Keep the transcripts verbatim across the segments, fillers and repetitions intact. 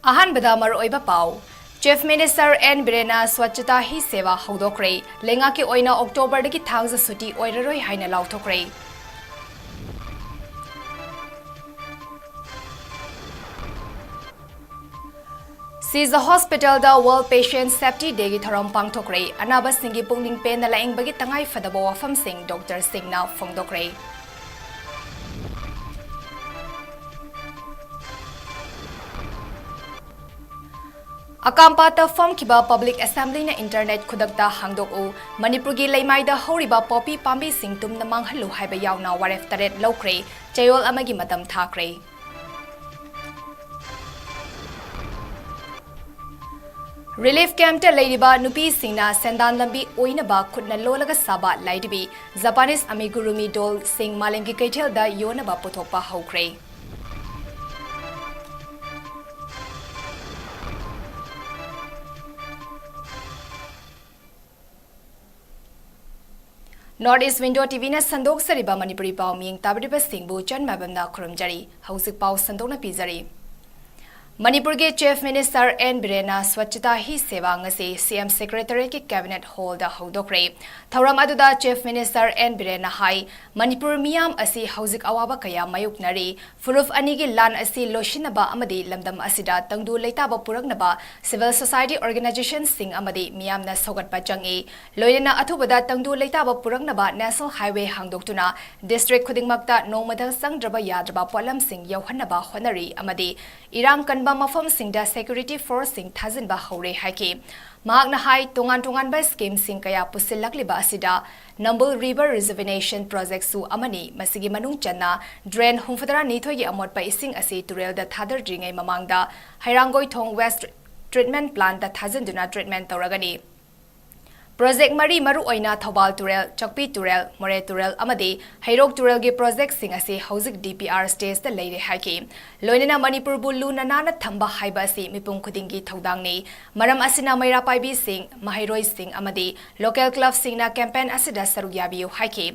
ꯑꯍꯥꯟꯕꯗ ꯃꯔꯨꯑꯣꯏꯕ ꯄꯥꯎ꯫ Chief Minister ꯑꯦꯟ ꯕꯤꯔꯦꯟꯅ Swachhata Hi Seva ꯍꯧꯗꯣꯛꯈ꯭ꯔꯦ꯫ ꯂꯩꯉꯥꯛꯀꯤ ꯑꯣꯏꯅ ꯑꯣꯛꯇꯣꯕꯔꯗꯒꯤ ꯊꯥꯡꯖ ꯁꯨꯇꯤ ꯑꯣꯏꯔꯔꯣꯏ ꯍꯥꯏꯅ ꯂꯥꯎꯊꯣꯛꯈ꯭ꯔꯦ꯫ Sija Hospitalꯗ World Patient Safety Dayꯒꯤ ꯊꯧꯔꯝ ꯄꯥꯡꯊꯣꯛꯈ꯭ꯔꯦ꯫ ꯑꯅꯥꯕꯁꯤꯡꯒꯤ ꯄꯨꯛꯅꯤꯡ ꯄꯦꯟꯅ ꯂꯥꯌꯦꯡꯕꯒꯤ ꯇꯉꯥꯏ ꯐꯗꯕ ꯋꯥꯐꯝꯁꯤꯡ ꯗꯣꯛꯇꯔꯁꯤꯡꯅ ꯐꯣꯡꯗꯣꯛꯈ꯭ꯔꯦ꯫ ꯑꯀꯥꯝꯄꯥꯠꯇ ꯐꯝꯈꯤꯕ Public Assemblyꯅ internet ꯈꯨꯗꯛꯇ ꯍꯥꯡꯗꯣꯛꯎ, ꯃꯅꯤꯄꯨꯔꯒꯤ ꯂꯩꯃꯥꯏꯗ ꯍꯧꯔꯤꯕ ꯄꯣꯄꯤ ꯄꯥꯝꯕꯤꯁꯤꯡ ꯇꯨꯝꯅ ꯃꯥꯡꯍꯜꯂꯨ ꯍꯥꯏꯕ ꯌꯥꯎꯅ ꯋꯥꯔꯦꯞ ꯇꯔꯦꯠ ꯂꯧꯈ꯭ꯔꯦ, ꯆꯌꯣꯜ ꯑꯃꯒꯤ ꯃꯇꯝ ꯊꯥꯈ꯭ꯔꯦ꯫ Relief campꯇ ꯂꯩꯔꯤꯕ ꯅꯨꯄꯤꯁꯤꯡꯅ ꯁꯦꯟꯗꯥꯟ ꯂꯝꯕꯤ ꯑꯣꯏꯅꯕ ꯈꯨꯠꯅ ꯂꯣꯜꯂꯒ ꯁꯥꯕ ꯂꯥꯏꯙꯤꯕꯤ Japanese amigurumi dollꯁꯤꯡ ꯃꯥꯂꯦꯝꯒꯤ ꯀꯩꯊꯦꯜꯗ ꯌꯣꯟꯅꯕ ꯄꯨꯊꯣꯛꯄ ꯍꯧꯈ꯭ꯔꯦ꯫ North East Window TVꯅ ꯁꯟꯗꯣꯛꯆꯔꯤꯕ ꯃꯅꯤꯄꯨꯔꯤ ꯄꯥꯎ ꯃꯤꯌꯦꯡ ꯇꯥꯕꯤꯔꯤꯕꯁꯤꯡꯕꯨ ꯆꯟꯃꯥꯏꯕꯝꯅ ꯈꯨꯔꯨꯝꯖꯔꯤ꯫ ꯍꯧꯖꯤꯛ ꯄꯥꯎ ꯁꯟꯗꯣꯛꯅ ꯄꯤꯖꯔꯤ꯫ ꯃꯅꯤꯄꯨꯔꯒꯤ Chief Minister ꯑꯦꯟ ꯕꯤꯔꯦꯟꯅ Swachhata Hi Sevaꯉꯁꯤ CM Secretariatꯀꯤ Cabinet Hallꯗ ꯍꯧꯗꯣꯛꯈ꯭ꯔꯦ꯫ ꯊꯧꯔꯝ ꯑꯗꯨꯗ Chief Minister ꯑꯦꯟ ꯕꯤꯔꯦꯟꯅ ꯍꯥꯏ, ꯃꯅꯤꯄꯨꯔ ꯃꯤꯌꯥꯝ ꯑꯁꯤ ꯍꯧꯖꯤꯛ ꯑꯋꯥꯕ ꯀꯌꯥ ꯃꯥꯌꯣꯛꯅꯔꯤ꯫ ꯐꯨꯔꯨꯞ ꯑꯅꯤꯒꯤ ꯂꯥꯟ ꯑꯁꯤ ꯂꯣꯏꯁꯤꯟꯅꯕ ꯑꯃꯗꯤ ꯂꯝꯗꯝ ꯑꯁꯤꯗ ꯇꯪꯗꯨ ꯂꯩꯇꯥꯕ ꯄꯨꯔꯛꯅꯕ civil society organizationꯁꯤꯡ ꯑꯃꯗꯤ ꯃꯤꯌꯥꯝꯅ ꯁꯧꯒꯠꯄ ꯆꯪꯏ꯫ ꯂꯣꯏꯅꯅ ꯑꯊꯨꯕꯗ ꯇꯪꯗꯨ ꯂꯩꯇꯥꯕ ꯄꯨꯔꯛꯅꯕ National Highway ꯍꯥꯡꯗꯣꯛꯇꯨꯅ district ꯈꯨꯗꯤꯡꯃꯛꯇ ꯅꯣꯡꯃꯗ ꯆꯪꯗ꯭ꯔꯕ ꯌꯥꯗ꯭ꯔꯕ ꯄꯣꯠꯂꯝꯁꯤꯡ ꯌꯧꯍꯟꯅꯕ ꯍꯣꯠꯅꯔꯤ ꯑꯃꯗꯤ ꯏꯔꯥꯡ ꯀꯟꯕ ꯃꯐꯝꯁꯤꯡꯗ security forceꯁꯤꯡ ꯊꯥꯖꯤꯟꯕ ꯍꯧꯔꯦ ꯍꯥꯏꯈꯤ꯫ ꯃꯍꯥꯛꯅ ꯍꯥꯏ, ꯇꯣꯉꯥꯟ ꯇꯣꯉꯥꯟꯕ schemeꯁꯤꯡ ꯀꯌꯥ ꯄꯨꯁꯤꯜꯂꯛꯂꯤꯕ ꯑꯁꯤꯗ Nambul River Rejuvenation Projectꯁꯨ ꯑꯃꯅꯤ꯫ ꯃꯁꯤꯒꯤ ꯃꯅꯨꯡ ꯆꯟꯅ drain ꯍꯨꯝꯐꯨꯇꯔꯥ ꯅꯤꯊꯣꯏꯒꯤ ꯑꯃꯣꯠꯄ ꯏꯁꯤꯡ ꯑꯁꯤ ꯇꯨꯔꯦꯜꯗ ꯊꯥꯗꯗ꯭ꯔꯤꯉꯩ ꯃꯃꯥꯡꯗ ꯍꯩꯔꯥꯡꯒꯣꯏꯊꯣꯡ Waste Treatment Plantꯇ ꯊꯥꯖꯤꯟꯗꯨꯅ treatment ꯇꯧꯔꯒꯅꯤ꯫ ꯄ꯭ꯔꯣꯖꯦꯛ ꯃꯔꯤ, ꯃꯔꯨꯑꯣꯏꯅ ꯊꯧꯕꯥꯜ ꯇꯨꯔꯦꯜ, ꯆꯥꯛꯄꯤ ꯇꯨꯔꯦꯜ, ꯃꯣꯔꯦ ꯇꯨꯔꯦꯜ ꯑꯃꯗꯤ ꯍꯩꯔꯣꯛ ꯇꯨꯔꯦꯜꯒꯤ ꯄ꯭ꯔꯣꯖꯦꯛꯁꯤꯡ ꯑꯁꯤ ꯍꯧꯖꯤꯛ ꯗꯤ ꯄꯤ ꯑꯥꯔ ꯁ꯭ꯇꯦꯖꯇ ꯂꯩꯔꯦ ꯍꯥꯏꯈꯤ꯫ ꯂꯣꯏꯅꯅ ꯃꯅꯤꯄꯨꯔꯕꯨ ꯂꯨꯅ ꯅꯥꯟꯅ ꯊꯝꯕ ꯍꯥꯏꯕ ꯑꯁꯤ ꯃꯤꯄꯨꯝ ꯈꯨꯗꯤꯡꯒꯤ ꯊꯧꯗꯥꯡꯅꯤ꯫ ꯃꯔꯝ ꯑꯁꯤꯅ ꯃꯩꯔꯥ ꯄꯥꯏꯕꯤꯁꯤꯡ, ꯃꯍꯩꯔꯣꯏꯁꯤꯡ ꯑꯃꯗꯤ ꯂꯣꯀꯦꯜ ꯀ꯭ꯂꯕꯁꯤꯡꯅ ꯀꯦꯝꯄꯦꯟ ꯑꯁꯤꯗ ꯁꯔꯨꯛ ꯌꯥꯕꯤꯌꯨ ꯍꯥꯏꯈꯤ꯫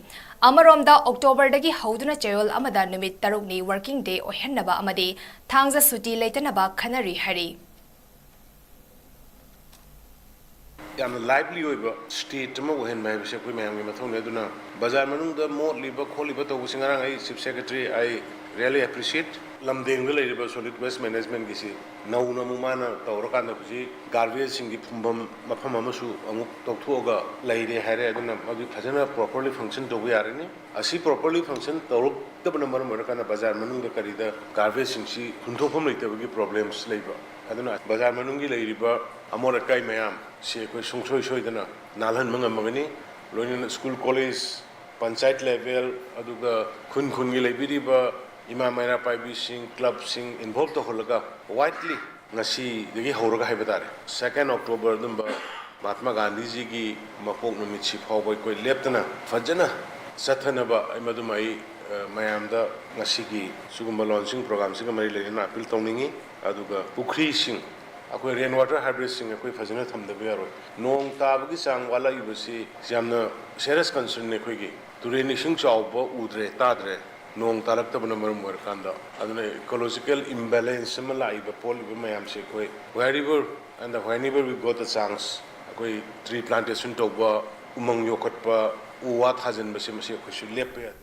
ꯑꯃꯔꯣꯝꯗ ꯑꯣꯛꯇꯣꯕꯔꯗꯒꯤ ꯍꯧꯗꯨꯅ ꯆꯌꯣꯜ ꯑꯃꯗ ꯅꯨꯃꯤꯠ ꯇꯔꯨꯛꯅꯤ ꯋꯥꯔꯀꯤꯡ ꯗꯦ ꯑꯣꯏꯍꯟꯅꯕ ꯑꯃꯗꯤ ꯊꯥꯡꯖ ꯁꯨꯇꯤ ꯂꯩꯇꯅꯕ ꯈꯟꯅꯔꯤ ꯍꯥꯏꯔꯤ꯫ ꯌꯥꯝꯅ ꯂꯥꯏꯚꯂꯤ ꯑꯣꯏꯕ ꯁ꯭ꯇꯦꯠ ꯑꯃ ꯑꯣꯏꯍꯟꯕ ꯍꯥꯏꯕꯁꯤ ꯑꯩꯈꯣꯏ ꯃꯌꯥꯝꯒꯤ ꯃꯊꯧꯅꯤ꯫ ꯑꯗꯨꯅ ꯕꯖꯥꯔ ꯃꯅꯨꯡꯗ ꯃꯣꯠꯂꯤꯕ ꯈꯣꯠꯂꯤꯕ ꯇꯧꯕꯁꯤ ꯉꯔꯥꯡ ꯑꯩ Chief Secretary, I really appreciate꯫ ꯂꯝꯗꯦꯡꯗ ꯂꯩꯔꯤꯕ solid waste managementꯒꯤꯁꯤ ꯅꯧꯅ ꯑꯃꯨꯛ ꯃꯥꯅ ꯇꯧꯔꯀꯥꯟꯗ ꯍꯧꯖꯤꯛ garbageꯁꯤꯡꯒꯤ ꯐꯨꯝꯐꯝ ꯃꯐꯝ ꯑꯃꯁꯨ ꯑꯃꯨꯛ ꯇꯧꯊꯣꯛꯑꯒ ꯂꯩꯔꯦ ꯍꯥꯏꯔꯦ꯫ ꯑꯗꯨꯅ ꯃꯗꯨ ꯐꯖꯅ properly function ꯇꯧꯕ ꯌꯥꯔꯅꯤ꯫ ꯑꯁꯤ properly function ꯇꯧꯔꯛꯇꯕꯅ ꯃꯔꯝ ꯑꯣꯏꯔꯀꯥꯟꯗ ꯕꯖꯥꯔ ꯃꯅꯨꯡꯗ ꯀꯔꯤꯗ garbageꯁꯤꯡꯁꯤ ꯍꯨꯟꯗꯣꯛꯐꯝ ꯂꯩꯇꯕꯒꯤ problems ꯂꯩꯕ꯫ ꯑꯗꯨꯅ ꯕꯖꯥꯔ ꯃꯅꯨꯡꯒꯤ ꯂꯩꯔꯤꯕ ꯑꯃꯣꯠ ꯑꯀꯥꯏ ꯃꯌꯥꯝꯁꯤ ꯑꯩꯈꯣꯏ ꯁꯨꯡꯁꯣꯏ ꯁꯣꯏꯗꯅ ꯅꯥꯜꯍꯟꯕ ꯉꯝꯃꯒꯅꯤ꯫ ꯂꯣꯏꯅꯅ school, college, ꯄꯟꯆꯥꯌꯠ level, ꯑꯗꯨꯒ ꯈꯨꯟ ꯈꯨꯟꯒꯤ ꯂꯩꯕꯤꯔꯤꯕ ꯏꯃꯥ ꯃꯩꯔꯥ ꯄꯥꯏꯕꯤꯁꯤꯡ, clubꯁꯤꯡ involve ꯇꯧꯍꯜꯂꯒ widely ꯉꯁꯤꯗꯒꯤ ꯍꯧꯔꯒ ꯍꯥꯏꯕ ꯇꯥꯔꯦ, second October ꯑꯗꯨꯝꯕ ꯃꯍꯥꯠꯃꯥ ꯒꯥꯟꯙꯤꯖꯤꯒꯤ ꯃꯄꯣꯛ ꯅꯨꯃꯤꯠꯁꯤ ꯐꯥꯎꯕ ꯑꯩꯈꯣꯏ ꯂꯦꯞꯇꯅ ꯐꯖꯅ ꯆꯠꯊꯅꯕ ꯑꯩ ꯃꯗꯨꯃ ꯑꯩ, ꯑ, ꯃꯌꯥꯝꯗ ꯉꯁꯤꯒꯤ ꯁꯤꯒꯨꯝꯕ launching programꯁꯤꯒ ꯃꯔꯤ ꯂꯩꯅꯅ appeal ꯇꯧꯅꯤꯡꯉꯤ꯫ ꯑꯗꯨꯒ ꯄꯨꯈ꯭ꯔꯤꯁꯤꯡ, ꯑꯩꯈꯣꯏ rain water harvestꯁꯤꯡ ꯑꯩꯈꯣꯏ ꯐꯖꯅ ꯊꯝꯗꯕ ꯌꯥꯔꯣꯏ꯫ ꯅꯣꯡ ꯇꯥꯕꯒꯤ ꯆꯥꯡ ꯋꯥꯠꯂꯛꯏꯕꯁꯤ ꯌꯥꯝꯅ serious concernꯅꯤ ꯑꯩꯈꯣꯏꯒꯤ꯫ ꯇꯨꯔꯦꯟ ꯏꯁꯤꯡ ꯆꯥꯎꯕ ꯎꯗ꯭ꯔꯦ, ꯇꯥꯗ꯭ꯔꯦ꯫ ꯅꯣꯡ ꯇꯥꯔꯛꯇꯕꯅ ꯃꯔꯝ ꯑꯣꯏꯔꯀꯥꯟꯗ꯫ ꯑꯗꯨꯅ ecological imbalance ꯑꯃ ꯂꯥꯛꯏꯕ ꯄꯣꯛꯂꯤꯕ ꯃꯌꯥꯝꯁꯦ ꯑꯩꯈꯣꯏ wherever and whenever we got the chance, ꯑꯩꯈꯣꯏ tree plantation ꯇꯧꯕ, ꯎꯃꯪ ꯌꯣꯛꯈꯠꯄ, ꯎ ꯋꯥ ꯊꯥꯖꯤꯟꯕꯁꯦ ꯃꯁꯤ ꯑꯩꯈꯣꯏꯁꯨ ꯂꯦꯞꯄ ꯌꯥꯗꯦ꯫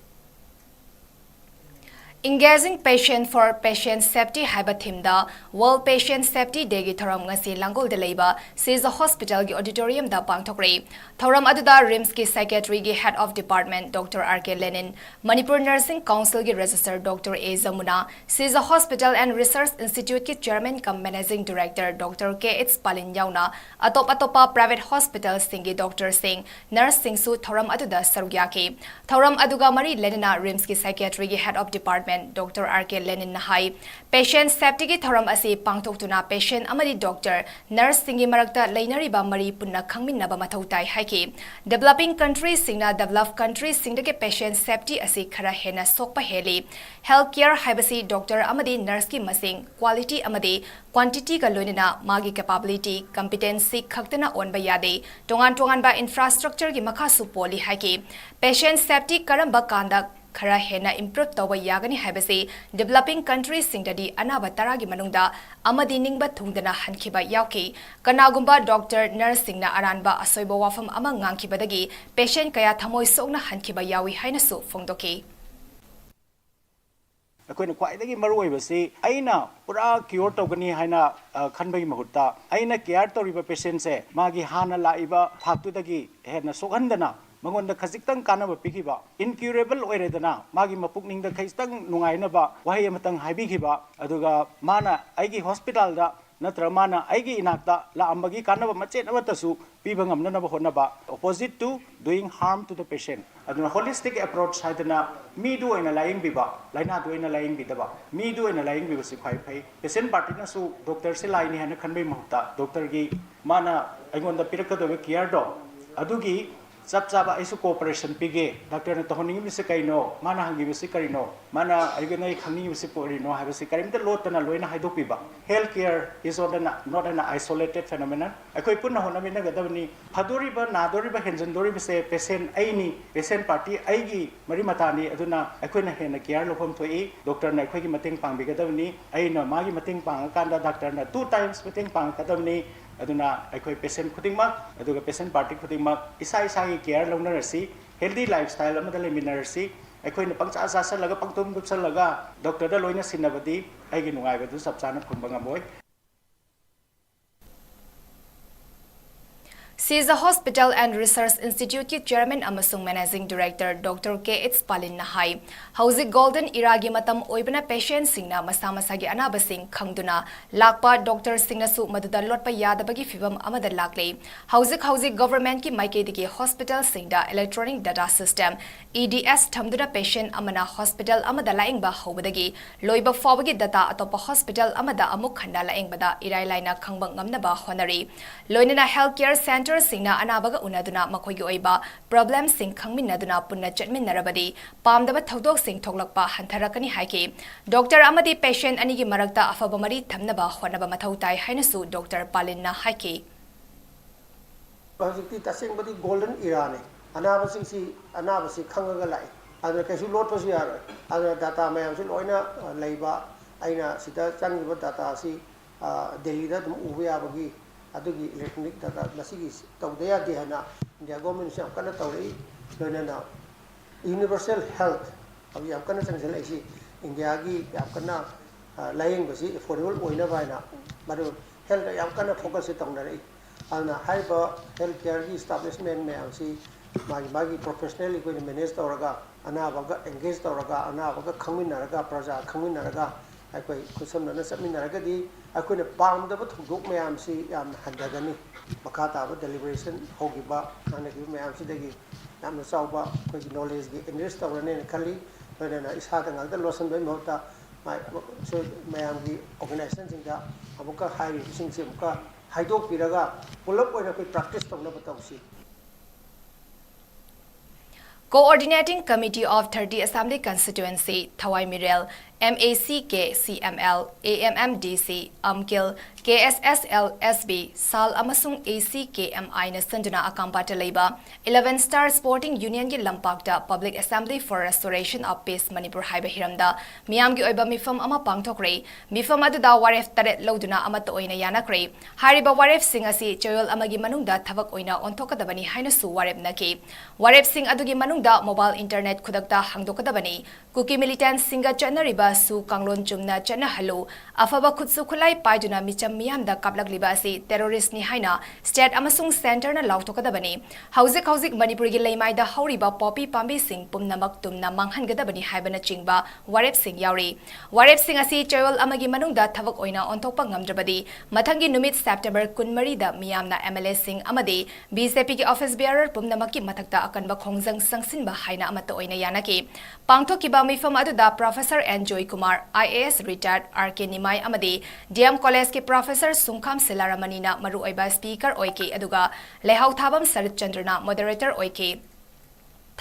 Engaging Patient for Patient Safety ꯍꯥꯏꯕ themeꯗ World Patient Safety Dayꯒꯤ ꯊꯧꯔꯝ ꯉꯁꯤ ꯂꯥꯡꯒꯣꯜꯗ ꯂꯩꯕ ꯁꯤꯖ ꯍꯣꯁꯄꯤꯇꯥꯜꯒꯤ auditoriumꯗ ꯄꯥꯡꯊꯣꯛꯈ꯭ꯔꯦ꯫ ꯊꯧꯔꯝ ꯑꯗꯨꯗ RIMSꯀꯤ psychiatryꯒꯤ head of department Doctor R K Lenin, Manipur Nursing Councilꯒꯤ registrar Doctor A Jamuna, Shija Hospital and Research Instituteꯀꯤ chairman cum managing director Doctor K H Palin ꯌꯥꯎꯅ ꯑꯇꯣꯞ ꯑꯇꯣꯞꯄ private hospitalꯁꯤꯡꯒꯤ doctorꯁꯤꯡ, nurseꯁꯤꯡꯁꯨ ꯊꯧꯔꯝ ꯑꯗꯨꯗ ꯁꯔꯨꯛ ꯌꯥꯈꯤ꯫ ꯊꯧꯔꯝ ꯑꯗꯨꯒ ꯃꯔꯤ ꯂꯩꯅꯅ RIMSꯀꯤ psychiatryꯒꯤ head of department doctor R K ꯂꯦꯅꯤꯟꯅ ꯍꯥꯏ, ꯄꯦꯁꯦꯟ ꯁꯦꯐꯇꯤꯒꯤ ꯊꯧꯔꯝ ꯑꯁꯤ ꯄꯥꯡꯊꯣꯛꯇꯨꯅ ꯄꯦꯁꯦꯟ ꯑꯃꯗꯤ ꯗꯣꯛꯇꯔ, ꯅꯔꯁꯁꯤꯡꯒꯤ ꯃꯔꯛꯇ ꯂꯩꯅꯔꯤꯕ ꯃꯔꯤ ꯄꯨꯟꯅ ꯈꯪꯃꯤꯟꯅꯕ ꯃꯊꯧ ꯇꯥꯏ ꯍꯥꯏꯈꯤ꯫ ꯗꯤꯕꯦꯂꯞꯄꯤꯡ ꯀꯟꯇ꯭ꯔꯤꯁꯤꯡꯅ ꯗꯤꯕꯦꯂꯞ ꯀꯟꯇ꯭ꯔꯤꯁꯤꯡꯗꯒꯤ ꯄꯦꯁꯦꯟ ꯁꯦꯐꯇꯤ ꯑꯁꯤ ꯈꯔ ꯍꯦꯟꯅ ꯁꯣꯛꯄ ꯍꯦꯜꯂꯤ꯫ ꯍꯦꯜꯊ ꯀꯦꯌꯔ ꯍꯥꯏꯕꯁꯤ ꯗꯣꯛꯇꯔ ꯑꯃꯗꯤ ꯅꯔꯁꯀꯤ ꯃꯁꯤꯡ, ꯀ꯭ꯋꯥꯂꯤꯇꯤ ꯑꯃꯗꯤ ꯀ꯭ꯋꯥꯟꯇꯤꯇꯤꯒ ꯂꯣꯏꯅꯅ ꯃꯥꯒꯤ ꯀꯦꯄꯥꯕꯤꯂꯤꯇꯤ, ꯀꯝꯄꯤꯇꯦꯟꯁꯤ ꯈꯛꯇꯅ ꯑꯣꯟꯕ ꯌꯥꯗꯦ꯫ ꯇꯣꯉꯥꯟ ꯇꯣꯉꯥꯟꯕ ꯏꯟꯐ꯭ꯔꯥꯁ꯭ꯇ꯭ꯔꯛꯆꯔꯒꯤ ꯃꯈꯥꯁꯨ ꯄꯣꯜꯂꯤ ꯍꯥꯏꯈꯤ꯫ ꯄꯦꯁꯦꯟ ꯁꯦꯐꯇꯤ ꯀꯔꯝꯕ ꯀꯥꯟꯗ ꯈꯔ ꯍꯦꯟꯅ ꯏꯝꯄ꯭ꯔꯨꯚ ꯇꯧꯕ ꯌꯥꯒꯅꯤ ꯍꯥꯏꯕꯁꯤ ꯗꯤꯕꯦꯂꯞꯄꯤꯡ ꯀꯟꯇ꯭ꯔꯤꯁꯤꯡꯗꯗꯤ ꯑꯅꯥꯕ ꯇꯔꯥꯒꯤ ꯃꯅꯨꯡꯗ ꯑꯃꯗꯤ ꯅꯤꯡꯕ ꯊꯨꯡꯗꯅ ꯍꯟꯈꯤꯕ ꯌꯥꯎꯈꯤ꯫ ꯀꯅꯥꯒꯨꯝꯕ ꯗꯣꯛꯇꯔ, ꯅꯔꯁꯁꯤꯡꯅ ꯑꯔꯥꯟꯕ ꯑꯁꯣꯏꯕ ꯋꯥꯐꯝ ꯑꯃ ꯉꯥꯡꯈꯤꯕꯗꯒꯤ ꯄꯦꯁꯦꯟ ꯀꯌꯥ ꯊꯃꯣꯏ ꯁꯣꯛꯅ ꯍꯟꯈꯤꯕ ꯌꯥꯎꯏ ꯍꯥꯏꯅꯁꯨ ꯐꯣꯡꯗꯣꯛꯈꯤ꯫ ꯑꯩꯈꯣꯏꯅ ꯈ꯭ꯋꯥꯏꯗꯒꯤ ꯃꯔꯨ ꯑꯣꯏꯕꯁꯤ ꯑꯩꯅ ꯄꯨꯔꯥ ꯀ꯭ꯌꯣꯔ ꯇꯧꯒꯅꯤ ꯍꯥꯏꯅ ꯑ, ꯈꯟꯕꯒꯤ ꯃꯍꯨꯠꯇ ꯑꯩꯅ ꯀꯦꯌꯔ ꯇꯧꯔꯤꯕ ꯄꯦꯁꯦꯟꯁꯦ ꯃꯥꯒꯤ ꯍꯥꯟꯅ ꯂꯥꯛꯏꯕ ꯊꯥꯛꯇꯨꯗꯒꯤ ꯍꯦꯟꯅ ꯁꯣꯛꯍꯟꯗꯅ ꯃꯉꯣꯟꯗ ꯈꯖꯤꯛꯇꯪ ꯀꯥꯟꯅꯕ ꯄꯤꯈꯤꯕ, ꯏꯟꯀ꯭ꯌꯨꯔꯦꯕꯜ ꯑꯣꯏꯔꯦꯗꯅ, ꯃꯥꯒꯤ ꯃꯄꯨꯛꯅꯤꯡꯗ ꯈꯖꯤꯛꯇꯪ ꯅꯨꯡꯉꯥꯏꯅꯕ ꯋꯥꯍꯩ ꯑꯃꯇꯪ ꯍꯥꯏꯕꯤꯈꯤꯕ, ꯑꯗꯨꯒ ꯃꯥꯅ ꯑꯩꯒꯤ ꯍꯣꯁꯄꯤꯇꯥꯜꯗ ꯅꯠꯇ꯭ꯔꯒ ꯃꯥꯅ ꯑꯩꯒꯤ ꯏꯅꯥꯛꯇ ꯂꯥꯛꯑꯝꯕꯒꯤ ꯀꯥꯟꯅꯕ ꯃꯆꯦꯠ ꯑꯃꯠꯇꯁꯨ ꯄꯤꯕ ꯉꯝꯅꯅꯕ ꯍꯣꯠꯅꯕ, opposite to doing harm to the patient꯫ ꯑꯗꯨꯅ ꯍꯣꯂꯤꯁꯇꯤꯛ ꯑꯦꯄ꯭ꯔꯣꯆ ꯍꯥꯏꯗꯅ ꯃꯤꯗꯨ ꯑꯣꯏꯅ ꯂꯥꯌꯦꯡꯕꯤꯕ, ꯂꯥꯏꯅꯥꯗꯨ ꯑꯣꯏꯅ ꯂꯥꯌꯦꯡꯕꯤꯗꯕ, ꯃꯤꯗꯨ ꯑꯣꯏꯅ ꯂꯥꯌꯦꯡꯕꯤꯕꯁꯤ ꯈ꯭ꯋꯥꯏ ꯐꯩ꯫ ꯄꯦꯁꯦꯟ ꯄꯥꯔꯇꯤꯅꯁꯨ ꯗꯣꯛꯇꯔꯁꯦ ꯂꯥꯏꯅꯤ ꯍꯥꯏꯅ ꯈꯟꯕꯒꯤ ꯃꯍꯨꯠꯇ ꯗꯣꯛꯇꯔꯒꯤ ꯃꯥꯅ ꯑꯩꯉꯣꯟꯗ ꯄꯤꯔꯛꯀꯗꯧꯔꯤꯕ ꯀꯤꯌꯔꯗꯣ ꯑꯗꯨꯒꯤ ꯆꯞ ꯆꯥꯕ ꯑꯩꯁꯨ ꯀꯣꯑꯣꯄꯔꯦꯁꯟ ꯄꯤꯒꯦ, ꯗꯥꯛꯇꯔꯅ ꯇꯧꯍꯟꯅꯤꯡꯉꯤꯕꯁꯤ ꯀꯔꯤꯅꯣ, ꯃꯥꯅ ꯍꯪꯉꯤꯕꯁꯤ ꯀꯔꯤꯅꯣ, ꯃꯥꯅ ꯑꯩꯉꯣꯟꯗ ꯈꯪꯅꯤꯡꯉꯤꯕꯁꯤ ꯀꯔꯤꯅꯣ ꯍꯥꯏꯕꯁꯤ ꯀꯔꯤꯝꯇ ꯂꯣꯠꯇꯅ ꯂꯣꯏꯅ ꯍꯥꯏꯗꯣꯛꯄꯤꯕ꯫ Health care is not an, not an isolated phenomenon꯫ ꯑꯩꯈꯣꯏ ꯄꯨꯟꯅ ꯍꯣꯠꯅꯃꯤꯟꯅꯒꯗꯕꯅꯤ꯫ ꯐꯗꯣꯔꯤꯕ, ꯅꯥꯗꯣꯔꯤꯕ, ꯍꯦꯟꯖꯤꯟꯗꯣꯔꯤꯕꯁꯦ ꯄꯦꯁꯦꯟ ꯑꯩꯅꯤ, ꯄꯦꯁꯦꯟ ꯄꯥꯔꯇꯤ ꯑꯩꯒꯤ ꯃꯔꯤ ꯃꯇꯥꯅꯤ꯫ ꯑꯗꯨꯅ ꯑꯩꯈꯣꯏꯅ ꯍꯦꯟꯅ ꯀꯤꯌꯔ ꯂꯧꯐꯝ ꯊꯣꯛꯏ꯫ ꯗꯣꯛꯇꯔꯅ ꯑꯩꯈꯣꯏꯒꯤ ꯃꯇꯦꯡ ꯄꯥꯡꯕꯤꯒꯗꯕꯅꯤ꯫ ꯑꯩꯅ ꯃꯥꯒꯤ ꯃꯇꯦꯡ ꯄꯥꯡꯉꯀꯥꯟꯗ ꯗꯥꯛꯇꯔꯅ two times ꯃꯇꯦꯡ ꯄꯥꯡꯉꯛꯀꯗꯕꯅꯤ꯫ ꯑꯗꯨꯅ ꯑꯩꯈꯣꯏ ꯄꯦꯁꯦꯟ ꯈꯨꯗꯤꯡꯃꯛ ꯑꯗꯨꯒ ꯄꯦꯁꯦꯟ ꯄꯥꯔꯇꯤ ꯈꯨꯗꯤꯡꯃꯛ ꯏꯁꯥ ꯏꯁꯥꯒꯤ ꯀꯤꯌꯔ ꯂꯧꯅꯔꯁꯤ, ꯍꯦꯜꯗꯤ ꯂꯥꯏꯐ ꯁ꯭ꯇꯥꯏꯜ ꯑꯃꯗ ꯂꯩꯃꯤꯟꯅꯔꯁꯤ꯫ ꯑꯩꯈꯣꯏꯅ ꯄꯪꯆꯥ ꯆꯥꯁꯜꯂꯒ ꯄꯪꯇꯨꯝ ꯇꯨꯝꯁꯜꯂꯒ ꯗꯣꯛꯇꯔꯗ ꯂꯣꯏꯅ ꯁꯤꯟꯅꯕꯗꯤ ꯑꯩꯒꯤ ꯅꯨꯡꯉꯥꯏꯕꯗꯨ ꯆꯞ ꯆꯥꯅ ꯐꯪꯕ ꯉꯝꯃꯣꯏ꯫ Teza Hospital and Research Institute ꯀꯤ Chairman ꯑꯃꯁꯨꯡ Managing Director Doctor K H ꯄꯥꯂꯤꯟꯅ ꯍꯥꯏ, ꯍꯧꯖꯤꯛ Golden Era ꯒꯤ ꯃꯇꯝ ꯑꯣꯏꯕꯅ patient ꯁꯤꯡꯅ ꯃꯁꯥ ꯃꯁꯥꯒꯤ ꯑꯅꯥꯕꯁꯤꯡ ꯈꯪꯗꯨꯅ ꯂꯥꯛꯄ, doctor ꯁꯤꯡꯅꯁꯨ ꯃꯗꯨꯗ ꯂꯣꯠꯄ ꯌꯥꯗꯕꯒꯤ ꯐꯤꯚꯝ ꯑꯃꯗ ꯂꯥꯛꯂꯦ꯫ ꯍꯧꯖꯤꯛ ꯍꯧꯖꯤꯛ government ꯀꯤ ꯃꯥꯏꯀꯩꯗꯒꯤ hospital ꯁꯤꯡꯗ electronic data system, E D S, ꯊꯝꯗꯨꯅ patient ꯑꯃꯅ hospital ꯑꯃꯗ ꯂꯥꯌꯦꯡꯕ ꯍꯧꯕꯗꯒꯤ ꯂꯣꯏꯕ ꯐꯥꯎꯕꯒꯤ data ꯑꯇꯣꯞꯄ hospital ꯑꯃꯗ ꯑꯃꯨꯛ ꯍꯟꯅ ꯂꯥꯌꯦꯡꯕꯗ ꯏꯔꯥꯏ ꯂꯥꯏꯅ ꯈꯪꯕ ꯉꯝꯅꯕ ꯍꯣꯠꯅꯔꯤ꯫ ꯂꯣꯏꯅꯅ health care centre ꯁꯤꯡꯅ ꯑꯅꯥꯕꯒ ꯎꯅꯗꯨꯅ ꯃꯈꯣꯏꯒꯤ ꯑꯣꯏꯕ problem ꯁꯤꯡ ꯈꯪꯃꯤꯟꯅꯗꯨꯅ ꯄꯨꯟꯅ ꯆꯠꯃꯤꯟꯅꯔꯕꯗꯤ ꯄꯥꯝꯗꯕ ꯊꯧꯗꯣꯛꯁꯤꯡ ꯊꯣꯛꯂꯛꯄ ꯍꯟꯊꯔꯛꯀꯅꯤ ꯍꯥꯏꯈꯤ꯫ Doctor ꯑꯃꯗꯤ patient ꯑꯅꯤꯒꯤ ꯃꯔꯛꯇ ꯑꯐꯕ ꯃꯔꯤ ꯊꯝꯅꯕ ꯍꯣꯠꯅꯕ ꯃꯊꯧ ꯇꯥꯏ ꯍꯥꯏꯅꯁꯨ Doctor ꯄꯥꯂꯤꯟꯅ ꯍꯥꯏꯈꯤ꯫ ꯍꯧꯖꯤꯛꯇꯤ ꯇꯁꯦꯡꯕꯗꯤ Golden Era ꯅꯤ꯫ ꯑꯅꯥꯕꯁꯤꯡꯁꯤ ꯑꯅꯥꯕꯁꯤ ꯈꯪꯉꯒ ꯂꯥꯛꯏ꯫ ꯑꯗꯨꯅ ꯀꯩꯁꯨ ꯂꯣꯠꯄꯁꯨ ꯌꯥꯔꯣꯏ꯫ ꯑꯗꯨꯅ data ꯃꯌꯥꯝꯁꯤ ꯂꯣꯏꯅ, ꯑ, ꯂꯩꯕ, ꯑꯩꯅ ꯁꯤꯗ ꯆꯪꯈꯤꯕ data ꯁꯤ, ꯑ, ꯗꯦꯜꯂꯤꯗ ꯑꯗꯨꯝ ꯎꯕ ꯌꯥꯕꯒꯤ ꯑꯗꯨꯒꯤ electronic data ꯃꯁꯤꯒꯤ ꯇꯧꯗ ꯌꯥꯗꯦ ꯍꯥꯏꯅ India government ꯁꯨ ꯌꯥꯝ ꯀꯟꯅ ꯇꯧꯔꯛꯏ꯫ ꯂꯣꯏꯅꯅ universal health ꯍꯧꯖꯤꯛ ꯌꯥꯝ ꯀꯟꯅ ꯆꯪꯁꯤꯜꯂꯛꯏꯁꯤ India ꯒꯤ ꯌꯥꯝ ꯀꯟꯅ, ꯑ, ꯂꯥꯌꯦꯡꯕꯁꯤ affordable ꯑꯣꯏꯅꯕ ꯍꯥꯏꯅ ꯃꯗꯨ health ꯇ ꯌꯥꯝ ꯀꯟꯅ focus ꯁꯤ ꯇꯧꯅꯔꯛꯏ꯫ ꯑꯗꯨꯅ ꯍꯥꯏꯔꯤꯕ health care ꯒꯤ establishment ꯃꯌꯥꯝꯁꯤ ꯃꯥꯒꯤ ꯃꯥꯒꯤ professional ꯑꯩꯈꯣꯏꯅ manage ꯇꯧꯔꯒ ꯑꯅꯥꯕꯒ engage ꯇꯧꯔꯒ ꯑꯅꯥꯕꯒ ꯈꯪꯃꯤꯟꯅꯔꯒ ꯄ꯭ꯔꯖꯥ ꯈꯪꯃꯤꯟꯅꯔꯒ ꯑꯩꯈꯣꯏ ꯈꯨꯠꯁꯝꯅꯅ ꯆꯠꯃꯤꯟꯅꯔꯒꯗꯤ ꯑꯩꯈꯣꯏꯅ ꯄꯥꯝꯗꯕ ꯊꯧꯗꯣꯛ ꯃꯌꯥꯝꯁꯤ ꯌꯥꯝꯅ ꯍꯟꯊꯒꯅꯤ꯫ ꯃꯈꯥ ꯇꯥꯕ deliberation ꯍꯧꯈꯤꯕ ꯉꯥꯡꯅꯈꯤꯕ ꯃꯌꯥꯝꯁꯤꯗꯒꯤ ꯌꯥꯝꯅ ꯆꯥꯎꯕ ꯑꯩꯈꯣꯏꯒꯤ knowledge ꯒꯤ enrich ꯇꯧꯔꯅꯦꯅ ꯈꯜꯂꯤ꯫ ꯂꯣꯏꯅꯅ ꯏꯁꯥꯗ ꯉꯥꯛꯇ ꯂꯣꯠꯁꯤꯟꯕꯒꯤ ꯃꯍꯨꯠꯇ ꯃꯥꯏ-, ꯁꯣꯏ-, ꯃꯌꯥꯝꯒꯤ organization ꯁꯤꯡꯗ ꯑꯃꯨꯛꯀ ꯍꯥꯏꯔꯤꯕꯁꯤꯡꯁꯤ ꯑꯃꯨꯛꯀ ꯍꯥꯏꯗꯣꯛꯄꯤꯔꯒ ꯄꯨꯂꯞ ꯑꯣꯏꯅ ꯑꯩꯈꯣꯏ practice ꯇꯧꯅꯕ ꯇꯧꯁꯤ꯫ Coordinating Committee of thirty Assembly Constituency, ꯊꯋꯥꯏ ꯃꯤꯔꯦꯜ, M A C K, C M L, A M M D C, ꯑꯝꯀꯤꯜ, K S S L, S B, ꯁꯥꯜ ꯑꯃꯁꯨꯡ A C K M I ꯅ ꯁꯤꯟꯗꯨꯅ ꯑꯀꯥꯝꯄꯥꯠꯇ ꯂꯩꯕ Eleven Star Sporting Union ꯒꯤ ꯂꯝꯄꯥꯛꯇ Public Assembly for Restoration of Peace Manipur ꯍꯥꯏꯕ ꯍꯤꯔꯝꯗ ꯃꯤꯌꯥꯝꯒꯤ ꯑꯣꯏꯕ ꯃꯤꯐꯝ ꯑꯃ ꯄꯥꯡꯊꯣꯛꯈ꯭ꯔꯦ꯫ ꯃꯤꯐꯝ ꯑꯗꯨꯗ ꯋꯥꯔꯦꯞ ꯇꯔꯦꯠ ꯂꯧꯗꯨꯅ ꯑꯃꯠꯇ ꯑꯣꯏꯅ ꯌꯥꯅꯈ꯭ꯔꯦ꯫ ꯍꯥꯏꯔꯤꯕ ꯋꯥꯔꯦꯞꯁꯤꯡ ꯑꯁꯤ ꯆꯌꯣꯜ ꯑꯃꯒꯤ ꯃꯅꯨꯡꯗ ꯊꯕꯛ ꯑꯣꯏꯅ ꯑꯣꯟꯊꯣꯛꯀꯗꯕꯅꯤ ꯍꯥꯏꯅꯁꯨ ꯋꯥꯔꯦꯞꯅꯈꯤ꯫ ꯋꯥꯔꯦꯞꯁꯤꯡ ꯑꯗꯨꯒꯤ ꯃꯅꯨꯡꯗ mobile internet ꯈꯨꯗꯛꯇ ꯍꯥꯡꯗꯣꯛꯀꯗꯕꯅꯤ, ꯀꯨꯀꯤ militant ꯁꯤꯡꯒ ꯆꯠꯅꯔꯤꯕ ꯁꯨ ꯀꯥꯡꯂꯣꯟ ꯆꯨꯝꯅ ꯆꯠꯅꯍꯜꯂꯨ, ꯑꯐꯕ ꯈꯨꯠꯁꯨ ꯈꯨꯠꯂꯥꯏ ꯄꯥꯏꯗꯨꯅ ꯃꯤꯆꯝ ꯃꯤꯌꯥꯝꯗ ꯀꯥꯞꯂꯛꯂꯤꯕ ꯑꯁꯤ terrorist ꯅꯤ ꯍꯥꯏꯅ state ꯑꯃꯁꯨꯡ centre ꯅ ꯂꯥꯎꯊꯣꯛꯀꯗꯕꯅꯤ꯫ ꯍꯧꯖꯤꯛ ꯍꯧꯖꯤꯛ ꯃꯅꯤꯄꯨꯔꯒꯤ ꯂꯩꯃꯥꯏꯗ ꯍꯧꯔꯤꯕ poppy ꯄꯥꯝꯕꯤꯁꯤꯡ ꯄꯨꯝꯅꯃꯛ ꯇꯨꯝꯅ ꯃꯥꯡꯍꯟꯒꯗꯕꯅꯤ ꯍꯥꯏꯕꯅꯆꯤꯡꯕ ꯋꯥꯔꯦꯞꯁꯤꯡ ꯌꯥꯎꯔꯤ꯫ ꯋꯥꯔꯦꯞꯁꯤꯡ ꯑꯁꯤ ꯆꯌꯣꯜ ꯑꯃꯒꯤ ꯃꯅꯨꯡꯗ ꯊꯕꯛ ꯑꯣꯏꯅ ꯑꯣꯟꯊꯣꯛꯄ ꯉꯝꯗ꯭ꯔꯕꯗꯤ, ꯃꯊꯪꯒꯤ ꯅꯨꯃꯤꯠ September ꯀꯨꯟꯃꯔꯤꯗ ꯃꯤꯌꯥꯝꯅ M L A ꯁꯤꯡ ꯑꯃꯗꯤ B J P ꯒꯤ office bearer ꯄꯨꯝꯅꯃꯛꯀꯤ ꯃꯊꯛꯇ ꯑꯀꯟꯕ ꯈꯣꯡꯖꯪ ꯆꯪꯁꯤꯟꯕ ꯍꯥꯏꯅ ꯑꯃꯠꯇ ꯑꯣꯏꯅ ꯌꯥꯅꯈꯤ꯫ ꯄꯥꯡꯊꯣꯛꯈꯤꯕ ꯃꯤꯐꯝ ꯑꯗꯨꯗ Professor N Joykumar, I A S retired, R K ꯅꯤꯃꯥꯏ ꯑꯃꯗꯤ D M College ꯀꯤ Professor ꯁꯨꯡꯈꯥꯝ ꯁꯤꯂꯥꯔꯥꯃꯅꯤꯅ ꯃꯔꯨꯑꯣꯏꯕ speaker ꯑꯣꯏꯈꯤ, ꯑꯗꯨꯒ ꯂꯩꯍꯥꯎ ꯊꯥꯕꯝ ꯁꯔꯠ ꯆꯟꯗ꯭ꯔꯅ moderator ꯑꯣꯏꯈꯤ꯫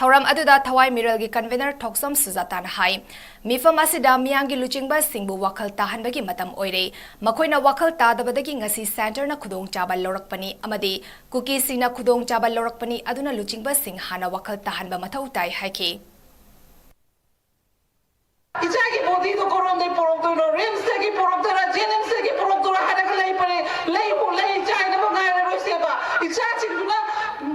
ꯊꯧꯔꯝ ꯑꯗꯨꯗ ꯊꯋꯥꯏ ꯃꯤꯔꯦꯜꯒꯤ convener ꯊꯣꯛꯆꯣꯝ ꯁꯨꯖꯥꯇꯥꯅ ꯍꯥꯏ, ꯃꯤꯐꯝ ꯑꯁꯤꯗ ꯃꯤꯌꯥꯝꯒꯤ ꯂꯨꯆꯤꯡꯕꯁꯤꯡꯕꯨ ꯋꯥꯈꯜ ꯇꯥꯍꯟꯕꯒꯤ ꯃꯇꯝ ꯑꯣꯏꯔꯦ꯫ ꯃꯈꯣꯏꯅ ꯋꯥꯈꯜ ꯇꯥꯗꯕꯗꯒꯤ ꯉꯁꯤ centre ꯅ ꯈꯨꯗꯣꯡꯆꯥꯕ ꯂꯧꯔꯛꯄꯅꯤ ꯑꯃꯗꯤ ꯀꯨꯀꯤꯁꯤꯡꯅ ꯈꯨꯗꯣꯡꯆꯥꯕ ꯂꯧꯔꯛꯄꯅꯤ, ꯑꯗꯨꯅ ꯂꯨꯆꯤꯡꯕꯁꯤꯡ ꯍꯥꯟꯅ ꯋꯥꯈꯜ ꯇꯥꯍꯟꯕ ꯃꯊꯧ ꯇꯥꯏ ꯍꯥꯏꯈꯤ꯫ ꯏꯆꯥꯒꯤ body ꯗꯣ ꯀꯔꯣꯝꯗꯒꯤ ꯄꯨꯔꯛꯇꯣꯏꯅꯣ? RIMS ꯇꯒꯤ ꯄꯨꯔꯛꯇꯣꯏꯔꯥ, JNIMS ꯇꯒꯤ ꯄꯨꯔꯛꯇꯣꯏꯔꯥ ꯍꯥꯏꯔꯒ ꯂꯩ ꯄꯔꯦꯡ, ꯂꯩꯕꯨ ꯂꯩ ꯆꯥꯏꯅꯕ ꯉꯥꯏꯔꯔꯣꯏꯁꯦꯕ꯫ ꯏꯆꯥꯁꯤꯡꯗꯨꯅ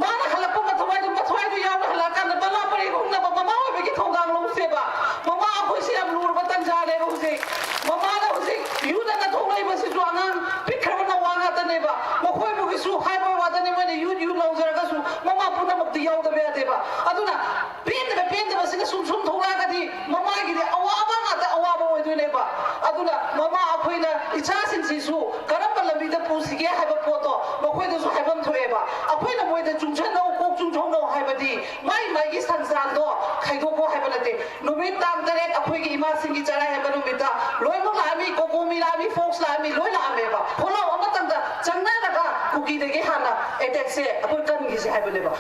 ꯃꯥꯅ ꯍꯜꯂꯛꯄ ꯃꯊꯧꯍꯥꯏꯗꯣ, ꯃꯊꯧꯍꯥꯏꯗꯣ ꯌꯥꯎꯅ ꯍꯜꯂꯛꯑꯀꯥꯟꯗ ꯃꯃꯥ ꯄꯔꯦꯡ ꯍꯨꯝꯅꯕ ꯃꯃꯥ ꯑꯣꯏꯕꯒꯤ ꯊꯧꯗꯥꯡ ꯂꯧꯁꯦꯕ꯫ ꯃꯃꯥ ꯑꯩꯈꯣꯏꯁꯦ ꯌꯥꯝ ꯂꯨꯔꯕ ꯇꯟꯖꯥꯅꯦꯕ ꯍꯧꯖꯤꯛ꯫ ꯃꯃꯥꯅ ꯍꯧꯖꯤꯛ youth ꯑꯅ ꯊꯣꯛꯂꯛꯏꯕꯁꯤꯁꯨ ꯑꯉꯥꯡ ꯄꯤꯛꯈ꯭ꯔꯕ ꯅꯋꯥ ꯉꯥꯛꯇꯅꯦꯕ꯫ ꯃꯈꯣꯏꯕꯨꯒꯤꯁꯨ ꯍꯥꯏꯕ ꯋꯥꯗꯅꯤ, ꯃꯣꯏꯅ youth youth ꯂꯧꯖꯔꯒꯁꯨ ꯃꯃꯥ ꯄꯨꯝꯅꯃꯛꯇꯤ ꯌꯥꯎꯗꯕ ꯌꯥꯗꯦꯕ꯫ ꯑꯗꯨꯅ ꯄꯦꯟꯗꯕ ꯄꯦꯟꯗꯕꯁꯤꯅ ꯁꯨꯝ ꯁꯨꯝ ꯊꯣꯛꯂꯛꯑꯒꯗꯤ ꯃꯃꯥꯒꯤꯗꯤ ꯑꯋꯥꯕ ꯉꯥꯛꯇ ꯑꯋꯥꯕ ꯑꯣꯏꯗꯣꯏꯅꯦꯕ꯫ ꯑꯗꯨꯅ ꯃꯃꯥ ꯑꯩꯈꯣꯏꯅ ꯏꯆꯥꯁꯤꯡꯁꯤꯁꯨ ꯀꯔꯝꯕ ꯂꯝꯕꯤꯗ ꯄꯨꯁꯤꯒꯦ ꯍꯥꯏꯕ ꯄꯣꯠꯇꯣ ꯃꯈꯣꯏꯗꯁꯨ ꯍꯥꯏꯐꯝ ꯊꯣꯛꯑꯦꯕ꯫ ꯑꯩꯈꯣꯏꯅ ꯃꯣꯏꯗ ꯆꯨꯡꯁꯟꯅꯧ, ꯀꯣꯛ ꯆꯨꯡꯁꯟꯅꯧ ꯍꯥꯏꯕꯗꯤ ꯃꯥꯏ ꯃꯥꯏꯒꯤ ꯁꯪꯁꯥꯟꯗꯣ ꯈꯥꯏꯗꯣꯛꯀꯣ ꯍꯥꯏꯕ ꯅꯠꯇꯦ꯫ ꯅꯨꯃꯤꯠ ꯇꯥꯡ ꯇꯔꯦꯠ ꯑꯩꯈꯣꯏꯒꯤ ꯏꯃꯥꯁꯤꯡꯒꯤ ꯆꯔꯥ ꯍꯦꯟꯕ ꯅꯨꯃꯤꯠꯇ ꯂꯣꯏꯅꯃꯛ ꯂꯥꯛꯑꯝꯃꯤ, ꯀꯣꯀꯣꯃꯤ ꯂꯥꯛꯑꯝꯃꯤ, ꯐꯣꯛꯁ ꯂꯥꯛꯑꯝꯃꯤ, ꯂꯣꯏ ꯂꯥꯛꯑꯝꯃꯦꯕ꯫ ꯈꯣꯜꯂꯥꯎ ꯑꯃꯇꯪꯗ ꯆꯪꯅꯔꯒ ꯀꯨꯀꯤꯗꯒꯤ ꯍꯥꯟꯅ attack ꯁꯦ ꯑꯩꯈꯣꯏ ꯀꯟꯈꯤꯁꯦ ꯍꯥꯏꯕꯅꯦꯕ꯫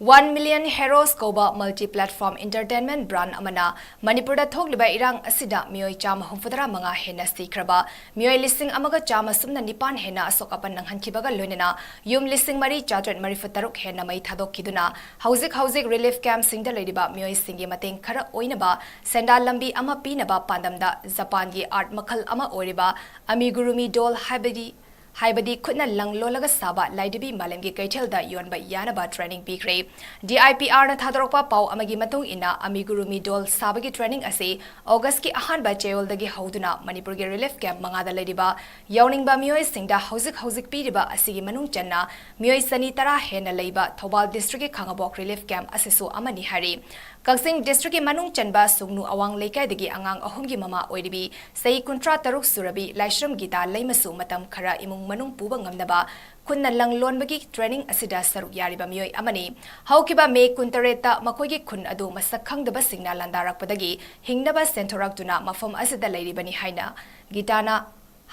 One Million Heroes ꯀꯧꯕ multi platform entertainment brand ꯑꯃꯅ ꯃꯅꯤꯄꯨꯔꯗ ꯊꯣꯛꯂꯤꯕ ꯏꯔꯥꯡ ꯑꯁꯤꯗ ꯃꯤꯑꯣꯏ ꯆꯥꯝꯃ ꯍꯨꯝꯐꯨꯇꯔꯥ ꯃꯉꯥ ꯍꯦꯟꯅ ꯁꯤꯈ꯭ꯔꯕ, ꯃꯤꯑꯣꯏ ꯂꯤꯁꯤꯡ ꯑꯃꯒ ꯆꯥꯝꯃ ꯁꯨꯞꯅ ꯅꯤꯄꯥꯟ ꯍꯦꯟꯅ ꯑꯁꯣꯛ ꯑꯄꯟ ꯅꯪꯍꯟꯈꯤꯕꯒ ꯂꯣꯏꯅꯅ ꯌꯨꯝ ꯂꯤꯁꯤꯡ ꯃꯔꯤ ꯆꯥꯇ꯭ꯔꯦꯠ ꯃꯔꯤꯐꯨ ꯇꯔꯨꯛ ꯍꯦꯟꯅ ꯃꯩ ꯊꯥꯗꯣꯛꯈꯤꯗꯨꯅ ꯍꯧꯖꯤꯛ ꯍꯧꯖꯤꯛ relief camp ꯁꯤꯡꯗ ꯂꯩꯔꯤꯕ ꯃꯤꯑꯣꯏꯁꯤꯡꯒꯤ ꯃꯇꯦꯡ ꯈꯔ ꯑꯣꯏꯅꯕ ꯁꯦꯟꯗꯥꯟ ꯂꯝꯕꯤ ꯑꯃ ꯄꯤꯅꯕ ꯄꯥꯟꯗꯝꯗ ꯖꯄꯥꯟꯒꯤ art ꯃꯈꯜ ꯑꯃ ꯑꯣꯏꯔꯤꯕ amigurumi doll ꯍꯥꯏꯕꯗꯤ ꯍꯥꯏꯕꯗꯤ ꯈꯨꯠꯅ ꯂꯪ ꯂꯣꯜꯂꯒ ꯁꯥꯕ ꯂꯥꯏꯙꯤꯕꯤ ꯃꯥꯂꯦꯝꯒꯤ ꯀꯩꯊꯦꯜꯗ ꯌꯣꯟꯕ ꯌꯥꯅꯕ training ꯄꯤꯈ꯭ꯔꯦ꯫ DIPRꯅ ꯊꯥꯗꯣꯔꯛꯄ ꯄꯥꯎ ꯑꯃꯒꯤ ꯃꯇꯨꯡ ꯏꯟꯅ, ꯑꯃꯤꯒꯨꯔꯨꯃꯤ ꯗꯣꯜ ꯁꯥꯕꯒꯤ training ꯑꯁꯤ Augustꯀꯤ ꯑꯍꯥꯟꯕ ꯆꯌꯣꯜꯗꯒꯤ ꯍꯧꯗꯨꯅ ꯃꯅꯤꯄꯨꯔꯒꯤ relief camp ꯃꯉꯥꯗ ꯂꯩꯔꯤꯕ ꯌꯥꯎꯅꯤꯡꯕ ꯃꯤꯑꯣꯏꯁꯤꯡꯗ ꯍꯧꯖꯤꯛ ꯍꯧꯖꯤꯛ ꯄꯤꯔꯤꯕ ꯑꯁꯤꯒꯤ ꯃꯅꯨꯡ ꯆꯟꯅ ꯃꯤꯑꯣꯏ ꯆꯅꯤ ꯇꯔꯥ ꯍꯦꯟꯅ ꯂꯩꯕ ꯊꯧꯕꯥꯜ districtꯀꯤ ꯈꯥꯉꯕꯣꯛ relief camp ꯑꯁꯤꯁꯨ ꯑꯃꯅꯤ ꯍꯥꯏꯔꯤ꯫ ꯀꯛꯆꯤꯡ districtꯀꯤ ꯃꯅꯨꯡ ꯆꯟꯕ ꯁꯨꯒꯅꯨ ꯑꯋꯥꯡ ꯂꯩꯀꯥꯏꯗꯒꯤ ꯑꯉꯥꯡ ꯑꯍꯨꯝꯒꯤ ꯃꯃꯥ ꯑꯣꯏꯔꯤꯕꯤ ꯆꯍꯤ ꯀꯨꯟꯊ꯭ꯔꯥ ꯇꯔꯨꯛ ꯁꯨꯔꯕꯤ ꯂꯥꯏꯁ꯭ꯔꯝ ꯒꯤꯇꯥ ꯂꯩꯃꯁꯨ ꯃꯇꯝ ꯈꯔ ꯏꯃꯨꯡ ꯃꯅꯨꯡ ꯄꯨꯕ ꯉꯝꯅꯕ ꯈꯨꯠꯅ ꯂꯪ ꯂꯣꯟꯕꯒꯤ training ꯑꯁꯤꯗ ꯁꯔꯨꯛ ꯌꯥꯔꯤꯕ ꯃꯤꯑꯣꯏ ꯑꯃꯅꯤ꯫ ꯍꯧꯈꯤꯕ May ꯀꯨꯟꯇꯔꯦꯠꯇ ꯃꯈꯣꯏꯒꯤ ꯈꯨꯟ ꯑꯗꯨ ꯃꯁꯛ ꯈꯪꯗꯕꯁꯤꯡꯅ ꯂꯥꯟꯗꯥꯔꯛꯄꯗꯒꯤ ꯍꯤꯡꯅꯕ ꯆꯦꯟꯊꯣꯔꯛꯇꯨꯅ ꯃꯐꯝ ꯑꯁꯤꯗ ꯂꯩꯔꯤꯕꯅꯤ ꯍꯥꯏꯅ ꯒꯤꯇꯥꯅ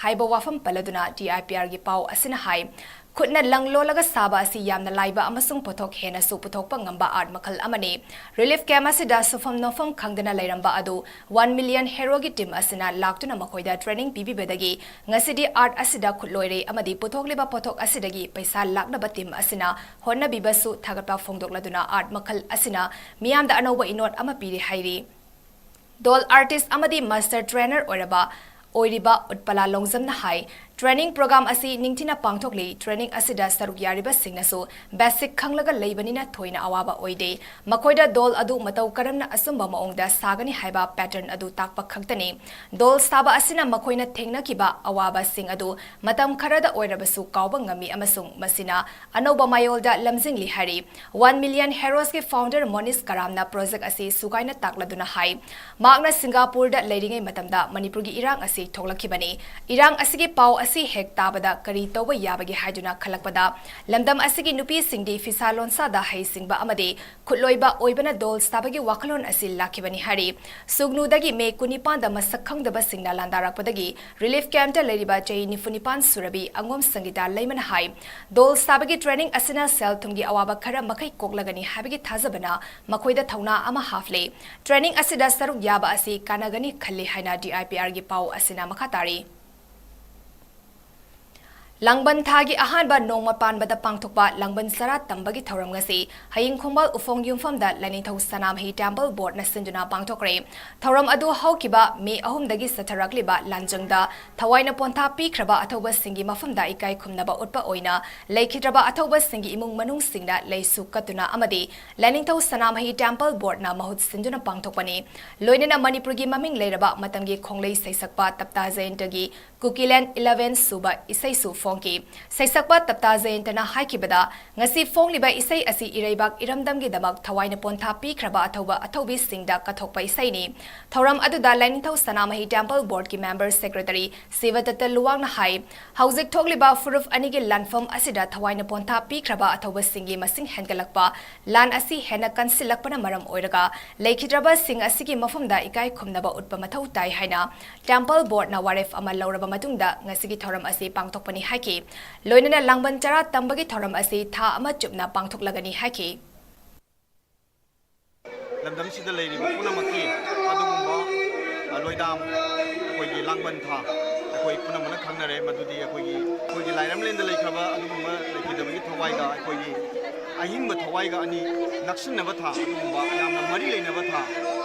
ꯍꯥꯏꯕ ꯋꯥꯐꯝ ꯄꯜꯂꯗꯨꯅ DIPRꯒꯤ ꯄꯥꯎ ꯑꯁꯤꯅ ꯍꯥꯏ꯫ ꯈꯨꯠꯅ ꯂꯪ ꯂꯣꯜꯂꯒ ꯁꯥꯕ ꯑꯁꯤ ꯌꯥꯝꯅ ꯂꯥꯏꯕ ꯑꯃꯁꯨꯡ ꯄꯣꯠꯊꯣꯛ ꯍꯦꯟꯅꯁꯨ ꯄꯨꯊꯣꯛꯄ ꯉꯝꯕ art ꯃꯈꯜ ꯑꯃꯅꯤ꯫ Relief camp ꯑꯁꯤꯗ ꯁꯨꯐꯝ ꯅꯣꯝꯐꯝ ꯈꯪꯗꯅ ꯂꯩꯔꯝꯕ ꯑꯗꯨ One Million Heroesꯀꯤ team ꯑꯁꯤꯅ ꯂꯥꯛꯇꯨꯅ ꯃꯈꯣꯏꯗ training ꯄꯤꯕꯤꯕꯗꯒꯤ ꯉꯁꯤꯗꯤ art ꯑꯁꯤꯗ ꯈꯨꯠꯂꯣꯏꯔꯦ ꯑꯃꯗꯤ ꯄꯨꯊꯣꯛꯂꯤꯕ ꯄꯣꯠꯊꯣꯛ ꯑꯁꯤꯗꯒꯤ ꯄꯩꯁꯥ ꯂꯥꯛꯅꯕ team ꯑꯁꯤꯅ ꯍꯣꯠꯅꯕꯤꯕꯁꯨ ꯊꯥꯒꯠꯄ ꯐꯣꯡꯗꯣꯛꯂꯗꯨꯅ art ꯃꯈꯜ ꯑꯁꯤꯅ ꯃꯤꯌꯥꯝꯗ ꯑꯅꯧꯕ ꯏꯅꯣꯠ ꯑꯃ ꯄꯤꯔꯤ ꯍꯥꯏꯔꯤ꯫ Doll artist ꯑꯃꯗꯤ master trainer ꯑꯣꯏꯔꯕ, ꯑꯣꯏꯔꯤꯕ ꯎꯠꯄꯂꯥ ꯂꯣꯡꯖꯝꯅ ꯍꯥꯏ, training program ꯑꯁꯤ ꯅꯤꯡꯊꯤꯅ ꯄꯥꯡꯊꯣꯛꯂꯤ꯫ Training ꯑꯁꯤꯗ ꯁꯔꯨꯛ ꯌꯥꯔꯤꯕꯁꯤꯡꯅꯁꯨ basic ꯈꯪꯂꯒ ꯂꯩꯕꯅꯤꯅ ꯊꯣꯏꯅ ꯑꯋꯥꯕ ꯑꯣꯏꯗꯦ꯫ ꯃꯈꯣꯏꯗ doll ꯑꯗꯨ ꯃꯇꯧ ꯀꯔꯝꯅ ꯑꯆꯨꯝꯕ ꯃꯑꯣꯡꯗ ꯁꯥꯒꯅꯤ ꯍꯥꯏꯕ pattern ꯑꯗꯨ ꯇꯥꯛꯄ ꯈꯛꯇꯅꯤ꯫ Doll ꯁꯥꯕ ꯑꯁꯤꯅ ꯃꯈꯣꯏꯅ ꯊꯦꯡꯅꯈꯤꯕ ꯑꯋꯥꯕꯁꯤꯡ ꯑꯗꯨ ꯃꯇꯝ ꯈꯔꯗ ꯑꯣꯏꯔꯕꯁꯨ ꯀꯥꯎꯕ ꯉꯝꯃꯤ ꯑꯃꯁꯨꯡ ꯃꯁꯤꯅ ꯑꯅꯧꯕ ꯃꯥꯌꯣꯜꯗ ꯂꯝꯖꯤꯡꯂꯤ ꯍꯥꯏꯔꯤ꯫ One Million Heroesꯀꯤ founder ꯃꯣꯅꯤꯁ ꯀꯔꯥꯝꯅ project ꯑꯁꯤ ꯁꯨꯒꯥꯏꯅ ꯇꯥꯛꯂꯗꯨꯅ ꯍꯥꯏ, ꯃꯍꯥꯛꯅ ꯁꯤꯡꯒꯥꯄꯨꯔꯗ ꯂꯩꯔꯤꯉꯩ ꯃꯇꯝꯗ ꯃꯅꯤꯄꯨꯔꯒꯤ ꯏꯔꯥꯡ ꯑꯁꯤ ꯊꯣꯛꯂꯛꯈꯤꯕꯅꯤ꯫ ꯏꯔꯥꯡ ꯑꯁꯤꯒꯤ ꯄꯥꯎ ꯑꯁꯤ ꯍꯦꯛ ꯇꯥꯕꯗ ꯀꯔꯤ ꯇꯧꯕ ꯌꯥꯕꯒꯦ ꯍꯥꯏꯗꯨꯅ ꯈꯜꯂꯛꯄꯗ, ꯂꯝꯗꯝ ꯑꯁꯤꯒꯤ ꯅꯨꯄꯤꯁꯤꯡꯗꯤ ꯐꯤꯁꯥ ꯂꯣꯟꯁꯥꯗ ꯍꯩꯁꯤꯡꯕ ꯑꯃꯗꯤ ꯈꯨꯠꯂꯣꯏꯕ ꯑꯣꯏꯕꯅ doll ꯁꯥꯕꯒꯤ ꯋꯥꯈꯜꯂꯣꯟ ꯑꯁꯤ ꯂꯥꯛꯈꯤꯕꯅꯤ ꯍꯥꯏꯔꯤ꯫ ꯁꯨꯒꯅꯨꯗꯒꯤ May ꯀꯨꯟꯅꯤꯄꯥꯟꯗ ꯃꯁꯛ ꯈꯪꯗꯕꯁꯤꯡꯅ ꯂꯥꯟꯗꯥꯔꯛꯄꯗꯒꯤ relief campꯇ ꯂꯩꯔꯤꯕ ꯆꯍꯤ ꯅꯤꯐꯨ ꯅꯤꯄꯥꯟ ꯁꯨꯔꯕꯤ ꯑꯉꯣꯝ ꯁꯪꯒꯤꯇꯥ ꯂꯩꯃꯅ ꯍꯥꯏ, doll ꯁꯥꯕꯒꯤ training ꯑꯁꯤꯅ ꯁꯦꯜ ꯊꯨꯝꯒꯤ ꯑꯋꯥꯕ ꯈꯔ ꯃꯈꯩ ꯀꯣꯛꯂꯒꯅꯤ ꯍꯥꯏꯕꯒꯤ ꯊꯥꯖꯕꯅ ꯃꯈꯣꯏꯗ ꯊꯧꯅꯥ ꯑꯃ ꯍꯥꯞꯂꯦ꯫ Training ꯑꯁꯤꯗ ꯁꯔꯨꯛ ꯌꯥꯕ ꯑꯁꯤ ꯀꯥꯟꯅꯒꯅꯤ ꯈꯜꯂꯤ ꯍꯥꯏꯅ DIPRꯒꯤ ꯄꯥꯎ ꯑꯁꯤꯅ ꯃꯈꯥ ꯇꯥꯔꯤ꯫ ꯂꯥꯡꯕꯟ ꯊꯥꯒꯤ ꯑꯍꯥꯟꯕ ꯅꯣꯡꯃ ꯄꯥꯟꯕꯗ ꯄꯥꯡꯊꯣꯛꯄ ꯂꯥꯡꯕꯟ ꯆꯔꯥ ꯇꯝꯕꯒꯤ ꯊꯧꯔꯝ ꯉꯁꯤ ꯍꯌꯤꯡ ꯈꯣꯡꯕꯥꯜ ꯎꯐꯣꯡ ꯌꯨꯝꯐꯝꯗ ꯂꯥꯏꯅꯤꯡꯊꯧ ꯁꯅꯥꯃꯍꯤ ꯇꯦꯝꯄꯜ ꯕꯣꯔꯗꯅ ꯁꯤꯟꯗꯨꯅ ꯄꯥꯡꯊꯣꯛꯈ꯭ꯔꯦ꯫ ꯊꯧꯔꯝ ꯑꯗꯨ ꯍꯧꯈꯤꯕ ꯃꯦ ꯑꯍꯨꯝꯗꯒꯤ ꯆꯠꯊꯔꯛꯂꯤꯕ ꯂꯥꯟꯖꯪꯗ ꯊꯋꯥꯏꯅ ꯄꯣꯟꯊꯥ ꯄꯤꯈ꯭ꯔꯕ ꯑꯊꯧꯕꯁꯤꯡꯒꯤ ꯃꯐꯝꯗ ꯏꯀꯥꯏ ꯈꯨꯝꯅꯕ ꯎꯠꯄ ꯑꯣꯏꯅ ꯂꯩꯈꯤꯗ꯭ꯔꯕ ꯑꯊꯧꯕꯁꯤꯡꯒꯤ ꯏꯃꯨꯡ ꯃꯅꯨꯡꯁꯤꯡꯅ ꯂꯩꯁꯨ ꯀꯠꯇꯨꯅ ꯑꯃꯗꯤ ꯂꯥꯏꯅꯤꯡꯊꯧ ꯁꯅꯥꯃꯍꯤ ꯇꯦꯝꯄꯜ ꯕꯣꯔꯗꯅ ꯃꯍꯨꯠ ꯁꯤꯟꯗꯨꯅ ꯄꯥꯡꯊꯣꯛꯄꯅꯤ꯫ ꯂꯣꯏꯅꯅ ꯃꯅꯤꯄꯨꯔꯒꯤ ꯃꯃꯤꯡ ꯂꯩꯔꯕ ꯃꯇꯝꯒꯤ ꯈꯣꯡꯂꯩ ꯁꯩꯁꯛꯄ ꯇꯞꯇꯥ ꯖꯌꯟꯇꯒꯤ ꯀꯨꯀꯤꯂꯦꯟ eleven ꯁꯨꯕ ꯏꯁꯩꯁꯨ ꯐꯣꯡꯈꯤ꯫ ꯁꯩꯁꯛꯄ ꯇꯞꯇꯥ ꯖꯌꯟꯇꯅ ꯍꯥꯏꯈꯤꯕꯗ, ꯉꯁꯤ ꯐꯣꯡꯂꯤꯕ ꯏꯁꯩ ꯑꯁꯤ ꯏꯔꯩꯕꯥꯛ ꯏꯔꯝꯗꯝꯒꯤꯗꯃꯛ ꯊꯋꯥꯏꯅ ꯄꯣꯟꯊꯥ ꯄꯤꯈ꯭ꯔꯕ ꯑꯊꯧꯕ ꯑꯊꯧꯕꯤꯁꯤꯡꯗ ꯀꯠꯊꯣꯛꯄ ꯏꯁꯩꯅꯤ꯫ ꯊꯧꯔꯝ ꯑꯗꯨꯗ ꯂꯥꯏꯅꯤꯡꯊꯧ ꯁꯅꯥꯃꯍꯤ ꯇꯦꯝꯄꯜ ꯕꯣꯔꯗꯀꯤ ꯃꯦꯝꯕꯔ ꯁꯦꯀ꯭ꯔꯦꯇꯔꯤ ꯁꯤꯕꯗꯠꯇ ꯂꯨꯋꯥꯡꯅ ꯍꯥꯏ, ꯍꯧꯖꯤꯛ ꯊꯣꯛꯂꯤꯕ ꯐꯨꯔꯨꯞ ꯑꯅꯤꯒꯤ ꯂꯥꯟꯐꯝ ꯑꯁꯤꯗ ꯊꯋꯥꯏꯅ ꯄꯣꯟꯊꯥ ꯄꯤꯈ꯭ꯔꯕ ꯑꯊꯧꯕꯁꯤꯡꯒꯤ ꯃꯁꯤꯡ ꯍꯦꯟꯒꯠꯂꯛꯄ, ꯂꯥꯟ ꯑꯁꯤ ꯍꯦꯟꯅ ꯀꯟꯁꯤꯜꯂꯛꯄꯅ ꯃꯔꯝ ꯑꯣꯏꯔꯒ ꯂꯩꯈꯤꯗ꯭ꯔꯕꯁꯤꯡ ꯑꯁꯤꯒꯤ ꯃꯐꯝꯗ ꯏꯀꯥꯏ ꯈꯨꯝꯅꯕ ꯎꯠꯄ ꯃꯊꯧ ꯇꯥꯏ ꯍꯥꯏꯅ ꯇꯦꯝꯄꯜ ꯕꯣꯔꯗꯅ ꯋꯥꯔꯦꯞ ꯑꯃ ꯂꯧꯔꯕ ꯃꯇꯨꯡꯗ ꯉꯁꯤꯒꯤ ꯊꯧꯔꯝ ꯑꯁꯤ ꯄꯥꯡꯊꯣꯛꯄꯅꯤ ꯍꯥꯏꯈꯤ꯫ ꯂꯣꯏꯅꯅ ꯂꯥꯡꯕꯟ ꯆꯔꯥ ꯇꯝꯕꯒꯤ ꯊꯧꯔꯝ ꯑꯁꯤ ꯊꯥ ꯑꯃ ꯆꯨꯞꯅ ꯄꯥꯡꯊꯣꯛꯂꯒꯅꯤ ꯍꯥꯏꯈꯤ꯫ ꯂꯝꯗꯝꯁꯤꯗ ꯂꯩꯔꯤꯕ ꯄꯨꯝꯅꯃꯛꯀꯤ ꯑꯗꯨꯒꯨꯝꯕ, ꯑ, ꯂꯣꯏꯗꯥꯝ, ꯑꯩꯈꯣꯏꯒꯤ ꯂꯥꯡꯕꯟ ꯊꯥ, ꯑꯩꯈꯣꯏ ꯄꯨꯝꯅꯃꯛꯅ ꯈꯪꯅꯔꯦ꯫ ꯃꯗꯨꯗꯤ ꯑꯩꯈꯣꯏꯒꯤ, ꯑꯩꯈꯣꯏꯒꯤ ꯂꯥꯏꯔꯝꯂꯦꯟꯗ ꯂꯩꯈ꯭ꯔꯕ ꯑꯗꯨꯒꯨꯝꯕ ꯂꯩꯈꯤꯗꯕꯒꯤ ꯊꯋꯥꯏꯒ ꯑꯩꯈꯣꯏꯒꯤ ꯑꯍꯤꯡꯕ ꯊꯋꯥꯏꯒ ꯑꯅꯤ ꯅꯛꯁꯤꯟꯅꯕ ꯊꯥ, ꯑꯗꯨꯒꯨꯝꯕ ꯌꯥꯝꯅ ꯃꯔꯤ ꯂꯩꯅꯕ ꯊꯥ,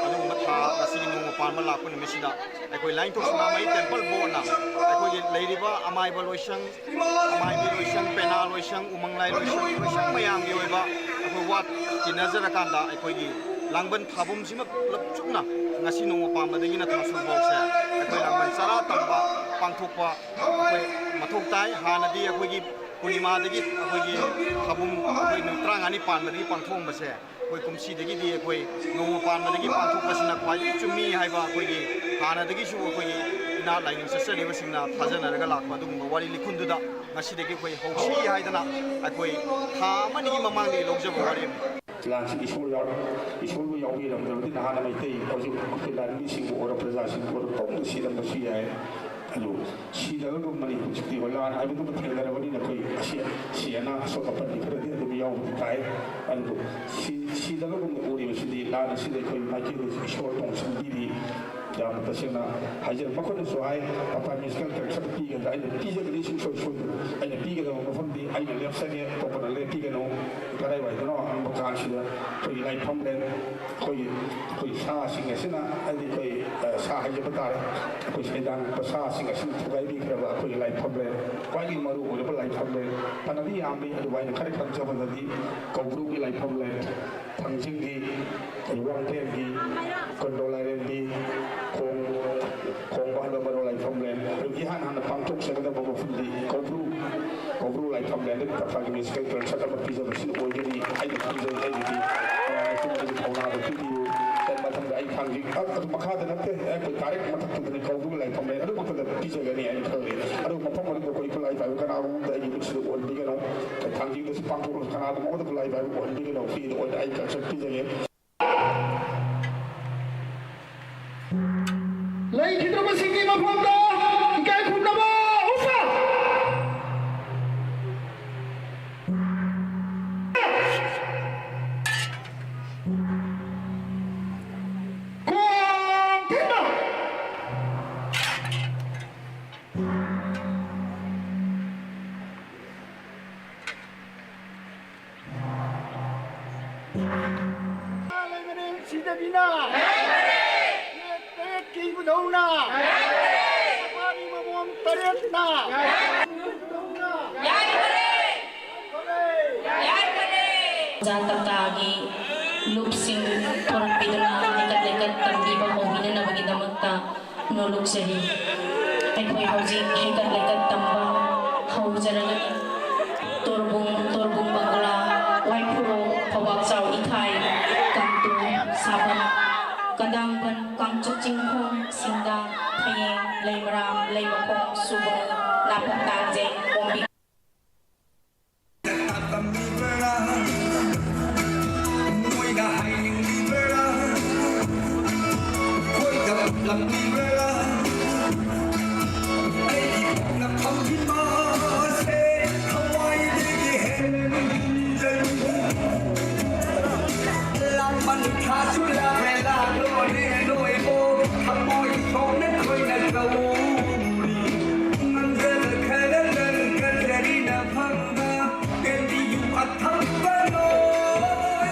ꯑꯗꯨꯒꯨꯝꯕ ꯊꯥ ꯑꯁꯤꯒꯤ ꯅꯣꯡꯃ ꯄꯥꯟꯕ ꯂꯥꯛꯄ ꯅꯨꯃꯤꯠꯁꯤꯗ ꯑꯩꯈꯣꯏ ꯂꯥꯏꯅꯤꯡꯊꯧ ꯁꯅꯥꯃꯍꯤ ꯇꯦꯝꯄꯜ ꯕꯣꯔꯗꯅ ꯑꯩꯈꯣꯏꯒꯤ ꯂꯩꯔꯤꯕ ꯑꯃꯥꯏꯕ ꯂꯣꯏꯁꯪ, ꯑꯃꯥꯏꯕꯤ ꯂꯣꯏꯁꯪ, ꯄꯦꯅꯥ ꯂꯣꯏꯁꯪ, ꯎꯃꯪ ꯂꯥꯏ ꯂꯣꯏꯁꯪ, ꯂꯣꯏꯁꯪ ꯃꯌꯥꯝꯒꯤ ꯑꯣꯏꯕ ꯑꯩꯈꯣꯏ ꯋꯥꯠ ꯇꯤꯟꯅꯖꯔꯀꯥꯟꯗ ꯑꯩꯈꯣꯏꯒꯤ ꯂꯥꯡꯕꯟ ꯊꯥꯕꯝꯁꯤꯃ ꯄꯨꯂꯞ ꯆꯨꯞꯅ ꯉꯁꯤ ꯅꯣꯡꯃ ꯄꯥꯟꯕꯗꯒꯤꯅ ꯊꯥꯁꯨꯛꯐꯥꯎꯁꯦ ꯑꯩꯈꯣꯏ ꯂꯥꯡꯕꯟ ꯆꯔꯥ ꯇꯝꯕ ꯄꯥꯡꯊꯣꯛꯄ ꯑꯩꯈꯣꯏ ꯃꯊꯧ ꯇꯥꯏ꯫ ꯍꯥꯟꯅꯗꯤ ꯑꯩꯈꯣꯏꯒꯤ ꯄꯨꯔꯅꯤꯃꯥꯗꯒꯤ ꯑꯩꯈꯣꯏꯒꯤ ꯊꯥꯕꯝ ꯑꯩꯈꯣꯏ ꯅꯨꯃꯤꯠ ꯇꯔꯥꯃꯉꯥꯅꯤ ꯄꯥꯟꯕꯗꯒꯤ ꯄꯥꯡꯊꯣꯛꯑꯝꯕꯁꯦ ꯑꯩꯈꯣꯏ ꯀꯨꯝꯁꯤꯗꯒꯤꯗꯤ ꯑꯩꯈꯣꯏ ꯅꯣꯡꯃ ꯄꯥꯟꯕꯗꯒꯤ ꯄꯥꯡꯊꯣꯛꯄꯁꯤꯅ ꯈ꯭ꯋꯥꯏꯗꯒꯤ ꯆꯨꯝꯃꯤ ꯍꯥꯏꯕ ꯑꯩꯈꯣꯏꯒꯤ ꯍꯥꯟꯅꯗꯒꯤꯁꯨ ꯑꯩꯈꯣꯏꯒꯤ ꯏꯅꯥꯠ ꯂꯥꯏꯅꯤꯡ ꯆꯠꯆꯔꯤꯕꯁꯤꯡꯅ ꯊꯥꯖꯅꯔꯒ ꯂꯥꯛꯄ ꯑꯗꯨꯒꯨꯝꯕ ꯋꯥꯔꯤ ꯂꯤꯈꯨꯟꯗꯨꯗ ꯉꯁꯤꯗꯒꯤ ꯑꯩꯈꯣꯏ ꯍꯧꯁꯤ ꯍꯥꯏꯗꯅ ꯑꯩꯈꯣꯏ ꯊꯥ ꯑꯃꯅꯤꯒꯤ ꯃꯃꯥꯡꯗꯒꯤ ꯂꯧꯖꯕ ꯋꯥꯔꯦꯞꯅꯤ꯫ ꯂꯥꯟꯁꯤ ꯏꯁꯣꯔ ꯌꯥꯎ-, ꯏꯁꯣꯔꯕꯨ ꯌꯥꯎꯕꯤꯔꯝꯗ꯭ꯔꯕꯗꯤ ꯅꯍꯥꯟꯅ ꯃꯩꯇꯩ ꯍꯧꯖꯤꯛ ꯑꯩꯈꯣꯏ ꯂꯥꯟꯃꯤꯁꯤꯡꯕꯨ ꯑꯣꯏꯔꯣ ꯄ꯭ꯔꯖꯥꯁꯤꯡꯕꯨ ꯑꯣꯏꯔꯣ ꯀꯧꯅ ꯁꯤꯔꯝꯕꯁꯨ ꯌꯥꯏ꯫ ꯑꯗꯨ ꯁꯤꯗꯕꯒꯨꯝꯕꯅꯤ ꯍꯧꯖꯤꯛꯇꯤ꯫ ꯍꯣꯏ, ꯂꯥꯟ ꯍꯥꯏꯕꯗꯨꯃ ꯊꯦꯡꯅꯔꯕꯅꯤꯅ ꯑꯩꯈꯣꯏ ꯑꯁꯤ, ꯁꯤ ꯑꯅꯥ ꯑꯁꯣꯛ ꯑꯄꯟꯗꯤ ꯈꯔꯗꯤ ꯑꯗꯨꯝ ꯌꯥꯎꯕꯗꯤ ꯇꯥꯏ꯫ ꯑꯗꯨꯕꯨ ꯁꯤ, ꯁꯤꯗꯕꯒꯨꯝꯅ ꯎꯔꯤꯕꯁꯤꯗꯤ ꯂꯥꯟ ꯑꯁꯤꯗ ꯑꯩꯈꯣꯏ ꯃꯥꯏꯀꯩꯗꯁꯨ ꯏꯁꯣꯔ ꯇꯣꯡꯁꯤꯟꯕꯤꯔꯤ꯫ ꯌꯥꯝꯅ ꯇꯁꯦꯡꯅ ꯍꯥꯏꯖꯔꯦ꯫ ꯃꯈꯣꯏꯅꯁꯨ ꯍꯥꯏ, "ꯄꯄꯥ ꯃꯤꯁꯀꯦꯜ ꯀꯔꯦꯛꯁꯟ ꯄꯤꯒꯗ꯭ꯔꯥ?" ꯑꯩꯅ ꯄꯤꯖꯒꯅꯤ ꯁꯨꯡꯁꯣꯏ ꯁꯣꯏꯗꯅ꯫ ꯑꯩꯅ ꯄꯤꯒꯗꯕ ꯃꯐꯝꯗꯤ ꯑꯩꯅ ꯂꯦꯞꯆꯒꯦ, ꯑꯇꯣꯞꯄꯅ ꯂꯦꯞꯄꯤꯒꯅꯨ꯫ ꯀꯗꯥꯏꯋꯥꯏꯗꯅꯣ ꯍꯪꯕ ꯀꯥꯟꯁꯤꯗ ꯑꯩꯈꯣꯏꯒꯤ ꯂꯥꯏꯐꯝ ꯂꯦꯟ, ꯑꯩꯈꯣꯏꯒꯤ, ꯑꯩꯈꯣꯏ ꯁꯥꯁꯤꯡ ꯑꯁꯤꯅ, ꯍꯥꯏꯗꯤ ꯑꯩꯈꯣꯏ, ꯑ, ꯁꯥ ꯍꯥꯏꯖꯕ ꯇꯥꯔꯦ, ꯑꯩꯈꯣꯏ ꯁꯩꯗꯥꯡ ꯁꯥꯁꯤꯡ ꯑꯁꯤꯅ ꯊꯨꯒꯥꯏꯕꯤꯈ꯭ꯔꯕ ꯑꯩꯈꯣꯏꯒꯤ ꯂꯥꯏꯐꯝ ꯂꯦꯟ, ꯈ꯭ꯋꯥꯏꯗꯒꯤ ꯃꯔꯨ ꯑꯣꯏꯔꯕ ꯂꯥꯏꯐꯝ ꯂꯦꯟ ꯐꯅꯗꯤ ꯌꯥꯝꯃꯤ, ꯑꯗꯨꯕꯨ ꯑꯩꯅ ꯈꯔ ꯈꯪꯖꯕꯗꯗꯤ ꯀꯧꯕ꯭ꯔꯨꯒꯤ ꯂꯥꯏꯐꯝ ꯂꯦꯟ, ꯊꯥꯡꯖꯤꯡꯒꯤ, ꯋꯥꯡꯈꯦꯝꯒꯤ, ꯀꯣꯟꯗꯣ ꯂꯥꯏꯔꯦꯝꯕꯤ, ꯈꯣꯡ, ꯈꯣꯡꯕ ꯍꯥꯏꯕ ꯃꯔꯨ ꯂꯥꯏꯐꯝ ꯂꯦꯟ, ꯑꯗꯨ ꯏꯍꯥꯟ ꯍꯥꯟꯅ ꯄꯥꯡꯊꯣꯛꯆꯒꯗꯕ ꯃꯐꯝꯗꯤ ꯀꯧꯕ꯭ꯔꯨ, ꯀꯧꯕ꯭ꯔꯨ ꯂꯥꯏꯐꯝ ꯂꯦꯟꯗ ꯄ꯭ꯔꯊꯥꯒꯤ ꯃꯤꯁꯀꯦꯜ ꯀꯔꯦꯛꯁꯟ ꯑꯃ ꯄꯤꯖꯕꯁꯤꯅ ꯑꯣꯏꯒꯅꯤ꯫ ꯑꯩꯅ ꯈꯟꯖꯩ, ꯑꯩꯒꯤꯗꯤ ꯃꯌꯥꯝꯅꯁꯨ ꯃꯗꯨꯒꯤ ꯊꯧꯅꯥꯗꯨ ꯄꯤꯕꯤꯌꯨ꯫ ꯑꯗꯨ ꯃꯊꯪꯗ ꯑꯩ ꯊꯥꯡꯖꯤꯡ, ꯑ, ꯑꯗꯨ ꯃꯈꯥꯗ ꯅꯠꯇꯦ, ꯑꯩꯈꯣꯏ ꯗꯥꯏꯔꯦꯛ ꯃꯊꯛꯇꯨꯗꯅꯤ ꯀꯧꯕ꯭ꯔꯨ ꯂꯥꯏꯐꯝ ꯂꯦꯟ ꯑꯗꯨꯃꯛꯇꯗ ꯄꯤꯖꯒꯅꯤ ꯍꯥꯏꯅ ꯈꯜꯂꯤ꯫ ꯑꯗꯨ ꯃꯐꯝ ꯑꯗꯨꯗ ꯑꯩꯈꯣꯏ ꯈꯨꯠꯂꯥꯏ ꯄꯥꯏꯕ ꯀꯅꯥꯒꯨꯝꯕ ꯑꯃꯗ ꯑꯩꯒꯤ ꯃꯤꯠꯁꯤꯗ ꯎꯍꯟꯕꯤꯒꯅꯨ꯫ ꯊꯥꯡꯖꯤꯡꯗꯁꯨ ꯄꯥꯡꯊꯣꯛꯂꯁꯨ ꯀꯅꯥꯒꯨꯝꯕ ꯑꯃꯗ ꯈꯨꯠꯂꯥꯏ ꯄꯥꯏꯕ ꯎꯍꯟꯕꯤꯒꯅꯨ꯫ ꯐ꯭ꯔꯤꯗ ꯑꯣꯏꯅ ꯑꯩ ꯀꯔꯦꯛꯁꯟ ꯄꯤꯖꯒꯦ꯫ ꯂꯩꯈꯤꯗ꯭ꯔꯕꯁꯤꯡꯒꯤ ꯃꯐꯝꯗ ꯏꯀꯥꯏ ꯈꯨꯝꯅꯕ ꯎꯞꯄ꯫ ꯈꯣꯡ ꯊꯦꯡꯅ꯫ ꯂꯩꯃꯔꯦꯜ ꯁꯤꯗꯕꯤꯅ! ꯇꯔꯦꯠ ꯇꯔꯦꯠꯀꯤ ꯏꯕꯨꯙꯧꯅ! ꯁꯄꯥꯔꯤ ꯃꯃꯣꯝ ꯇꯔꯦꯠꯅ! ꯑꯣꯖꯥ ꯇꯥꯇꯥꯒꯤ ꯂꯨꯞꯁꯤꯡ ꯊꯣꯔꯛꯄꯤꯗꯨꯅ ꯍꯩꯀꯠ ꯂꯩꯀꯠ ꯇꯝꯕꯤꯕ ꯍꯧꯕꯤꯅꯅꯕꯒꯤꯗꯃꯛꯇ ꯅꯣꯂꯨꯛꯆꯔꯤ꯫ ꯑꯩꯈꯣꯏ ꯍꯧꯖꯤꯛ ꯍꯩꯀꯠ ꯂꯩꯀꯠ ꯇꯝꯕ ꯍꯧꯖꯔꯒꯅꯤ꯫ ꯇꯣꯔꯕꯨꯡ, ꯇꯣꯔꯕꯨꯡ ꯕꯪꯒꯂꯥ, ꯋꯥꯏꯈꯨꯔꯣꯛ, ꯐꯧꯕꯥꯛꯆꯥꯎ ꯏꯊꯥꯏ, ꯀꯥꯡꯇꯨ, ꯁꯥꯕꯝ, ꯀꯗꯥꯡꯕꯟ, ꯀꯥꯡꯆꯨꯞ ꯆꯤꯡꯈꯣꯡ, ꯁꯤꯡꯗꯥꯡ, ꯐꯌꯦꯡ, ꯂꯩꯃꯔꯥꯝ, ꯂꯩꯃꯈꯣꯡ, ꯁꯨꯒꯨꯅꯨ, ꯅꯥꯄꯣꯛ ꯇꯥꯡꯖꯩ, ꯀꯣꯝꯕꯤ꯫ ꯇꯝꯕꯤꯕ꯭ꯔꯥ? ꯃꯣꯏꯅ ꯍꯥꯏꯅꯤꯡꯂꯤꯕ꯭ꯔꯥ? ꯑꯩꯈꯣꯏꯗ ꯎꯠꯂꯝꯂꯤꯕ꯭ꯔꯥ? ꯊꯥꯁꯨ ꯂꯥꯛꯂꯦ, ꯂꯥꯛꯂꯣꯅꯦ ꯅꯣꯏꯕꯣ, ꯊꯃꯣꯏ ꯁꯣꯛꯅ ꯈꯣꯏꯅ ꯀꯧꯔꯤ꯫ ꯉꯝꯖꯕ ꯈꯔ ꯅꯪ ꯀꯠꯆꯔꯤ ꯅꯐꯝꯗ, ꯄꯦꯟꯕꯤꯌꯨ ꯑꯊꯝꯕ ꯅꯣꯏ꯫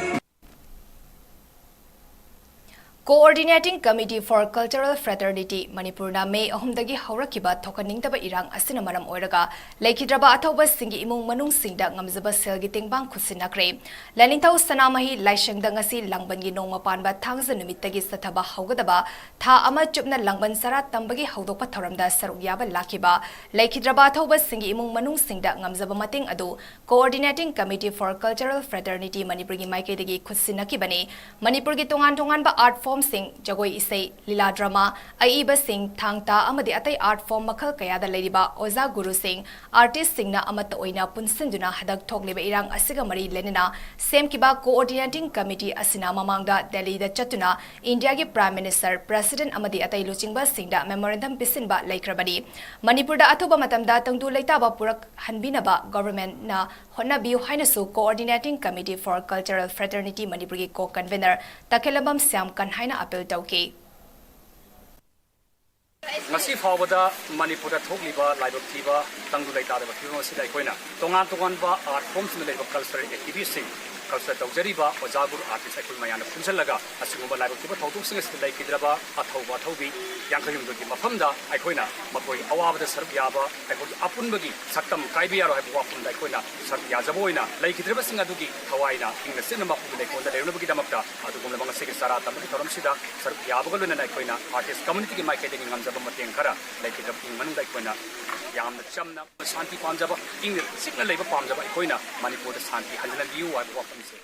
Coordinating Committee for Cultural Fraternity ꯃꯅꯤꯄꯨꯔꯅ ꯃꯦ ꯑꯍꯨꯝꯗꯒꯤ ꯍꯧꯔꯛꯈꯤꯕ ꯊꯣꯛꯍꯟꯅꯤꯡꯗꯕ ꯏꯔꯥꯡ ꯑꯁꯤꯅ ꯃꯔꯝ ꯑꯣꯏꯔꯒ ꯂꯩꯈꯤꯗ꯭ꯔꯕ ꯑꯊꯧꯕꯁꯤꯡꯒꯤ ꯏꯃꯨꯡ ꯃꯅꯨꯡꯁꯤꯡꯗ ꯉꯝꯖꯕ ꯁꯦꯜꯒꯤ ꯇꯦꯡꯕꯥꯡ ꯈꯨꯠꯁꯤꯟꯅꯈ꯭ꯔꯦ꯫ ꯂꯥꯏꯅꯤꯡꯊꯧ ꯁꯅꯥꯃꯍꯤ ꯂꯥꯏꯁꯪꯗ ꯉꯁꯤ ꯂꯥꯡꯕꯟꯒꯤ ꯅꯣꯡꯃ ꯄꯥꯟꯕ ꯊꯥꯡꯖ ꯅꯨꯃꯤꯠꯇꯒꯤ ꯆꯠꯊꯕ ꯍꯧꯒꯗꯕ ꯊꯥ ꯑꯃ ꯆꯨꯞꯅ ꯂꯥꯡꯕꯟ ꯆꯔꯥ ꯇꯝꯕꯒꯤ ꯍꯧꯗꯣꯛꯄ ꯊꯧꯔꯝꯗ ꯁꯔꯨꯛ ꯌꯥꯕ ꯂꯥꯛꯈꯤꯕ ꯂꯩꯈꯤꯗ꯭ꯔꯕ ꯑꯊꯧꯕꯁꯤꯡꯒꯤ ꯏꯃꯨꯡ ꯃꯅꯨꯡꯁꯤꯡꯗ ꯉꯝꯖꯕ ꯃꯇꯦꯡ ꯑꯗꯨ Coordinating Committee for Cultural Fraternity ꯃꯅꯤꯄꯨꯔꯒꯤ ꯃꯥꯏꯀꯩꯗꯒꯤ ꯈꯨꯠꯁꯤꯟꯅꯈꯤꯕꯅꯤ꯫ ꯃꯅꯤꯄꯨꯔꯒꯤ ꯇꯣꯉꯥꯟ ꯇꯣꯉꯥꯟꯕ art formꯁꯤꯡ, ꯖꯒꯣꯏ ꯏꯁꯩ, ꯂꯤꯂꯥ ꯗ꯭ꯔꯃꯥ, ꯑꯏꯕꯁꯤꯡ, ꯊꯥꯡ ꯇꯥ ꯑꯃꯗꯤ ꯑꯇꯩ art form ꯃꯈꯜ ꯀꯌꯥꯗ ꯂꯩꯔꯤꯕ ꯑꯣꯖꯥ ꯒꯨꯔꯨꯁꯤꯡ, artistꯁꯤꯡꯅ ꯑꯃꯠꯇ ꯑꯣꯏꯅ ꯄꯨꯟꯁꯤꯟꯗꯨꯅ ꯍꯟꯗꯛ ꯊꯣꯛꯂꯤꯕ ꯏꯔꯥꯡ ꯑꯁꯤꯒ ꯃꯔꯤ ꯂꯩꯅꯅ ꯁꯦꯝꯈꯤꯕ Coordinating Committee ꯑꯁꯤꯅ ꯃꯃꯥꯡꯗ ꯗꯦꯜꯂꯤꯗ ꯆꯠꯇꯨꯅ ꯏꯟꯗꯤꯌꯥꯒꯤ Prime Minister, President ꯑꯃꯗꯤ ꯑꯇꯩ ꯂꯨꯆꯤꯡꯕꯁꯤꯡꯗ memorandum ꯄꯤꯁꯤꯟꯕ ꯂꯩꯈ꯭ꯔꯕꯅꯤ꯫ ꯃꯅꯤꯄꯨꯔꯗ ꯑꯊꯨꯕ ꯃꯇꯝꯗ ꯇꯪꯗꯨ ꯂꯩꯇꯥꯕ ꯄꯨꯔꯛꯍꯟꯕꯤꯅꯕ governmentꯅ ꯍꯣꯠꯅꯕꯤꯌꯨ ꯍꯥꯏꯅꯁꯨ Coordinating Committee for Cultural Fraternity ꯃꯅꯤꯄꯨꯔꯒꯤ co-convener ꯇꯈꯦꯂꯝꯕꯝ ꯁ꯭ꯌꯥꯝ ꯀꯟꯍꯥꯏꯅ appeal ꯇꯧꯈꯤ꯫ ꯉꯁꯤ ꯐꯥꯎꯕꯗ ꯃꯅꯤꯄꯨꯔꯗ ꯊꯣꯛꯂꯤꯕ ꯂꯥꯏꯕꯛ ꯊꯤꯕ ꯇꯪꯗꯨ ꯂꯩꯇꯥꯗꯕ ꯐꯤꯕꯝ ꯑꯁꯤꯗ ꯑꯩꯈꯣꯏꯅ ꯇꯣꯉꯥꯟ ꯇꯣꯉꯥꯟꯕ art formꯁꯤꯡꯗ ꯂꯩꯔꯤꯕ cultural activistꯁꯤꯡ, culture ꯇꯧꯖꯔꯤꯕ ꯑꯣꯖꯥ ꯒꯨꯔꯨ artist ꯑꯩꯈꯣꯏ ꯃꯌꯥꯝꯅ ꯄꯨꯟꯁꯤꯜꯂꯒ ꯑꯁꯤꯒꯨꯝꯕ ꯂꯥꯏꯕꯛ ꯊꯤꯕ ꯊꯧꯗꯣꯛꯁꯤꯡ ꯑꯁꯤꯗ ꯂꯩꯈꯤꯗ꯭ꯔꯕ ꯑꯊꯧꯕ ꯑꯊꯧꯕꯤ ꯌꯥꯡꯈꯩ ꯍꯨꯝꯗꯣꯏꯒꯤ ꯃꯐꯝꯗ ꯑꯩꯈꯣꯏꯅ ꯃꯈꯣꯏꯒꯤ ꯑꯋꯥꯕꯗ ꯁꯔꯨꯛ ꯌꯥꯕ, ꯑꯩꯈꯣꯏꯒꯤ ꯑꯄꯨꯟꯕꯒꯤ ꯁꯛꯇꯝ ꯀꯥꯏꯕ ꯌꯥꯔꯣꯏ ꯍꯥꯏꯕ ꯋꯥꯐꯝꯗ ꯑꯩꯈꯣꯏꯅ ꯁꯔꯨꯛ ꯌꯥꯖꯕ ꯑꯣꯏꯅ ꯂꯩꯈꯤꯗ꯭ꯔꯕꯁꯤꯡ ꯑꯗꯨꯒꯤ ꯊꯋꯥꯏꯅ ꯏꯪꯅ ꯆꯤꯛꯅ ꯃꯄꯨꯒꯤ ꯂꯩꯀꯣꯜꯗ ꯂꯩꯔꯨꯅꯕꯒꯤꯗꯃꯛꯇ ꯑꯗꯨꯒꯨꯝꯂꯕ ꯉꯁꯤꯒꯤ ꯆꯔꯥ ꯇꯝꯕꯒꯤ ꯊꯧꯔꯝꯁꯤꯗ ꯁꯔꯨꯛ ꯌꯥꯕꯒ ꯂꯣꯏꯅꯅ ꯑꯩꯈꯣꯏꯅ artist communityꯒꯤ ꯃꯥꯏꯀꯩꯗꯒꯤ ꯉꯝꯖꯕ ꯃꯇꯦꯡ ꯈꯔ ꯂꯩꯈꯤꯗ꯭ꯔꯕ ꯏꯃꯨꯡ ꯃꯅꯨꯡꯗ ꯑꯩꯈꯣꯏꯅ ꯌꯥꯝꯅ ꯆꯝꯅ ꯁꯥꯟꯇꯤ ꯄꯥꯝꯖꯕ, ꯏꯪꯅ ꯆꯤꯛꯅ ꯂꯩꯕ ꯄꯥꯝꯖꯕ ꯑꯩꯈꯣꯏꯅ ꯃꯅꯤꯄꯨꯔꯗ ꯁꯥꯟꯇꯤ ꯍꯟꯖꯤꯟꯍꯟꯕꯤꯌꯨ ꯍꯥꯏꯕ ꯋꯥꯐꯝꯁꯦ꯫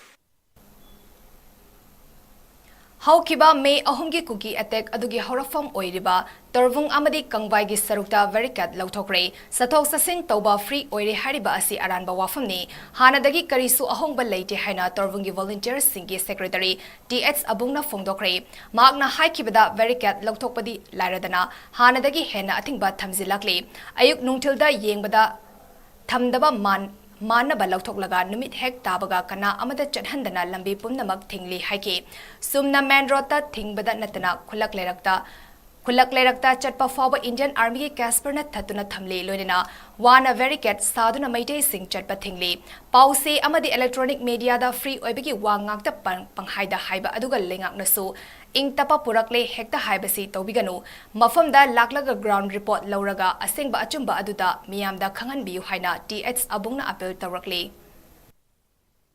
ꯍꯧꯈꯤꯕ ꯃꯦ ꯑꯍꯨꯝꯒꯤ ꯀꯨꯀꯤ attack ꯑꯗꯨꯒꯤ ꯍꯧꯔꯛꯐꯝ ꯑꯣꯏꯔꯤꯕ ꯇꯣꯔꯕꯨꯡ ꯑꯃꯗꯤ ꯀꯪꯕꯥꯏꯒꯤ ꯁꯔꯨꯛꯇ barricade ꯂꯧꯊꯣꯛꯈ꯭ꯔꯦ꯫ ꯆꯠꯊꯣꯛ ꯆꯠꯁꯤꯟ ꯇꯧꯕ free ꯑꯣꯏꯔꯦ ꯍꯥꯏꯔꯤꯕ ꯑꯁꯤ ꯑꯔꯥꯟꯕ ꯋꯥꯐꯝꯅꯤ꯫ ꯍꯥꯟꯅꯗꯒꯤ ꯀꯔꯤꯁꯨ ꯑꯍꯣꯡꯕ ꯂꯩꯇꯦ ꯍꯥꯏꯅ ꯇꯣꯔꯕꯨꯡꯒꯤ volunteerꯁꯤꯡꯒꯤ secretary ꯇꯤ ꯑꯦꯆ ꯑꯕꯨꯡꯅ ꯐꯣꯡꯗꯣꯛꯈ꯭ꯔꯦ꯫ ꯃꯍꯥꯛꯅ ꯍꯥꯏꯈꯤꯕꯗ, barricade ꯂꯧꯊꯣꯛꯄꯗꯤ ꯂꯥꯏꯔꯗꯅ ꯍꯥꯟꯅꯗꯒꯤ ꯍꯦꯟꯅ ꯑꯊꯤꯡꯕ ꯊꯝꯖꯤꯜꯂꯛꯂꯤ꯫ ꯑꯌꯨꯛ ꯅꯨꯡꯊꯤꯜꯗ ꯌꯦꯡꯕꯗ ꯊꯝꯗꯕ ꯃꯥꯟ ꯃꯥꯟꯅꯕ ꯂꯧꯊꯣꯛꯂꯒ ꯅꯨꯃꯤꯠ ꯍꯦꯛ ꯇꯥꯕꯒ ꯀꯅꯥ ꯑꯃꯗ ꯆꯠꯍꯟꯗꯅ ꯂꯝꯕꯤ ꯄꯨꯝꯅꯃꯛ ꯊꯤꯡꯂꯤ ꯍꯥꯏꯈꯤ꯫ ꯁꯨꯝꯅ ꯃꯦꯟ ꯔꯣꯗꯇ ꯊꯤꯡꯕꯗ ꯅꯠꯇꯅ ꯈꯨꯜꯂꯛ ꯂꯩꯔꯛꯇ, ꯈꯨꯜꯂꯛ ꯂꯩꯔꯛꯇ ꯆꯠꯄ ꯐꯥꯎꯕ ꯏꯟꯗꯤꯌꯟ ꯑꯥꯔꯃꯤꯒꯤ ꯀꯦꯁꯄꯔꯅ ꯊꯠꯇꯨꯅ ꯊꯝꯂꯤ, ꯂꯣꯏꯅꯅ ꯋꯥꯅ ꯕꯦꯔꯤꯀꯦꯗ ꯁꯥꯗꯨꯅ ꯃꯩꯇꯩꯁꯤꯡ ꯆꯠꯄ ꯊꯤꯡꯂꯤ꯫ ꯄꯥꯎꯁꯦ ꯑꯃꯗꯤ ꯏꯂꯦꯛꯇ꯭ꯔꯣꯅꯤꯛ ꯃꯦꯗꯤꯌꯥꯗ ꯐ꯭ꯔꯤ ꯑꯣꯏꯕꯒꯤ ꯋꯥ ꯉꯥꯛꯇ ꯄꯪ-, ꯄꯪꯍꯥꯏꯗ ꯍꯥꯏꯕ ꯑꯗꯨꯒ ꯂꯩꯉꯥꯛꯅꯁꯨ ꯏꯪ ꯇꯞꯄ ꯄꯨꯔꯛꯂꯦ ꯍꯦꯛꯇ ꯍꯥꯏꯕꯁꯤ ꯇꯧꯕꯤꯒꯅꯨ꯫ ꯃꯐꯝꯗ ꯂꯥꯛꯂꯒ ꯒ꯭ꯔꯥꯎꯟ ꯔꯤꯄꯣꯔꯠ ꯂꯧꯔꯒ ꯑꯁꯦꯡꯕ ꯑꯆꯨꯝꯕ ꯑꯗꯨꯗ ꯃꯤꯌꯥꯝꯗ ꯈꯪꯍꯟꯕꯤꯌꯨ ꯍꯥꯏꯅ ꯇꯤ ꯑꯩꯆ ꯑꯕꯨꯡꯅ ꯑꯥꯄꯤꯜ ꯇꯧꯔꯛꯂꯤ꯫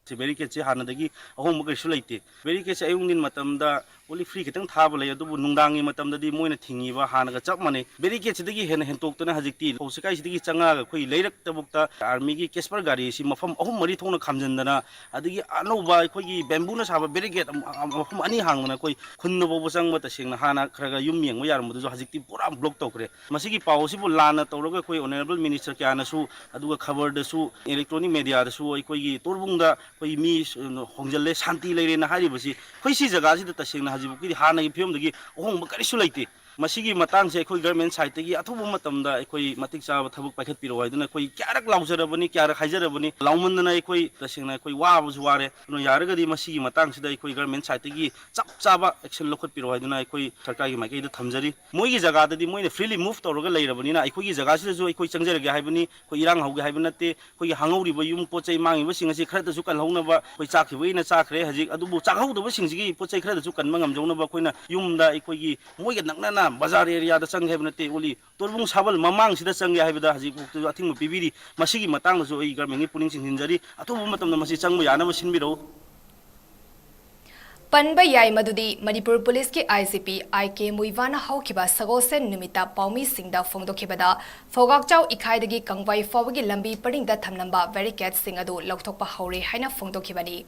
ꯁꯤ ꯕꯦꯔꯤꯀꯦꯗꯁꯤ ꯍꯥꯟꯅꯗꯒꯤ ꯑꯍꯣꯡꯕ ꯀꯔꯤꯁꯨ ꯂꯩꯇꯦ꯫ ꯕꯦꯔꯤꯀꯦꯗꯁꯤ ꯑꯌꯨꯛ ꯅꯨꯡꯊꯤꯟ ꯃꯇꯝꯗ only free ꯈꯤꯇꯪ ꯊꯥꯕ ꯂꯩ, ꯑꯗꯨꯕꯨ ꯅꯨꯡꯗꯥꯡꯒꯤ ꯃꯇꯝꯗꯗꯤ ꯃꯣꯏꯅ ꯊꯤꯡꯉꯤꯕ ꯍꯥꯟꯅꯒ ꯆꯞ ꯃꯥꯟꯅꯩ꯫ ꯕꯦꯔꯤꯀꯦꯗꯁꯤꯗꯒꯤ ꯍꯦꯟꯅ ꯍꯦꯟꯇꯣꯛꯇꯅ ꯍꯧꯖꯤꯛꯇꯤ ꯈꯧꯁꯤꯀꯥꯏꯁꯤꯗꯒꯤ ꯆꯪꯉꯛꯑꯒ ꯑꯩꯈꯣꯏ ꯂꯩꯔꯛꯇꯕꯨꯛꯇ ꯑꯥꯔꯃꯤꯒꯤ ꯀꯦꯁꯄꯔ ꯒꯥꯔꯤꯁꯤ ꯃꯐꯝ ꯑꯍꯨꯝ ꯃꯔꯤ ꯊꯣꯛꯅ ꯈꯥꯝꯖꯤꯟꯗꯅ, ꯑꯗꯒꯤ ꯑꯅꯧꯕ ꯑꯩꯈꯣꯏꯒꯤ ꯕꯦꯝꯕꯨꯅ ꯁꯥꯕ ꯕꯦꯔꯤꯀꯦꯗ ꯑꯃ-, ꯑꯃ-, ꯃꯐꯝ ꯑꯅꯤ ꯍꯥꯡꯗꯅ ꯑꯩꯈꯣꯏ ꯈꯨꯟꯗ ꯐꯥꯎꯕ ꯆꯪꯕ ꯇꯁꯦꯡꯅ ꯍꯥꯟꯅ ꯈꯔ ꯈꯔ ꯌꯨꯝ ꯌꯦꯡꯕ ꯌꯥꯔꯝꯕꯗꯨꯁꯨ ꯍꯧꯖꯤꯛꯇꯤ ꯄꯨꯔꯥ ꯕ꯭ꯂꯣꯛ ꯇꯧꯈ꯭ꯔꯦ꯫ ꯃꯁꯤꯒꯤ ꯄꯥꯎ ꯑꯁꯤꯕꯨ ꯂꯥꯟꯅ ꯇꯧꯔꯒ ꯑꯩꯈꯣꯏ ꯑꯣꯅꯔꯦꯕꯜ ꯃꯤꯅꯤꯁꯇꯔ ꯀꯌꯥꯅꯁꯨ, ꯑꯗꯨꯒ ꯈꯕꯔꯗꯁꯨ, ꯏꯂꯦꯛꯇ꯭ꯔꯣꯅꯤꯛ ꯃꯦꯗꯤꯌꯥꯗꯁꯨ ꯑꯩꯈꯣꯏꯒꯤ ꯇꯣꯔꯕꯨꯡꯗ ꯑꯩꯈꯣꯏ ꯃꯤ ꯍꯣꯡꯖꯤꯜꯂꯦ, ꯁꯥꯟꯇꯤ ꯂꯩꯔꯦꯅ ꯍꯥꯏꯔꯤꯕꯁꯤ ꯑꯩꯈꯣꯏ ꯁꯤ ꯖꯒꯥꯁꯤꯗ ꯇꯁꯦꯡꯅ ꯍꯧꯖꯤꯛꯐꯥꯎꯒꯤꯗꯤ ꯍꯥꯟꯅꯒꯤ ꯐꯤꯕꯝꯗꯒꯤ ꯑꯍꯣꯡꯕ ꯀꯔꯤꯁꯨ ꯂꯩꯇꯦ꯫ ꯃꯁꯤꯒꯤ ꯃꯇꯥꯡꯁꯦ ꯑꯩꯈꯣꯏ ꯒꯔꯃꯦꯟ ꯁꯥꯏꯠꯇꯒꯤ ꯑꯊꯨꯕ ꯃꯇꯝꯗ ꯑꯩꯈꯣꯏ ꯃꯇꯤꯛ ꯆꯥꯕ ꯊꯕꯛ ꯄꯥꯏꯈꯠꯄꯤꯔꯛꯑꯣ ꯍꯥꯏꯗꯨꯅ ꯑꯩꯈꯣꯏ ꯀꯌꯥꯔꯛ ꯂꯥꯎꯖꯔꯕꯅꯤ, ꯀꯌꯥꯔꯛ ꯍꯥꯏꯖꯔꯕꯅꯤ, ꯂꯥꯎꯃꯟꯗꯅ ꯑꯩꯈꯣꯏ ꯇꯁꯦꯡꯅ ꯑꯩꯈꯣꯏ ꯋꯥꯕꯁꯨ ꯋꯥꯔꯦ꯫ ꯑꯗꯨꯅ ꯌꯥꯔꯒꯗꯤ ꯃꯁꯤꯒꯤ ꯃꯇꯥꯡꯁꯤꯗ ꯑꯩꯈꯣꯏ ꯒꯔꯃꯦꯟ ꯁꯥꯏꯠꯇꯒꯤ ꯆꯞ ꯆꯥꯕ ꯑꯦꯛꯁꯟ ꯂꯧꯈꯠꯄꯤꯔꯛꯑꯣ ꯍꯥꯏꯗꯨꯅ ꯑꯩꯈꯣꯏ ꯁꯔꯀꯥꯔꯒꯤ ꯃꯥꯏꯀꯩꯗ ꯊꯝꯖꯔꯤ꯫ ꯃꯣꯏꯒꯤ ꯖꯒꯥꯗꯗꯤ ꯃꯣꯏꯅ ꯐ꯭ꯔꯤꯂꯤ ꯃꯨꯚ ꯇꯧꯔꯒ ꯂꯩꯔꯕꯅꯤꯅ ꯑꯩꯈꯣꯏꯒꯤ ꯖꯒꯥꯁꯤꯗꯁꯨ ꯑꯩꯈꯣꯏ ꯆꯪꯖꯔꯒꯦ ꯍꯥꯏꯕꯅꯤ, ꯑꯩꯈꯣꯏ ꯏꯔꯥꯡ ꯍꯧꯒꯦ ꯍꯥꯏꯕ ꯅꯠꯇꯦ꯫ ꯑꯩꯈꯣꯏꯒꯤ ꯍꯥꯡꯍꯧꯔꯤꯕ ꯌꯨꯝ ꯄꯣꯠ ꯆꯩ ꯃꯥꯡꯉꯤꯕꯁꯤꯡ ꯑꯁꯤ ꯈꯔꯗꯁꯨ ꯀꯜꯍꯧꯅꯕ ꯑꯩꯈꯣꯏ ꯆꯥꯈꯤꯕꯒꯤꯅ ꯆꯥꯈ꯭ꯔꯦ ꯍꯧꯖꯤꯛ, ꯑꯗꯨꯕꯨ ꯆꯥꯛꯍꯧꯗꯕꯁꯤꯡꯁꯤꯒꯤ ꯄꯣꯠ ꯆꯩ ꯈꯔꯗꯁꯨ ꯀꯟꯕ ꯉꯝꯖꯧꯅꯕ ꯑꯩꯈꯣꯏꯅ ꯌꯨꯝꯗ ꯑꯩꯈꯣꯏꯒꯤ ꯃꯣꯏꯒ ꯅꯛꯅꯅ ꯕꯖꯥꯔ ꯑꯦꯔꯤꯌꯥꯗ ꯆꯪꯒꯦ ꯍꯥꯏꯕ ꯅꯠꯇꯦ, only ꯇꯣꯔꯕꯨꯡ ꯁꯥꯕꯜ ꯃꯃꯥꯡꯁꯤꯗ ꯆꯪꯒꯦ ꯍꯥꯏꯕꯗ ꯍꯧꯖꯤꯛ ꯐꯥꯎꯕꯗꯁꯨ ꯑꯊꯤꯡꯕ ꯄꯤꯕꯤꯔꯤ꯫ ꯃꯁꯤꯒꯤ ꯃꯇꯥꯡꯗꯁꯨ ꯑꯩ ꯒꯔꯃꯦꯟꯒꯤ ꯄꯨꯛꯅꯤꯡ ꯆꯤꯡꯁꯤꯟꯖꯔꯤ, ꯑꯊꯨꯕ ꯃꯇꯝꯗ ꯃꯁꯤ ꯆꯪꯕ ꯌꯥꯅꯕ ꯁꯤꯟꯕꯤꯔꯛꯎ꯫ ꯄꯟꯕ ꯌꯥꯏ ꯃꯗꯨꯗꯤ ꯃꯅꯤꯄꯨꯔ ꯄꯨꯂꯤꯁꯀꯤ ꯑꯥꯏ ꯖꯤ ꯄꯤ ꯑꯥꯏ ꯀꯦ ꯃꯨꯏꯕꯥꯅ ꯍꯧꯈꯤꯕ ꯁꯒꯣꯜꯁꯦꯟ ꯅꯨꯃꯤꯠꯇ ꯄꯥꯎꯃꯤꯁꯤꯡꯗ ꯐꯣꯡꯗꯣꯛꯈꯤꯕꯗ ꯐꯧꯒꯥꯛꯆꯥꯎ ꯏꯈꯥꯏꯗꯒꯤ ꯀꯪꯕꯥꯏ ꯐꯥꯎꯕꯒꯤ ꯂꯝꯕꯤ ꯄꯔꯤꯡꯗ ꯊꯝꯂꯝꯕ ꯕꯦꯔꯤꯀꯦꯗꯁꯤꯡ ꯑꯗꯨ ꯂꯧꯊꯣꯛꯄ ꯍꯧꯔꯦ ꯍꯥꯏꯅ ꯐꯣꯡꯗꯣꯛꯈꯤꯕꯅꯤ꯫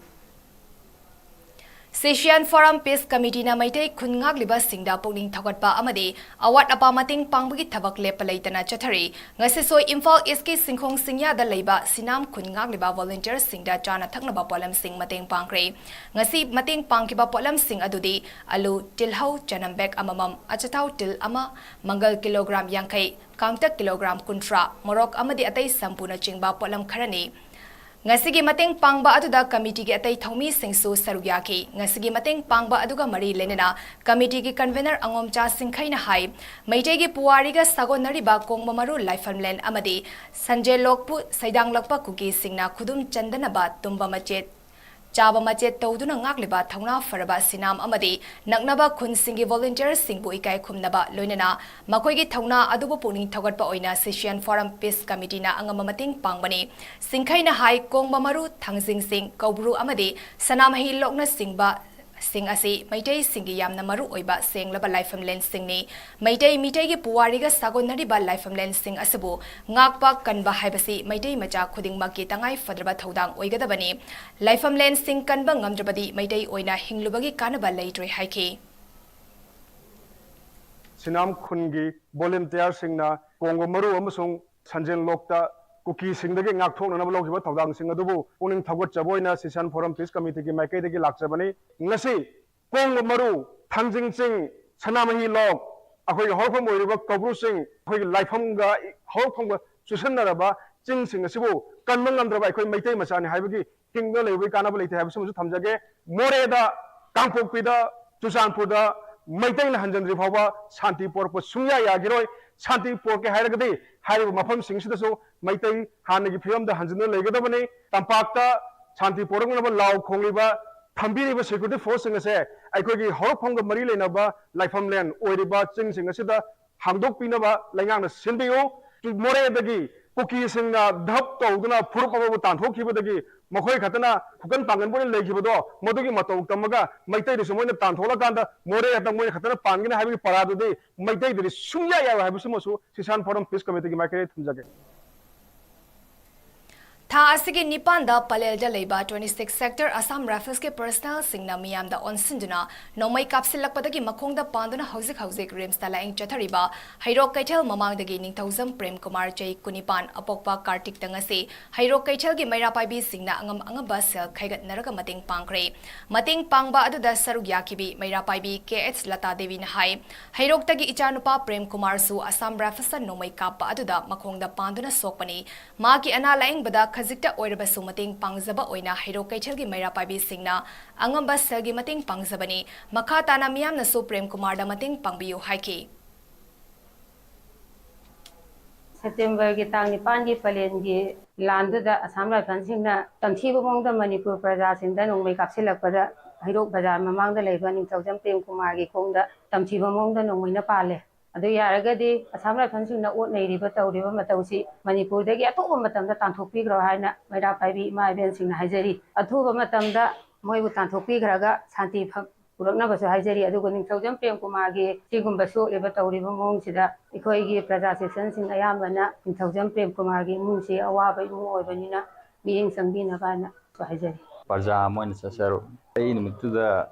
ꯁꯤꯁꯤꯌꯥꯟ ꯐꯣꯔꯝ ꯄꯤꯁ ꯀꯃꯤꯇꯤꯅ ꯃꯩꯇꯩ ꯈꯨꯟ ꯉꯥꯛꯂꯤꯕꯁꯤꯡꯗ ꯄꯨꯛꯅꯤꯡ ꯊꯧꯒꯠꯄ ꯑꯃꯗꯤ ꯑꯋꯥꯠ ꯑꯄꯥ ꯃꯇꯦꯡ ꯄꯥꯡꯕꯒꯤ ꯊꯕꯛ ꯂꯦꯞꯄ ꯂꯩꯇꯅ ꯆꯠꯊꯔꯤ꯫ ꯉꯁꯤꯁꯨ ꯏꯝꯐꯥꯜ ꯏꯁꯀꯤ ꯁꯤꯡꯈꯣꯡ ꯁꯤꯡꯌꯥꯗ ꯂꯩꯕ ꯁꯤꯅꯥꯝ ꯈꯨꯟ ꯉꯥꯛꯂꯤꯕ ꯚꯣꯂꯨꯟꯇꯤꯌꯔꯁꯤꯡꯗ ꯆꯥꯅ ꯊꯛꯅꯕ ꯄꯣꯠꯂꯝꯁꯤꯡ ꯃꯇꯦꯡ ꯄꯥꯡꯈ꯭ꯔꯦ꯫ ꯉꯁꯤ ꯃꯇꯦꯡ ꯄꯥꯡꯈꯤꯕ ꯄꯣꯠꯂꯝꯁꯤꯡ ꯑꯗꯨꯗꯤ ꯑꯂꯨ, ꯇꯤꯜꯍꯧ, ꯆꯅꯝ ꯕꯦꯒ ꯑꯃꯃꯝ, ꯑꯆꯥꯊꯥꯎ ꯇꯤꯜ ꯑꯃ, ꯃꯪꯒꯜ ꯀꯤꯂꯣꯒ꯭ꯔꯥꯝ ꯌꯥꯡꯈꯩ, ꯀꯥꯡꯇꯛ ꯀꯤꯂꯣꯒ꯭ꯔꯥꯝ ꯀꯨꯟꯊ꯭ꯔꯥ, ꯃꯣꯔꯣꯛ ꯑꯃꯗꯤ ꯑꯇꯩ ꯁꯝꯄꯨꯅꯆꯤꯡꯕ ꯄꯣꯠꯂꯝ ꯈꯔꯅꯤ꯫ ꯉꯁꯤꯒꯤ ꯃꯇꯦꯡ ꯄꯥꯡꯕ ꯑꯗꯨꯗ ꯀꯃꯤꯇꯤꯒꯤ ꯑꯇꯩ ꯊꯧꯃꯤꯁꯤꯡꯁꯨ ꯁꯔꯨꯛ ꯌꯥꯈꯤ꯫ ꯉꯁꯤꯒꯤ ꯃꯇꯦꯡ ꯄꯥꯡꯕ ꯑꯗꯨꯒ ꯃꯔꯤ ꯂꯩꯅꯅ ꯀꯃꯤꯇꯤꯒꯤ ꯀꯟꯚꯦꯅꯔ ꯑꯉꯣꯝꯆꯥ ꯁꯤꯡꯈꯩꯅ ꯍꯥꯏ, ꯃꯩꯇꯩꯒꯤ ꯄꯨꯋꯥꯔꯤꯒ ꯁꯥꯒꯣꯟꯅꯔꯤꯕ ꯀꯣꯡꯕ ꯃꯔꯨ ꯂꯥꯏꯐꯝꯂꯦꯟ ꯑꯃꯗꯤ ꯁꯟꯖꯦꯜꯂꯣꯛꯄꯨ ꯁꯩꯗꯥꯡꯂꯛꯄ ꯀꯨꯀꯤꯁꯤꯡꯅ ꯈꯨꯗꯨꯝ ꯆꯟꯗꯅꯕ ꯇꯨꯝꯕ ꯃꯆꯦꯠ, ꯆꯥꯕ ꯃꯆꯦꯠ ꯇꯧꯗꯨꯅ ꯉꯥꯛꯂꯤꯕ ꯊꯧꯅꯥ ꯐꯔꯕ ꯁꯤꯅꯥꯝ ꯑꯃꯗꯤ ꯅꯛꯅꯕ ꯈꯨꯟꯁꯤꯡꯒꯤ ꯚꯣꯂꯨꯟꯇꯤꯌꯔꯁꯤꯡꯕꯨ ꯏꯀꯥꯏ ꯈꯨꯝꯅꯕ ꯂꯣꯏꯅꯅ ꯃꯈꯣꯏꯒꯤ ꯊꯧꯅꯥ ꯑꯗꯨꯕꯨ ꯄꯨꯛꯅꯤꯡ ꯊꯧꯒꯠꯄ ꯑꯣꯏꯅ ꯁꯤꯁꯤꯌꯥꯟ ꯐꯣꯔꯝ ꯄꯤꯁ ꯀꯃꯤꯇꯤꯅ ꯑꯉꯝꯕ ꯃꯇꯦꯡ ꯄꯥꯡꯕꯅꯤ꯫ ꯁꯤꯡꯈꯩꯅ ꯍꯥꯏ, ꯀꯣꯡꯕ ꯃꯔꯨ, ꯊꯥꯡꯖꯤꯡ ꯆꯤꯡ, ꯀꯧꯕ꯭ꯔꯨ ꯑꯃꯗꯤ ꯁꯅꯥꯃꯍꯤ ꯂꯣꯛꯅꯆꯤꯡꯕ ꯁꯤꯡ ꯑꯁꯤ ꯃꯩꯇꯩꯁꯤꯡꯒꯤ ꯌꯥꯝꯅ ꯃꯔꯨ ꯑꯣꯏꯕ ꯁꯦꯡꯂꯕ ꯂꯥꯏꯐꯝꯂꯦꯟꯁꯤꯡꯅꯤ꯫ ꯃꯩꯇꯩ ꯃꯤꯇꯩꯒꯤ ꯄꯨꯋꯥꯔꯤꯒ ꯁꯥꯒꯣꯟꯅꯔꯤꯕ ꯂꯥꯏꯐꯝꯂꯦꯟꯁꯤꯡ ꯑꯁꯤꯕꯨ ꯉꯥꯛꯄ ꯀꯟꯕ ꯍꯥꯏꯕꯁꯤ ꯃꯩꯇꯩ ꯃꯆꯥ ꯈꯨꯗꯤꯡꯃꯛꯀꯤ ꯇꯉꯥꯏ ꯐꯗ꯭ꯔꯕ ꯊꯧꯗꯥꯡ ꯑꯣꯏꯒꯗꯕꯅꯤ꯫ ꯂꯥꯏꯐꯝꯂꯦꯟꯁꯤꯡ ꯀꯟꯕ ꯉꯝꯗ꯭ꯔꯕꯗꯤ ꯃꯩꯇꯩ ꯑꯣꯏꯅ ꯍꯤꯡꯂꯨꯕꯒꯤ ꯀꯥꯟꯅꯕ ꯂꯩꯇ꯭ꯔꯦ ꯍꯥꯏꯈꯤ꯫ ꯁꯤꯅꯥꯝ ꯈꯨꯟꯒꯤ ꯚꯣꯂꯨꯟꯇꯤꯌꯔꯁꯤꯡꯅ ꯀꯣꯡꯕ ꯃꯔꯨ ꯑꯃꯁꯨꯡ ꯁꯟꯖꯦꯟ ꯂꯣꯛꯇ ꯀꯨꯀꯤꯁꯤꯡꯗꯒꯤ ꯉꯥꯛꯊꯣꯛꯅꯅꯕ ꯂꯧꯈꯤꯕ ꯊꯧꯗꯥꯡꯁꯤꯡ ꯑꯗꯨꯕꯨ ꯄꯨꯛꯅꯤꯡ ꯊꯧꯒꯠꯆꯕ ꯑꯣꯏꯅ ꯁꯤꯁꯥꯟ ꯐꯣꯔꯝ ꯄꯤꯁ ꯀꯃꯤꯇꯤꯒꯤ ꯃꯥꯏꯀꯩꯗꯒꯤ ꯂꯥꯛꯆꯕꯅꯤ꯫ ꯉꯁꯤ ꯀꯣꯡꯕ ꯃꯔꯨ, ꯊꯥꯡꯖꯤꯡ ꯆꯤꯡ, ꯁꯅꯥꯃꯍꯤ ꯂꯣꯛ, ꯑꯩꯈꯣꯏꯒꯤ ꯍꯧꯔꯛꯐꯝ ꯑꯣꯏꯔꯤꯕ ꯀꯧꯕ꯭ꯔꯨ ꯆꯤꯡ, ꯑꯩꯈꯣꯏꯒꯤ ꯂꯥꯏꯐꯝꯒ ꯍꯧꯔꯛꯐꯝꯒ ꯆꯨꯁꯟꯅꯔꯕ ꯆꯤꯡꯁꯤꯡ ꯑꯁꯤꯕꯨ ꯀꯟꯕ ꯉꯝꯗ꯭ꯔꯕ ꯑꯩꯈꯣꯏ ꯃꯩꯇꯩ ꯃꯆꯥꯅꯤ ꯍꯥꯏꯕꯒꯤ ꯍꯤꯡꯗꯨꯅ ꯂꯩꯕꯒꯤ ꯀꯥꯟꯅꯕ ꯂꯩꯇꯦ ꯍꯥꯏꯕꯁꯤꯃꯁꯨ ꯊꯝꯖꯒꯦ꯫ ꯃꯣꯔꯦꯗ, ꯀꯥꯡꯄꯣꯛꯄꯤꯗ, ꯆꯨꯔꯆꯥꯟꯄꯨꯔꯗ ꯃꯩꯇꯩꯅ ꯍꯟꯖꯤꯟꯗ꯭ꯔꯤ ꯐꯥꯎꯕ ꯁꯥꯟꯇꯤ ꯄꯣꯔꯛꯄ ꯁꯨꯡꯌꯥ ꯌꯥꯈꯤꯔꯣꯏ꯫ ꯁꯥꯟꯇꯤ ꯄꯣꯔꯛꯀꯦ ꯍꯥꯏꯔꯒꯗꯤ ꯍꯥꯏꯔꯤꯕ ꯃꯐꯝꯁꯤꯡꯁꯤꯗꯁꯨ ꯃꯩꯇꯩ ꯍꯥꯟꯅꯒꯤ ꯐꯤꯕꯝꯗ ꯍꯟꯖꯤꯟꯗꯨꯅ ꯂꯩꯒꯗꯕꯅꯤ꯫ ꯇꯝꯄꯥꯛꯇ ꯁꯥꯟꯇꯤ ꯄꯣꯔꯛꯅꯕ ꯂꯥꯎ ꯈꯣꯡꯂꯤꯕ, ꯊꯝꯕꯤꯔꯤꯕ ꯁꯦꯀ꯭ꯌꯨꯔꯤꯇꯤ ꯐꯣꯔꯁꯁꯤꯡ ꯑꯁꯦ ꯑꯩꯈꯣꯏꯒꯤ ꯍꯧꯔꯛꯐꯝꯒ ꯃꯔꯤ ꯂꯩꯅꯕ ꯂꯥꯏꯐꯝꯂꯦꯟ ꯑꯣꯏꯔꯤꯕ ꯆꯤꯡꯁꯤꯡ ꯑꯁꯤꯗ ꯍꯥꯡꯗꯣꯛꯄꯤꯅꯕ ꯂꯩꯉꯥꯛꯅ ꯁꯤꯟꯕꯤꯌꯨ꯫ ꯃꯣꯔꯦꯗꯒꯤ ꯀꯨꯀꯤꯁꯤꯡꯅ ꯙꯞ ꯇꯧꯗꯨꯅ ꯐꯨꯔꯨꯞ ꯑꯃꯕꯨ ꯇꯥꯟꯊꯣꯛꯈꯤꯕꯗꯒꯤ ꯃꯈꯣꯏ ꯈꯛꯇꯅ ꯈꯨꯀꯟ ꯄꯥꯡꯒꯟꯕ ꯑꯣꯏꯅ ꯂꯩꯈꯤꯕꯗꯣ, ꯃꯗꯨꯒꯤ ꯃꯇꯧ ꯇꯝꯃꯒ ꯃꯩꯇꯩꯗꯁꯨ ꯃꯣꯏꯅ ꯇꯥꯟꯊꯣꯛꯂꯀꯥꯟꯗ ꯃꯣꯔꯦ ꯈꯛꯇ ꯃꯣꯏꯅ ꯈꯛꯇꯅ ꯄꯥꯟꯒꯅꯤ ꯍꯥꯏꯕꯒꯤ ꯄꯔꯥꯗꯨꯗꯤ ꯃꯩꯇꯩꯗꯗꯤ ꯁꯨꯡꯌꯥ ꯌꯥꯔꯣꯏ ꯍꯥꯏꯕꯁꯤꯃꯁꯨ ꯁꯤꯁꯥꯟ ꯐꯣꯔꯝ ꯄꯤꯁ ꯀꯃꯤꯇꯤꯒꯤ ꯃꯥꯏꯀꯩꯗꯒꯤ ꯊꯝꯖꯒꯦ꯫ ꯊꯥ ꯑꯁꯤꯒꯤ ꯅꯤꯄꯥꯟꯗ ꯄꯂꯦꯜꯗ ꯂꯩꯕ twenty six sector Assam Riflesꯀꯤ personnelꯁꯤꯡꯅ ꯃꯤꯌꯥꯝꯗ ꯑꯣꯟꯁꯤꯟꯗꯨꯅ ꯅꯣꯡꯃꯩ ꯀꯥꯞꯁꯤꯜꯂꯛꯄꯗꯒꯤ ꯃꯈꯣꯡꯗ ꯄꯥꯟꯗꯨꯅ ꯍꯧꯖꯤꯛ ꯍꯧꯖꯤꯛ ꯔꯤꯝꯁꯇ ꯂꯥꯌꯦꯡ ꯆꯠꯊꯔꯤꯕ ꯍꯩꯔꯣꯛ ꯀꯩꯊꯦꯜ ꯃꯃꯥꯡꯗꯒꯤ ꯅꯤꯡꯊꯧꯖꯝ ꯄ꯭ꯔꯦꯝ ꯀꯨꯃꯥꯔ, ꯆꯍꯤ ꯀꯨꯟꯅꯤꯄꯥꯟ, ꯑꯄꯣꯛꯄ ꯀꯥꯔꯇꯤꯛꯇ ꯉꯁꯤ ꯍꯩꯔꯣꯛ ꯀꯩꯊꯦꯜꯒꯤ ꯃꯩꯔꯥ ꯄꯥꯏꯕꯤꯁꯤꯡꯅ ꯑꯉꯝ ꯑꯉꯝꯕ ꯁꯦꯜ ꯈꯥꯏꯒꯠꯅꯔꯒ ꯃꯇꯦꯡ ꯄꯥꯡꯈ꯭ꯔꯦ꯫ ꯃꯇꯦꯡ ꯄꯥꯡꯕ ꯑꯗꯨꯗ ꯁꯔꯨꯛ ꯌꯥꯈꯤꯕꯤ ꯃꯩꯔꯥ ꯄꯥꯏꯕꯤ ꯀꯦ ꯑꯦꯆ ꯂꯇꯥ ꯗꯦꯕꯤꯅ ꯍꯥꯏ, ꯍꯩꯔꯣꯛꯇꯒꯤ ꯏꯆꯥꯅꯨꯄꯥ ꯄ꯭ꯔꯦꯝ ꯀꯨꯃꯥꯔꯁꯨ ꯑꯁꯥꯝ ꯔꯥꯏꯐꯜꯁꯇ ꯅꯣꯡꯃꯩ ꯀꯥꯞꯄ ꯑꯗꯨꯗ ꯃꯈꯣꯡꯗ ꯄꯥꯟꯗꯨꯅ ꯁꯣꯛꯄꯅꯤ꯫ ꯃꯍꯥꯛꯀꯤ ꯑꯅꯥ ꯂꯥꯌꯦꯡꯕꯗ ꯈꯖꯤꯛꯇ ꯑꯣꯏꯔꯕꯁꯨ ꯃꯇꯦꯡ ꯄꯥꯡꯖꯕ ꯑꯣꯏꯅ ꯍꯩꯔꯣꯛ ꯀꯩꯊꯦꯜꯒꯤ ꯃꯩꯔꯥ ꯄꯥꯏꯕꯤꯁꯤꯡꯅ ꯑꯉꯝꯕ ꯁꯦꯜꯒꯤ ꯃꯇꯦꯡ ꯄꯥꯡꯖꯕꯅꯤ꯫ ꯃꯈꯥ ꯇꯥꯅ ꯃꯤꯌꯥꯝꯅꯁꯨ ꯄ꯭ꯔꯦꯝ ꯀꯨꯃꯥꯔꯗ ꯃꯇꯦꯡ ꯄꯥꯡꯕꯤꯌꯨ ꯍꯥꯏꯈꯤ꯫ ꯁꯦꯞꯇꯦꯝꯕꯔꯒꯤ ꯇꯥꯡ ꯅꯤꯄꯥꯟꯒꯤ ꯄꯂꯦꯟꯒꯤ ꯂꯥꯟꯗꯨꯗ ꯑꯁꯥꯝ ꯔꯥꯏꯐꯜꯁꯤꯡꯅ ꯇꯝꯊꯤꯕ ꯃꯑꯣꯡꯗ ꯃꯅꯤꯄꯨꯔ ꯄ꯭ꯔꯖꯥꯁꯤꯡꯗ ꯅꯣꯡꯃꯩ ꯀꯥꯞꯁꯤꯜꯂꯛꯄꯗ ꯍꯩꯔꯣꯛ ꯕꯖꯥꯔ ꯃꯃꯥꯡꯗ ꯂꯩꯕ ꯅꯤꯡꯊꯧꯖꯝ ꯄ꯭ꯔꯦꯝ ꯀꯨꯃꯥꯔꯒꯤ ꯈꯣꯡꯗ ꯇꯝꯊꯤꯕ ꯃꯑꯣꯡꯗ ꯅꯣꯡꯃꯩꯅ ꯄꯥꯜꯂꯦ꯫ ꯑꯗꯨ ꯌꯥꯔꯒꯗꯤ ꯑꯁꯥꯝ ꯔꯥꯏꯐꯜꯁꯤꯡꯅ ꯑꯣꯠ ꯅꯩꯔꯤꯕ ꯇꯧꯔꯤꯕ ꯃꯇꯧꯁꯤ ꯃꯅꯤꯄꯨꯔꯗꯒꯤ ꯑꯊꯨꯕ ꯃꯇꯝꯗ ꯇꯥꯟꯊꯣꯛꯄꯤꯈ꯭ꯔꯣ ꯍꯥꯏꯅ ꯃꯩꯔꯥ ꯄꯥꯏꯕꯤ ꯏꯃꯥ ꯏꯕꯦꯟꯁꯤꯡꯅ ꯍꯥꯏꯖꯔꯤ꯫ ꯑꯊꯨꯕ ꯃꯇꯝꯗ ꯃꯣꯏꯕꯨ ꯇꯥꯟꯊꯣꯛꯄꯤꯈ꯭ꯔꯒ ꯁꯥꯟꯇꯤ ꯐ-, ꯄꯨꯔꯛꯅꯕꯁꯨ ꯍꯥꯏꯖꯔꯤ꯫ ꯑꯗꯨꯒ ꯅꯤꯡꯊꯧꯖꯝ ꯄ꯭ꯔꯦꯝ ꯀꯨꯃꯥꯔꯒꯤ ꯁꯤꯒꯨꯝꯕ ꯁꯣꯛꯂꯤꯕ ꯇꯧꯔꯤꯕ ꯃꯑꯣꯡꯁꯤꯗ ꯑꯩꯈꯣꯏꯒꯤ ꯄ꯭ꯔꯖꯥ ꯁꯦꯁꯟꯁꯤꯡ ꯑꯌꯥꯝꯕꯅ ꯅꯤꯡꯊꯧꯖꯝ ꯄ꯭ꯔꯦꯝ ꯀꯨꯃꯥꯔꯒꯤ ꯏꯃꯨꯡꯁꯤ ꯑꯋꯥꯕ ꯏꯃꯨꯡ ꯑꯣꯏꯕꯅꯤꯅ ꯃꯤꯠꯌꯦꯡ ꯆꯪꯕꯤꯅꯕ ꯍꯥꯏꯅꯁꯨ ꯍꯥꯏꯖꯔꯤ꯫ ꯄ꯭ꯔꯖꯥ ꯑꯃ ꯑꯣꯏꯅ ꯆꯠꯆꯔꯨ꯫ ꯑꯩ ꯅꯨꯃꯤꯠꯇꯨꯗ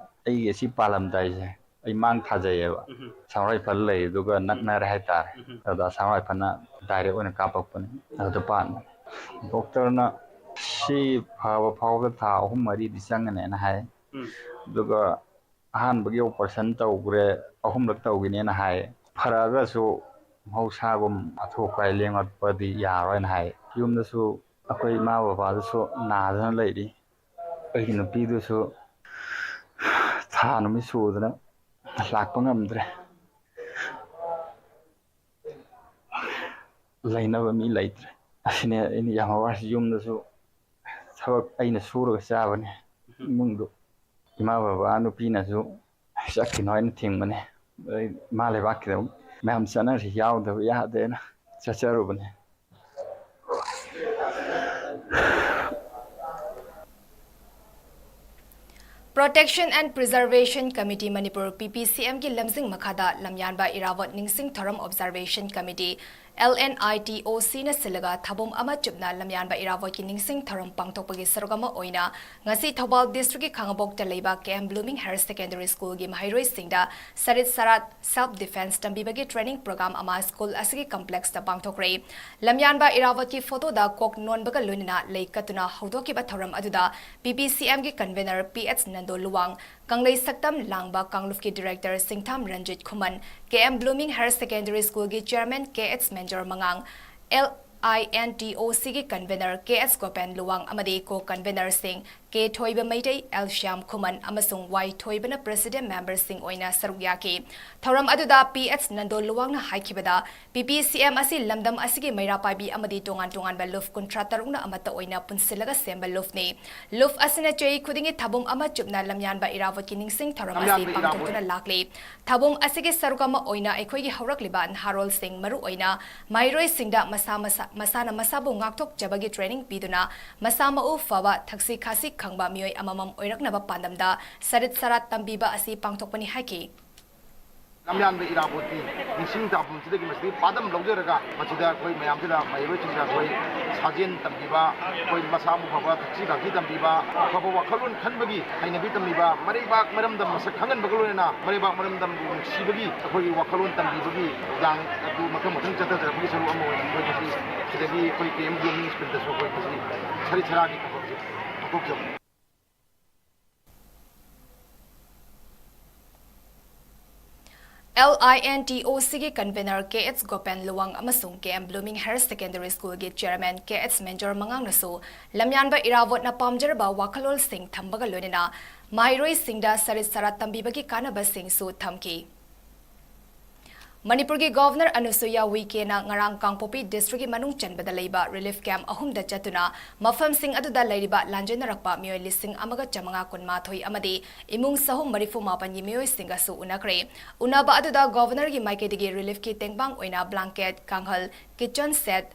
ꯑꯩꯒꯤ ꯑꯁꯤ ꯄꯥꯜꯂꯝꯗꯥꯏꯁꯦ ꯑꯩ ꯃꯥꯡ ꯊꯥꯖꯩꯌꯦꯕ꯫ ꯎꯝ꯫ ꯑꯁꯥꯝ ꯔꯥꯏꯐꯜ ꯂꯩ, ꯑꯗꯨꯒ ꯅꯛꯅꯔꯦ ꯍꯥꯏꯇꯥꯔꯦ꯫ ꯎꯝ꯫ ꯑꯗ ꯑꯁꯥꯝ ꯔꯥꯏꯐꯜꯅ ꯗꯥꯏꯔꯦꯛ ꯑꯣꯏꯅ ꯀꯥꯞꯄꯛꯄꯅꯦ꯫ ꯑꯗꯨꯗ ꯄꯥꯟꯕꯅꯦ꯫ ꯗꯣꯛꯇꯔꯅ ꯁꯤ ꯐꯕ ꯐꯥꯎꯕꯗ ꯊꯥ ꯑꯍꯨꯝ ꯃꯔꯤꯗꯤ ꯆꯪꯒꯅꯦꯅ ꯍꯥꯏ꯫ ꯎꯝ꯫ ꯑꯗꯨꯒ ꯑꯍꯥꯟꯕꯒꯤ ꯑꯣꯄꯔꯦꯁꯟ ꯇꯧꯈ꯭ꯔꯦ, ꯑꯍꯨꯝꯂꯛ ꯇꯧꯈꯤꯅꯦꯅ ꯍꯥꯏ꯫ ꯐꯔꯛꯑꯒꯁꯨ ꯃꯍꯧꯁꯥꯒꯨꯝ ꯑꯊꯨ ꯑꯀꯥꯏ ꯂꯦꯡꯉꯛꯄꯗꯤ ꯌꯥꯔꯣꯏꯅ ꯍꯥꯏ꯫ ꯌꯨꯝꯗꯁꯨ ꯑꯩꯈꯣꯏ ꯏꯃꯥ ꯕꯕꯥꯗꯨꯁꯨ ꯅꯥꯗꯅ ꯂꯩꯔꯤ꯫ ꯑꯩꯒꯤ ꯅꯨꯄꯤꯗꯨꯁꯨ ꯊꯥ ꯅꯨꯃꯤꯠ ꯁꯨꯗꯅ ꯂꯥꯛꯄ ꯉꯝꯗ꯭ꯔꯦ꯫ ꯂꯩꯅꯕ ꯃꯤ ꯂꯩꯇ꯭ꯔꯦ꯫ ꯑꯁꯤꯅꯦ ꯑꯩꯅ ꯌꯥꯝ ꯋꯥꯔꯤꯁꯤ꯫ ꯌꯨꯝꯗꯁꯨ ꯊꯕꯛ ꯑꯩꯅ ꯁꯨꯔꯒ ꯆꯥꯕꯅꯦ꯫ ꯏꯃꯨꯡꯗꯨ ꯏꯃꯥ ꯕꯕꯥ ꯅꯨꯄꯤꯅꯁꯨ ꯆꯠꯈꯤꯅꯣ ꯍꯥꯏꯅ ꯊꯤꯡꯕꯅꯦ꯫ ꯑꯗꯩ ꯏꯃꯥ ꯂꯩꯕꯥꯛꯀꯤꯗꯃꯛ ꯃꯌꯥꯝ ꯆꯠꯅꯔꯤꯁꯤ ꯌꯥꯎꯗꯕ ꯌꯥꯗꯦꯅ ꯆꯠꯆꯔꯨꯕꯅꯦ꯫ Protection and Preservation Committee Manipur, P P C ꯑꯦꯝꯒꯤ ꯂꯝꯖꯤꯡ ꯃꯈꯥꯗ ꯂꯝꯌꯥꯟꯕ ꯏꯔꯥꯕꯣꯠ ꯅꯤꯡꯁꯤꯡ ꯊꯧꯔꯝ observation committee, L N I T O ꯁꯤꯅ ꯁꯤꯜꯂꯒ ꯊꯧꯕꯨꯝ ꯑꯃ ꯆꯨꯞꯅ ꯂꯝꯌꯥꯟꯕ ꯏꯔꯥꯕꯣꯠꯀꯤ ꯅꯤꯡꯁꯤꯡ ꯊꯧꯔꯝ ꯄꯥꯡꯊꯣꯛꯄꯒꯤ ꯁꯔꯨꯛ ꯑꯃ ꯑꯣꯏꯅ ꯉꯁꯤ ꯊꯧꯕꯥꯜ ꯗꯤꯁꯇ꯭ꯔꯤꯛꯀꯤ ꯈꯥꯉꯕꯣꯛꯇ ꯂꯩꯕ ꯀꯦ ꯑꯦꯝ ꯕ꯭ꯂꯨꯃꯤꯡ ꯍꯥꯌꯔ ꯁꯦꯀꯦꯟꯗꯔꯤ ꯁ꯭ꯀꯨꯜꯒꯤ ꯃꯍꯩꯔꯣꯏꯁꯤꯡꯗ ꯁꯔꯤꯠ ꯁꯔꯥꯠ self defence ꯇꯝꯕꯤꯕꯒꯤ training program ꯑꯃ ꯁ꯭ꯀꯨꯜ ꯑꯁꯤꯒꯤ ꯀꯝꯄ꯭ꯂꯦꯛꯁꯇ ꯄꯥꯡꯊꯣꯛꯈ꯭ꯔꯦ꯫ ꯂꯝꯌꯥꯟꯕ ꯏꯔꯥꯕꯣꯠꯀꯤ ꯐꯣꯇꯣꯗ ꯀꯣꯛ ꯅꯣꯟꯕꯒ ꯂꯣꯏꯅꯅ ꯂꯩ ꯀꯠꯇꯨꯅ ꯍꯧꯗꯣꯛꯈꯤꯕ ꯊꯧꯔꯝ ꯑꯗꯨꯗ ꯄꯤ ꯄꯤ ꯁꯤ ꯑꯦꯝꯒꯤ convener P H Nando Luwang, Kanglei ꯁꯛꯇꯝ ꯂꯥꯡꯕ ꯀꯥꯡꯂꯨꯞꯀꯤ director Singtham Ranjit Khuman, K M blooming higher secondary ꯁ꯭ꯀꯨꯜꯒꯤ ꯆꯤꯌꯔꯃꯦꯟ ꯀꯦ ꯑꯦꯆ ꯃꯦꯟꯖꯣꯔ ꯃꯉꯥꯡ, ꯑꯦꯜ INTOCꯒꯤ convener K H Gopen Luwang ꯑꯃꯗꯤ co-convenerꯁꯤꯡ K ꯊꯣꯏꯕ ꯃꯩꯇꯩ, L ꯁ꯭ꯌꯥꯝ ꯈꯨꯃꯟ ꯑꯃꯁꯨꯡ Y ꯊꯣꯏꯕꯅ president memberꯁꯤꯡ ꯑꯣꯏꯅ ꯁꯔꯨꯛ ꯌꯥꯈꯤ꯫ ꯊꯧꯔꯝ ꯑꯗꯨꯗ P H ꯅꯟꯗꯣ ꯂꯨꯋꯥꯡꯅ ꯍꯥꯏꯈꯤꯕꯗ, PPCM ꯑꯁꯤ ꯂꯝꯗꯝ ꯑꯁꯤꯒꯤ ꯃꯩꯔꯥ ꯄꯥꯏꯕꯤ ꯑꯃꯗꯤ ꯇꯣꯉꯥꯟ ꯇꯣꯉꯥꯟꯕ ꯂꯨꯞ ꯀꯨꯟꯊ꯭ꯔꯥ ꯇꯔꯨꯛꯅ ꯑꯃꯠꯇ ꯑꯣꯏꯅ ꯄꯨꯟꯁꯤꯜꯂꯒ ꯁꯦꯝꯕ ꯂꯨꯞꯅꯤ꯫ ꯂꯨꯞ ꯑꯁꯤꯅ ꯆꯍꯤ ꯈꯨꯗꯤꯡꯒꯤ ꯊꯥꯕꯨꯝ ꯑꯃ ꯆꯨꯞꯅ ꯂꯝꯌꯥꯟꯕ ꯏꯔꯥꯕꯣꯠꯀꯤ ꯅꯤꯡꯁꯤꯡ ꯊꯧꯔꯝ ꯑꯁꯤ ꯂꯝꯌꯥꯟꯕ ꯏꯔꯥꯕꯣꯠ ꯄꯥꯡꯊꯣꯛꯇꯨꯅ ꯂꯥꯛꯂꯤ꯫ ꯊꯥꯕꯨꯝ ꯑꯁꯤꯒꯤ ꯁꯔꯨꯛ ꯑꯃ ꯑꯣꯏꯅ ꯑꯩꯈꯣꯏꯒꯤ ꯍꯧꯔꯛꯂꯤꯕ ꯅꯍꯥꯔꯣꯜꯁꯤꯡ, ꯃꯔꯨ ꯑꯣꯏꯅ ꯃꯍꯩꯔꯣꯏꯁꯤꯡꯗ ꯃꯁꯥ ꯃꯁꯥ, ꯃꯁꯥꯅ ꯃꯁꯥꯕꯨ ꯉꯥꯛꯊꯣꯛꯆꯕꯒꯤ training ꯄꯤꯗꯨꯅ ꯃꯁꯥ ꯃꯎ ꯐꯕ, ꯊꯛꯁꯤ ꯈꯥꯁꯤ ꯈꯪꯕ ꯃꯤꯑꯣꯏ ꯑꯃꯃꯝ ꯑꯣꯏꯔꯛꯅꯕ ꯄꯥꯟꯗꯝꯗ ꯁꯔꯤꯠ ꯁꯔꯥꯠ ꯇꯝꯕꯤꯕ ꯑꯁꯤ ꯄꯥꯡꯊꯣꯛꯄꯅꯤ ꯍꯥꯏꯈꯤ꯫ ꯂꯝꯌꯥꯟꯕ ꯏꯔꯥꯕꯣꯠꯀꯤ ꯅꯤꯡꯁꯤꯡ ꯊꯥꯕꯨꯝꯁꯤꯗꯒꯤ ꯃꯁꯤꯗꯒꯤ ꯄꯥꯟꯗꯝ ꯂꯧꯖꯔꯒ ꯃꯁꯤꯗ ꯑꯩꯈꯣꯏ ꯃꯌꯥꯝꯁꯤꯗ ꯃꯍꯩꯔꯣꯏꯁꯤꯡꯗ ꯑꯩꯈꯣꯏ ꯁꯥꯖꯦꯜ ꯇꯝꯕꯤꯕ, ꯑꯩꯈꯣꯏ ꯃꯁꯥ ꯃꯎ ꯐꯕ, ꯊꯛꯁꯤ ꯈꯥꯁꯤ ꯇꯝꯕꯤꯕ, ꯑꯐꯕ ꯋꯥꯈꯜꯂꯣꯟ ꯈꯟꯕꯒꯤ ꯍꯩꯅꯕꯤ ꯇꯝꯕꯤꯕ, ꯃꯔꯩꯕꯥꯛ ꯃꯔꯝꯗꯝ ꯃꯁꯛ ꯈꯪꯍꯟꯕꯒ ꯂꯣꯏꯅꯅ ꯃꯔꯩꯕꯥꯛ ꯃꯔꯝꯗꯝꯕꯨ ꯅꯨꯡꯁꯤꯕꯒꯤ ꯑꯩꯈꯣꯏꯒꯤ ꯋꯥꯈꯜꯂꯣꯟ ꯇꯝꯕꯤꯕꯒꯤ ꯊꯧꯗꯥꯡ ꯑꯗꯨ ꯃꯊꯪ ꯃꯊꯪ ꯆꯠꯊꯖꯔꯛꯄꯒꯤ ꯁꯔꯨꯛ ꯑꯃ ꯑꯣꯏꯅ ꯑꯩꯈꯣꯏ ꯉꯁꯤ ꯁꯤꯗꯒꯤ ꯑꯩꯈꯣꯏ K M Blooming Schoolꯗꯁꯨ ꯑꯩꯈꯣꯏ ꯉꯁꯤ ꯁꯔꯤꯠ ꯁꯔꯥꯒꯤ ꯊꯕꯛꯁꯦ ꯄꯥꯡꯊꯣꯛꯆꯕꯅꯤ꯫ LINTOCꯒꯤ convener K H Gopen Luwang ꯑꯃꯁꯨꯡ K M Blooming Higher Secondary Schoolꯒꯤ chairman K H ꯃꯦꯟꯖꯣꯔ ꯃꯉꯥꯡꯅꯁꯨ ꯂꯝꯌꯥꯟꯕ ꯏꯔꯥꯕꯣꯠꯅ ꯄꯥꯝꯖꯔꯕ ꯋꯥꯈꯜꯂꯣꯟꯁꯤꯡ ꯊꯝꯕꯒ ꯂꯣꯏꯅꯅ ꯃꯍꯩꯔꯣꯏꯁꯤꯡꯗ ꯁꯔꯤꯠ ꯁꯔꯥꯠ ꯇꯝꯕꯤꯕꯒꯤ ꯀꯥꯟꯅꯕꯁꯤꯡꯁꯨ ꯊꯝꯈꯤ꯫ ꯃꯅꯤꯄꯨꯔꯒꯤ Governor ꯑꯅꯨꯁꯨꯏꯌꯥ ꯎꯏꯀꯦꯅ ꯉꯔꯥꯡ ꯀꯥꯡꯄꯣꯛꯄꯤ districtꯀꯤ ꯃꯅꯨꯡ ꯆꯟꯕꯗ ꯂꯩꯕ relief camp ꯑꯍꯨꯝꯗ ꯆꯠꯇꯨꯅ ꯃꯐꯝꯁꯤꯡ ꯑꯗꯨꯗ ꯂꯩꯔꯤꯕ ꯂꯥꯟꯖꯦꯟꯅꯔꯛꯄ ꯃꯤꯑꯣꯏ ꯂꯤꯁꯤꯡ ꯑꯃꯒ ꯆꯥꯃꯉꯥ ꯀꯨꯟꯃꯥꯊꯣꯏ ꯑꯃꯗꯤ ꯏꯃꯨꯡ ꯁꯍꯨꯝ ꯃꯔꯤꯐꯨ ꯃꯥꯄꯟꯒꯤ ꯃꯤꯑꯣꯏꯁꯤꯡꯒꯁꯨ ꯎꯅꯈ꯭ꯔꯦ꯫ ꯎꯅꯕ ꯑꯗꯨꯗ Governorꯒꯤ ꯃꯥꯏꯀꯩꯗꯒꯤ reliefꯀꯤ ꯇꯦꯡꯕꯥꯡ ꯑꯣꯏꯅ blanket, ꯀꯥꯡꯈꯜ, kitchen set,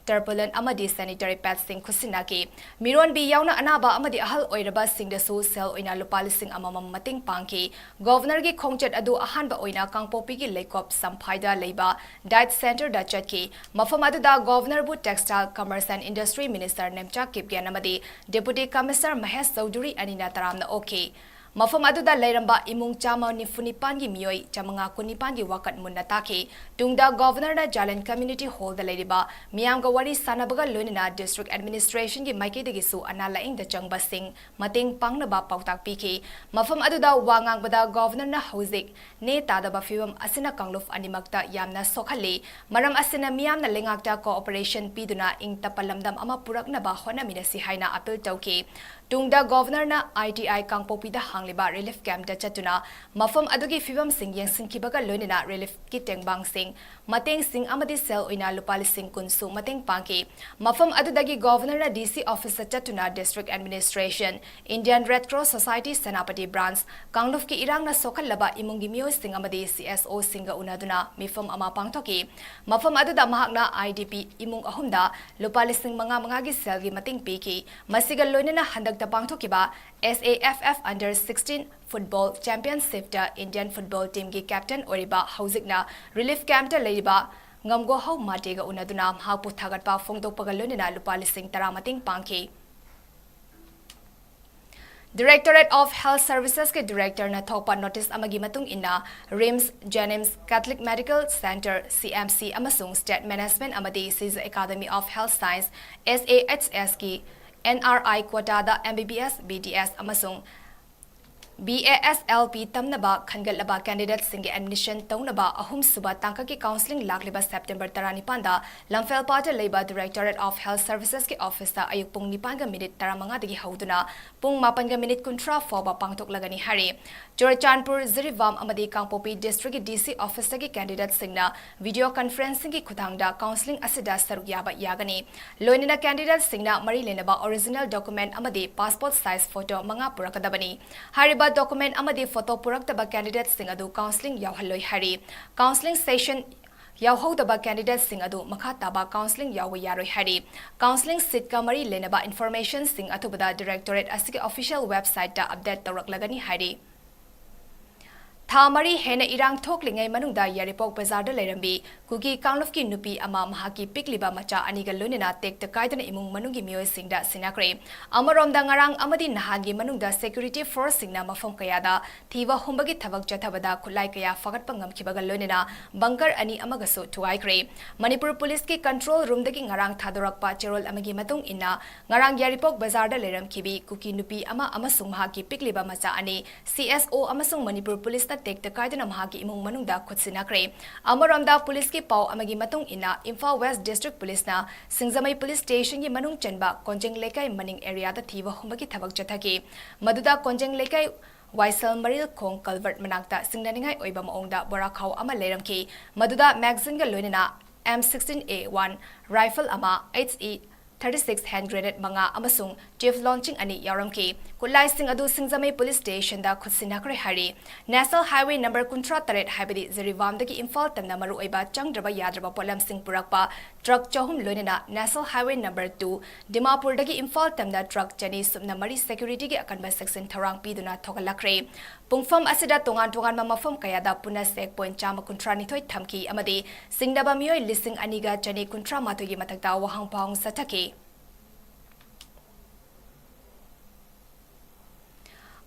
tarpaulin ꯑꯃꯗꯤ sanitary padsꯁꯤꯡ ꯈꯨꯠꯁꯤꯟꯅꯈꯤ꯫ ꯃꯤꯔꯣꯟꯕꯤ ꯌꯥꯎꯅ ꯑꯅꯥꯕ ꯑꯃꯗꯤ ꯑꯍꯜ ꯑꯣꯏꯔꯕꯁꯤꯡꯗꯁꯨ ꯁꯦꯜ ꯑꯣꯏꯅ ꯂꯨꯄꯥ ꯂꯤꯁꯤꯡ ꯑꯃꯃꯝ ꯃꯇꯦꯡ ꯄꯥꯡꯈꯤ꯫ Governorꯒꯤ ꯈꯣꯡꯆꯠ ꯑꯗꯨ ꯑꯍꯥꯟꯕ ꯑꯣꯏꯅ ꯀꯥꯡꯄꯣꯛꯄꯤꯒꯤ ꯂꯩꯀꯣꯞ ꯁꯝꯐꯥꯏꯗ ꯂꯩꯕ diet centreꯗ ꯆꯠꯈꯤ꯫ ꯃꯐꯝ ꯑꯗꯨꯗ Governorꯕꯨ Textile, Commerce and Industry Minister Nemcha Kipgen ꯑꯃꯗꯤ Deputy Commissioner ꯃꯍꯦꯁ ꯆꯧꯙꯨꯔꯤ ꯑꯅꯤꯅ ꯇꯔꯥꯝꯅ ꯑꯣꯛꯈꯤ꯫ ꯃꯐꯝ ꯑꯗꯨꯗ ꯂꯩꯔꯝꯕ ꯏꯃꯨꯡ ꯆꯥꯝꯃ ꯅꯤꯐꯨ ꯅꯤꯄꯥꯟꯒꯤ ꯃꯤꯑꯣꯏ ꯆꯥꯃꯉꯥ ꯀꯨꯟꯅꯤꯄꯥꯟꯒꯤ ꯋꯥꯀꯠ ꯃꯨꯟꯅ ꯇꯥꯈꯤ꯫ ꯇꯨꯡꯗ Governor ꯅ Jalan Community Hall ꯗ ꯂꯩꯔꯤꯕ ꯃꯤꯌꯥꯝꯒ ꯋꯥꯔꯤ ꯁꯥꯟꯅꯕꯒ ꯂꯣꯏꯅꯅ District Administration ꯒꯤ ꯃꯥꯏꯀꯩꯗꯒꯤꯁꯨ ꯑꯅꯥ ꯂꯥꯌꯦꯡꯗ ꯆꯪꯕꯁꯤꯡ ꯃꯇꯦꯡ ꯄꯥꯡꯅꯕ ꯄꯥꯎꯇꯥꯛ ꯄꯤꯈꯤ꯫ ꯃꯐꯝ ꯑꯗꯨꯗ ꯋꯥ ꯉꯥꯡꯕꯗ Governor ꯅ ꯍꯧꯖꯤꯛ ꯅꯦ ꯇꯥꯗꯕ ꯐꯤꯕꯝ ꯑꯁꯤꯅ ꯀꯥꯡꯂꯨꯞ ꯑꯅꯤꯃꯛꯇ ꯌꯥꯝꯅ ꯁꯣꯛꯍꯜꯂꯤ꯫ ꯃꯔꯝ ꯑꯁꯤꯅ ꯃꯤꯌꯥꯝꯅ ꯂꯩꯉꯥꯛꯇ cooperation ꯄꯤꯗꯨꯅ ꯏꯪ ꯇꯞꯄ ꯂꯝꯗꯝ ꯑꯃ ꯄꯨꯔꯛꯅꯕ ꯍꯣꯠꯅꯃꯤꯟꯅꯁꯤ ꯍꯥꯏꯅ appeal ꯇꯧꯈꯤ꯫ ꯇꯨꯡꯗ Governor ꯅ I T I ꯀꯥꯡꯄꯣꯛꯄꯤꯗ ꯍꯥꯡꯂꯤꯕ relief camp ꯇ ꯆꯠꯇꯨꯅ ꯃꯐꯝ ꯑꯗꯨꯒꯤ ꯐꯤꯕꯝꯁꯤꯡ ꯌꯦꯡꯁꯤꯟꯈꯤꯕꯒ ꯂꯣꯏꯅꯅ relief ꯀꯤ ꯇꯦꯡꯕꯥꯡꯁꯤꯡ, ꯃꯇꯦꯡꯁꯤꯡ ꯑꯃꯗꯤ ꯁꯦꯜ ꯑꯣꯏꯅ ꯂꯨꯄꯥ ꯂꯤꯁꯤꯡ ꯀꯨꯟ ꯁꯨ ꯃꯇꯦꯡ ꯄꯥꯡꯈꯤ꯫ ꯃꯐꯝ ꯑꯗꯨꯗꯒꯤ Governor ꯅ D C office ꯇ ꯆꯠꯇꯨꯅ District Administration, Indian Red Cross Society Senapati branch, ꯀꯥꯡꯂꯨꯞꯀꯤ ꯏꯔꯥꯡꯅ ꯁꯣꯛꯍꯜꯂꯕ ꯏꯃꯨꯡꯒꯤ ꯃꯤꯑꯣꯏꯁꯤꯡ ꯑꯃꯗꯤ C S O ꯁꯤꯡꯒ ꯎꯅꯗꯨꯅ ꯃꯤꯐꯝ ꯑꯃ ꯄꯥꯡꯊꯣꯛꯈꯤ꯫ ꯃꯐꯝ ꯑꯗꯨꯗ ꯃꯍꯥꯛꯅ I D P ꯏꯃꯨꯡ ꯑꯍꯨꯝꯗ ꯂꯨꯄꯥ ꯂꯤꯁꯤꯡ ꯃꯉꯥ ꯃꯉꯥꯒꯤ ꯁꯦꯜꯒꯤ ꯃꯇꯦꯡ ꯄꯤꯈꯤ꯫ ꯃꯁꯤꯒ ꯂꯣꯏꯅꯅ ꯍꯟꯗꯛꯇ ꯄꯥꯡꯊꯣꯛꯈꯤꯕ S A F F Under sixteen Football Championship ꯇ Indian football team ꯒꯤ captain ꯑꯣꯏꯔꯤꯕ, ꯍꯧꯖꯤꯛꯅ relief camp ꯇ ꯂꯩꯔꯤꯕ ꯉꯝꯒꯣꯍꯧ ꯃꯥꯇꯦꯒ ꯎꯅꯗꯨꯅ ꯃꯍꯥꯛꯄꯨ ꯊꯥꯒꯠꯄ ꯐꯣꯡꯗꯣꯛꯄꯒ ꯂꯣꯏꯅꯅ ꯂꯨꯄꯥ ꯂꯤꯁꯤꯡ ꯇꯔꯥ ꯃꯇꯦꯡ ꯄꯥꯡꯈꯤ꯫ Directorate of Health Services ꯀꯤ Director ꯅ ꯊꯣꯛꯄ notice ꯑꯃꯒꯤ ꯃꯇꯨꯡ ꯏꯟꯅ, RIMS, JNIMS, Catholic Medical Centre, C M C, ꯑꯃꯁꯨꯡ State Management ꯑꯃꯗꯤ Sisha Academy of Health Science, S A H S ꯀꯤ N R I quota the M B B S, B D S ꯑꯃꯁꯨꯡ B A S L P ꯇꯝꯅꯕ ꯈꯟꯒꯠꯂꯕ candidate ꯁꯤꯡꯒꯤ admission ꯇꯧꯅꯕ ꯑꯍꯨꯝꯁꯨꯕ ꯇꯥꯡꯀꯛꯀꯤ counselling ꯂꯥꯛꯂꯤꯕ September ꯇꯔꯥꯅꯤꯄꯥꯟꯗ ꯂꯝꯐꯦꯜꯄꯥꯠꯇ ꯂꯩꯕ Directorate of Health Services ꯀꯤ office ꯇ ꯑꯌꯨꯛ ꯄꯨꯡ ꯅꯤꯄꯥꯟꯒ minute ꯇꯔꯥꯃꯉꯥꯗꯒꯤ ꯍꯧꯗꯨꯅ ꯄꯨꯡ ꯃꯥꯄꯟꯒ minute ꯀꯨꯟꯊ꯭ꯔꯥ ꯐꯥꯎꯕ ꯄꯥꯡꯊꯣꯛꯂꯒꯅꯤ ꯍꯥꯏꯔꯤ꯫ ꯆꯨꯔꯆꯥꯟꯄꯨꯔ, ꯖꯤꯔꯤꯕꯥꯝ ꯑꯃꯗꯤ ꯀꯥꯡꯄꯣꯛꯄꯤ district ꯀꯤ D C office ꯇꯒꯤ candidate ꯁꯤꯡꯅ video conferencing ꯒꯤ ꯈꯨꯠꯊꯥꯡꯗ counselling ꯑꯁꯤꯗ ꯁꯔꯨꯛ ꯌꯥꯕ ꯌꯥꯒꯅꯤ꯫ ꯂꯣꯏꯅꯅ candidate ꯁꯤꯡꯅ ꯃꯔꯤ ꯂꯩꯅꯕ original document ꯑꯃꯗꯤ passport size photo ꯃꯉꯥ ꯄꯨꯔꯛꯀꯗꯕꯅꯤ꯫ ꯍꯥꯏꯔꯤꯕ document ꯑꯃꯗꯤ photo ꯄꯨꯔꯛꯇꯕ candidate ꯁꯤꯡ ꯑꯗꯨ counselling ꯌꯥꯎꯍꯜꯂꯣꯏ ꯍꯥꯏꯔꯤ꯫ Counselling session ꯌꯥꯎꯍꯧꯗꯕ candidate ꯁꯤꯡ ꯑꯗꯨ ꯃꯈꯥ ꯇꯥꯕ counselling ꯌꯥꯎꯕ ꯌꯥꯔꯣꯏ ꯍꯥꯏꯔꯤ꯫ Counselling seat ꯀ ꯃꯔꯤ ꯂꯩꯅꯕ information ꯁꯤꯡ ꯑꯊꯨꯕꯗ Directorate ꯑꯁꯤꯒꯤ official website ꯇ update ꯇꯧꯔꯛꯂꯒꯅꯤ ꯍꯥꯏꯔꯤ꯫ ꯊꯥ ꯃꯔꯤ ꯍꯦꯟꯅ ꯏꯔꯥꯡ ꯊꯣꯛꯂꯤꯉꯩ ꯃꯅꯨꯡꯗ ꯌꯥꯏꯔꯤꯄꯣꯛ ꯕꯖꯥꯔꯗ ꯂꯩꯔꯝꯕꯤ ꯀꯨꯀꯤ ꯀꯥꯡꯂꯨꯞꯀꯤ ꯅꯨꯄꯤ ꯑꯃ ꯃꯍꯥꯛꯀꯤ ꯄꯤꯛꯂꯤꯕ ꯃꯆꯥ ꯑꯅꯤꯒ ꯂꯣꯏꯅꯅ ꯇꯦꯛꯇ ꯀꯥꯏꯗꯅ ꯏꯃꯨꯡ ꯃꯅꯨꯡꯒꯤ ꯃꯤꯑꯣꯏꯁꯤꯡꯗ ꯁꯤꯟꯅꯈ꯭ꯔꯦ꯫ ꯑꯃꯔꯣꯝꯗ ꯉꯔꯥꯡ ꯑꯃꯗꯤ ꯅꯍꯥꯟꯒꯤ ꯃꯅꯨꯡꯗ security forceꯁꯤꯡꯅ ꯃꯐꯝ ꯀꯌꯥꯗ ꯊꯤꯕ ꯍꯨꯝꯕꯒꯤ ꯊꯕꯛ ꯆꯠꯊꯕꯗ ꯈꯨꯠꯂꯥꯏ ꯀꯌꯥ ꯐꯒꯠꯄ ꯉꯝꯈꯤꯕꯒ ꯂꯣꯏꯅꯅ bunker ꯑꯅꯤ ꯑꯃꯒꯁꯨ ꯊꯨꯒꯥꯏꯈ꯭ꯔꯦ꯫ ꯃꯅꯤꯄꯨꯔ ꯄꯨꯂꯤꯁꯀꯤ control roomꯗꯒꯤ ꯉꯔꯥꯡ ꯊꯥꯗꯣꯔꯛꯄ ꯆꯦꯔꯣꯜ ꯑꯃꯒꯤ ꯃꯇꯨꯡ ꯏꯟꯅ, ꯉꯔꯥꯡ ꯌꯥꯏꯔꯤꯄꯣꯛ ꯕꯖꯥꯔꯗ ꯂꯩꯔꯝꯈꯤꯕꯤ ꯀꯨꯀꯤ ꯅꯨꯄꯤ ꯑꯃ ꯑꯃꯁꯨꯡ ꯃꯍꯥꯛꯀꯤ ꯄꯤꯛꯂꯤꯕ ꯃꯆꯥ ꯑꯅꯤ CSO ꯑꯃꯁꯨꯡ ꯃꯅꯤꯄꯨꯔ ꯄꯨꯂꯤꯁꯅ ꯇꯦꯛꯇ ꯀꯥꯏꯗꯨꯅ ꯃꯍꯥꯛꯀꯤ ꯏꯃꯨꯡ ꯃꯅꯨꯡꯗ ꯈꯨꯠꯁꯤꯟꯅꯈ꯭ꯔꯦ꯫ ꯑꯃꯔꯣꯝꯗ ꯄꯨꯂꯤꯁꯀꯤ ꯄꯥꯎ ꯑꯃꯒꯤ ꯃꯇꯨꯡ ꯏꯟꯅ, ꯏꯝꯐꯥꯜ West District ꯄꯨꯂꯤꯁꯅ ꯁꯤꯡꯖꯃꯩ ꯄꯨꯂꯤꯁ ꯁ꯭ꯇꯦꯁꯟꯒꯤ ꯃꯅꯨꯡ ꯆꯟꯕ ꯀꯣꯟꯖꯦꯡ ꯂꯩꯀꯥꯏ ꯃꯅꯤꯡ ꯑꯦꯔꯤꯌꯥꯗ ꯊꯤꯕ ꯍꯨꯝꯕꯒꯤ ꯊꯕꯛ ꯆꯠꯊꯈꯤ꯫ ꯃꯗꯨꯗ ꯀꯣꯟꯖꯦꯡ ꯂꯩꯀꯥꯏ ꯋꯥꯏꯁꯦꯜ ꯃꯔꯤꯜ ꯈꯣꯡ culvert ꯃꯅꯥꯛꯇ ꯁꯤꯡꯅꯅꯤꯡꯉꯥꯏ ꯑꯣꯏꯕ ꯃꯑꯣꯡꯗ ꯕꯣꯔꯥꯈꯥꯎ ꯑꯃ ꯂꯩꯔꯝꯈꯤ꯫ ꯃꯗꯨꯗ magazineꯒ ꯂꯣꯏꯅꯅ M sixteen A one rifle ꯑꯃ, HE thirty six hand grenade ꯃꯉꯥ ꯑꯃꯁꯨꯡ chief launching ꯑꯅꯤ ꯌꯥꯎꯔꯝꯈꯤ꯫ ꯈꯨꯠꯂꯥꯏꯁꯤꯡ ꯑꯗꯨ ꯁꯤꯡꯖꯃꯩ ꯄꯨꯂꯤꯁ ꯁ꯭ꯇꯦꯁꯟꯗ ꯈꯨꯠꯁꯤꯟꯅꯈ꯭ꯔꯦ ꯍꯥꯏꯔꯤ꯫ National Highway number ꯀꯨꯟꯊ꯭ꯔꯥ ꯇꯔꯦꯠ, ꯍꯥꯏꯕꯗꯤ ꯖꯤꯔꯤꯕꯥꯝꯗꯒꯤ ꯏꯝꯐꯥꯜ ꯇꯝꯅ ꯃꯔꯨꯑꯣꯏꯕ ꯆꯪꯗ꯭ꯔꯕ ꯌꯥꯗ꯭ꯔꯕ ꯄꯣꯠꯂꯝꯁꯤꯡ ꯄꯨꯔꯛꯄ truck ꯆꯍꯨꯝ, ꯂꯣꯏꯅꯅ National Highway number two ꯗꯤꯃꯥꯄꯨꯔꯗꯒꯤ ꯏꯝꯐꯥꯜ ꯇꯝꯅ truck ꯆꯅꯤ ꯁꯨꯞꯅ ꯃꯔꯤ securityꯒꯤ ꯑꯀꯟꯕ section ꯊꯧꯔꯥꯡ ꯄꯤꯗꯨꯅ ꯊꯧꯒꯠꯂꯛꯈ꯭ꯔꯦ꯫ ꯄꯨꯡꯐꯝ ꯑꯁꯤꯗ ꯇꯣꯉꯥꯟ ꯇꯣꯉꯥꯟꯕ ꯃꯐꯝ ꯀꯌꯥꯗ ꯄꯨꯟꯅ check point ꯆꯥꯝꯃ ꯀꯨꯟꯊ꯭ꯔꯥ ꯅꯤꯊꯣꯏ ꯊꯝꯈꯤ ꯑꯃꯗꯤ ꯁꯤꯡꯅꯕ ꯃꯤꯑꯣꯏ ꯂꯤꯁꯤꯡ ꯑꯅꯤꯒ ꯆꯅꯤ ꯀꯨꯟꯊ꯭ꯔꯥ ꯃꯥꯊꯣꯏꯒꯤ ꯃꯊꯛꯇ ꯋꯥꯍꯪ ꯄꯥꯎꯍꯪ ꯆꯠꯊꯈꯤ꯫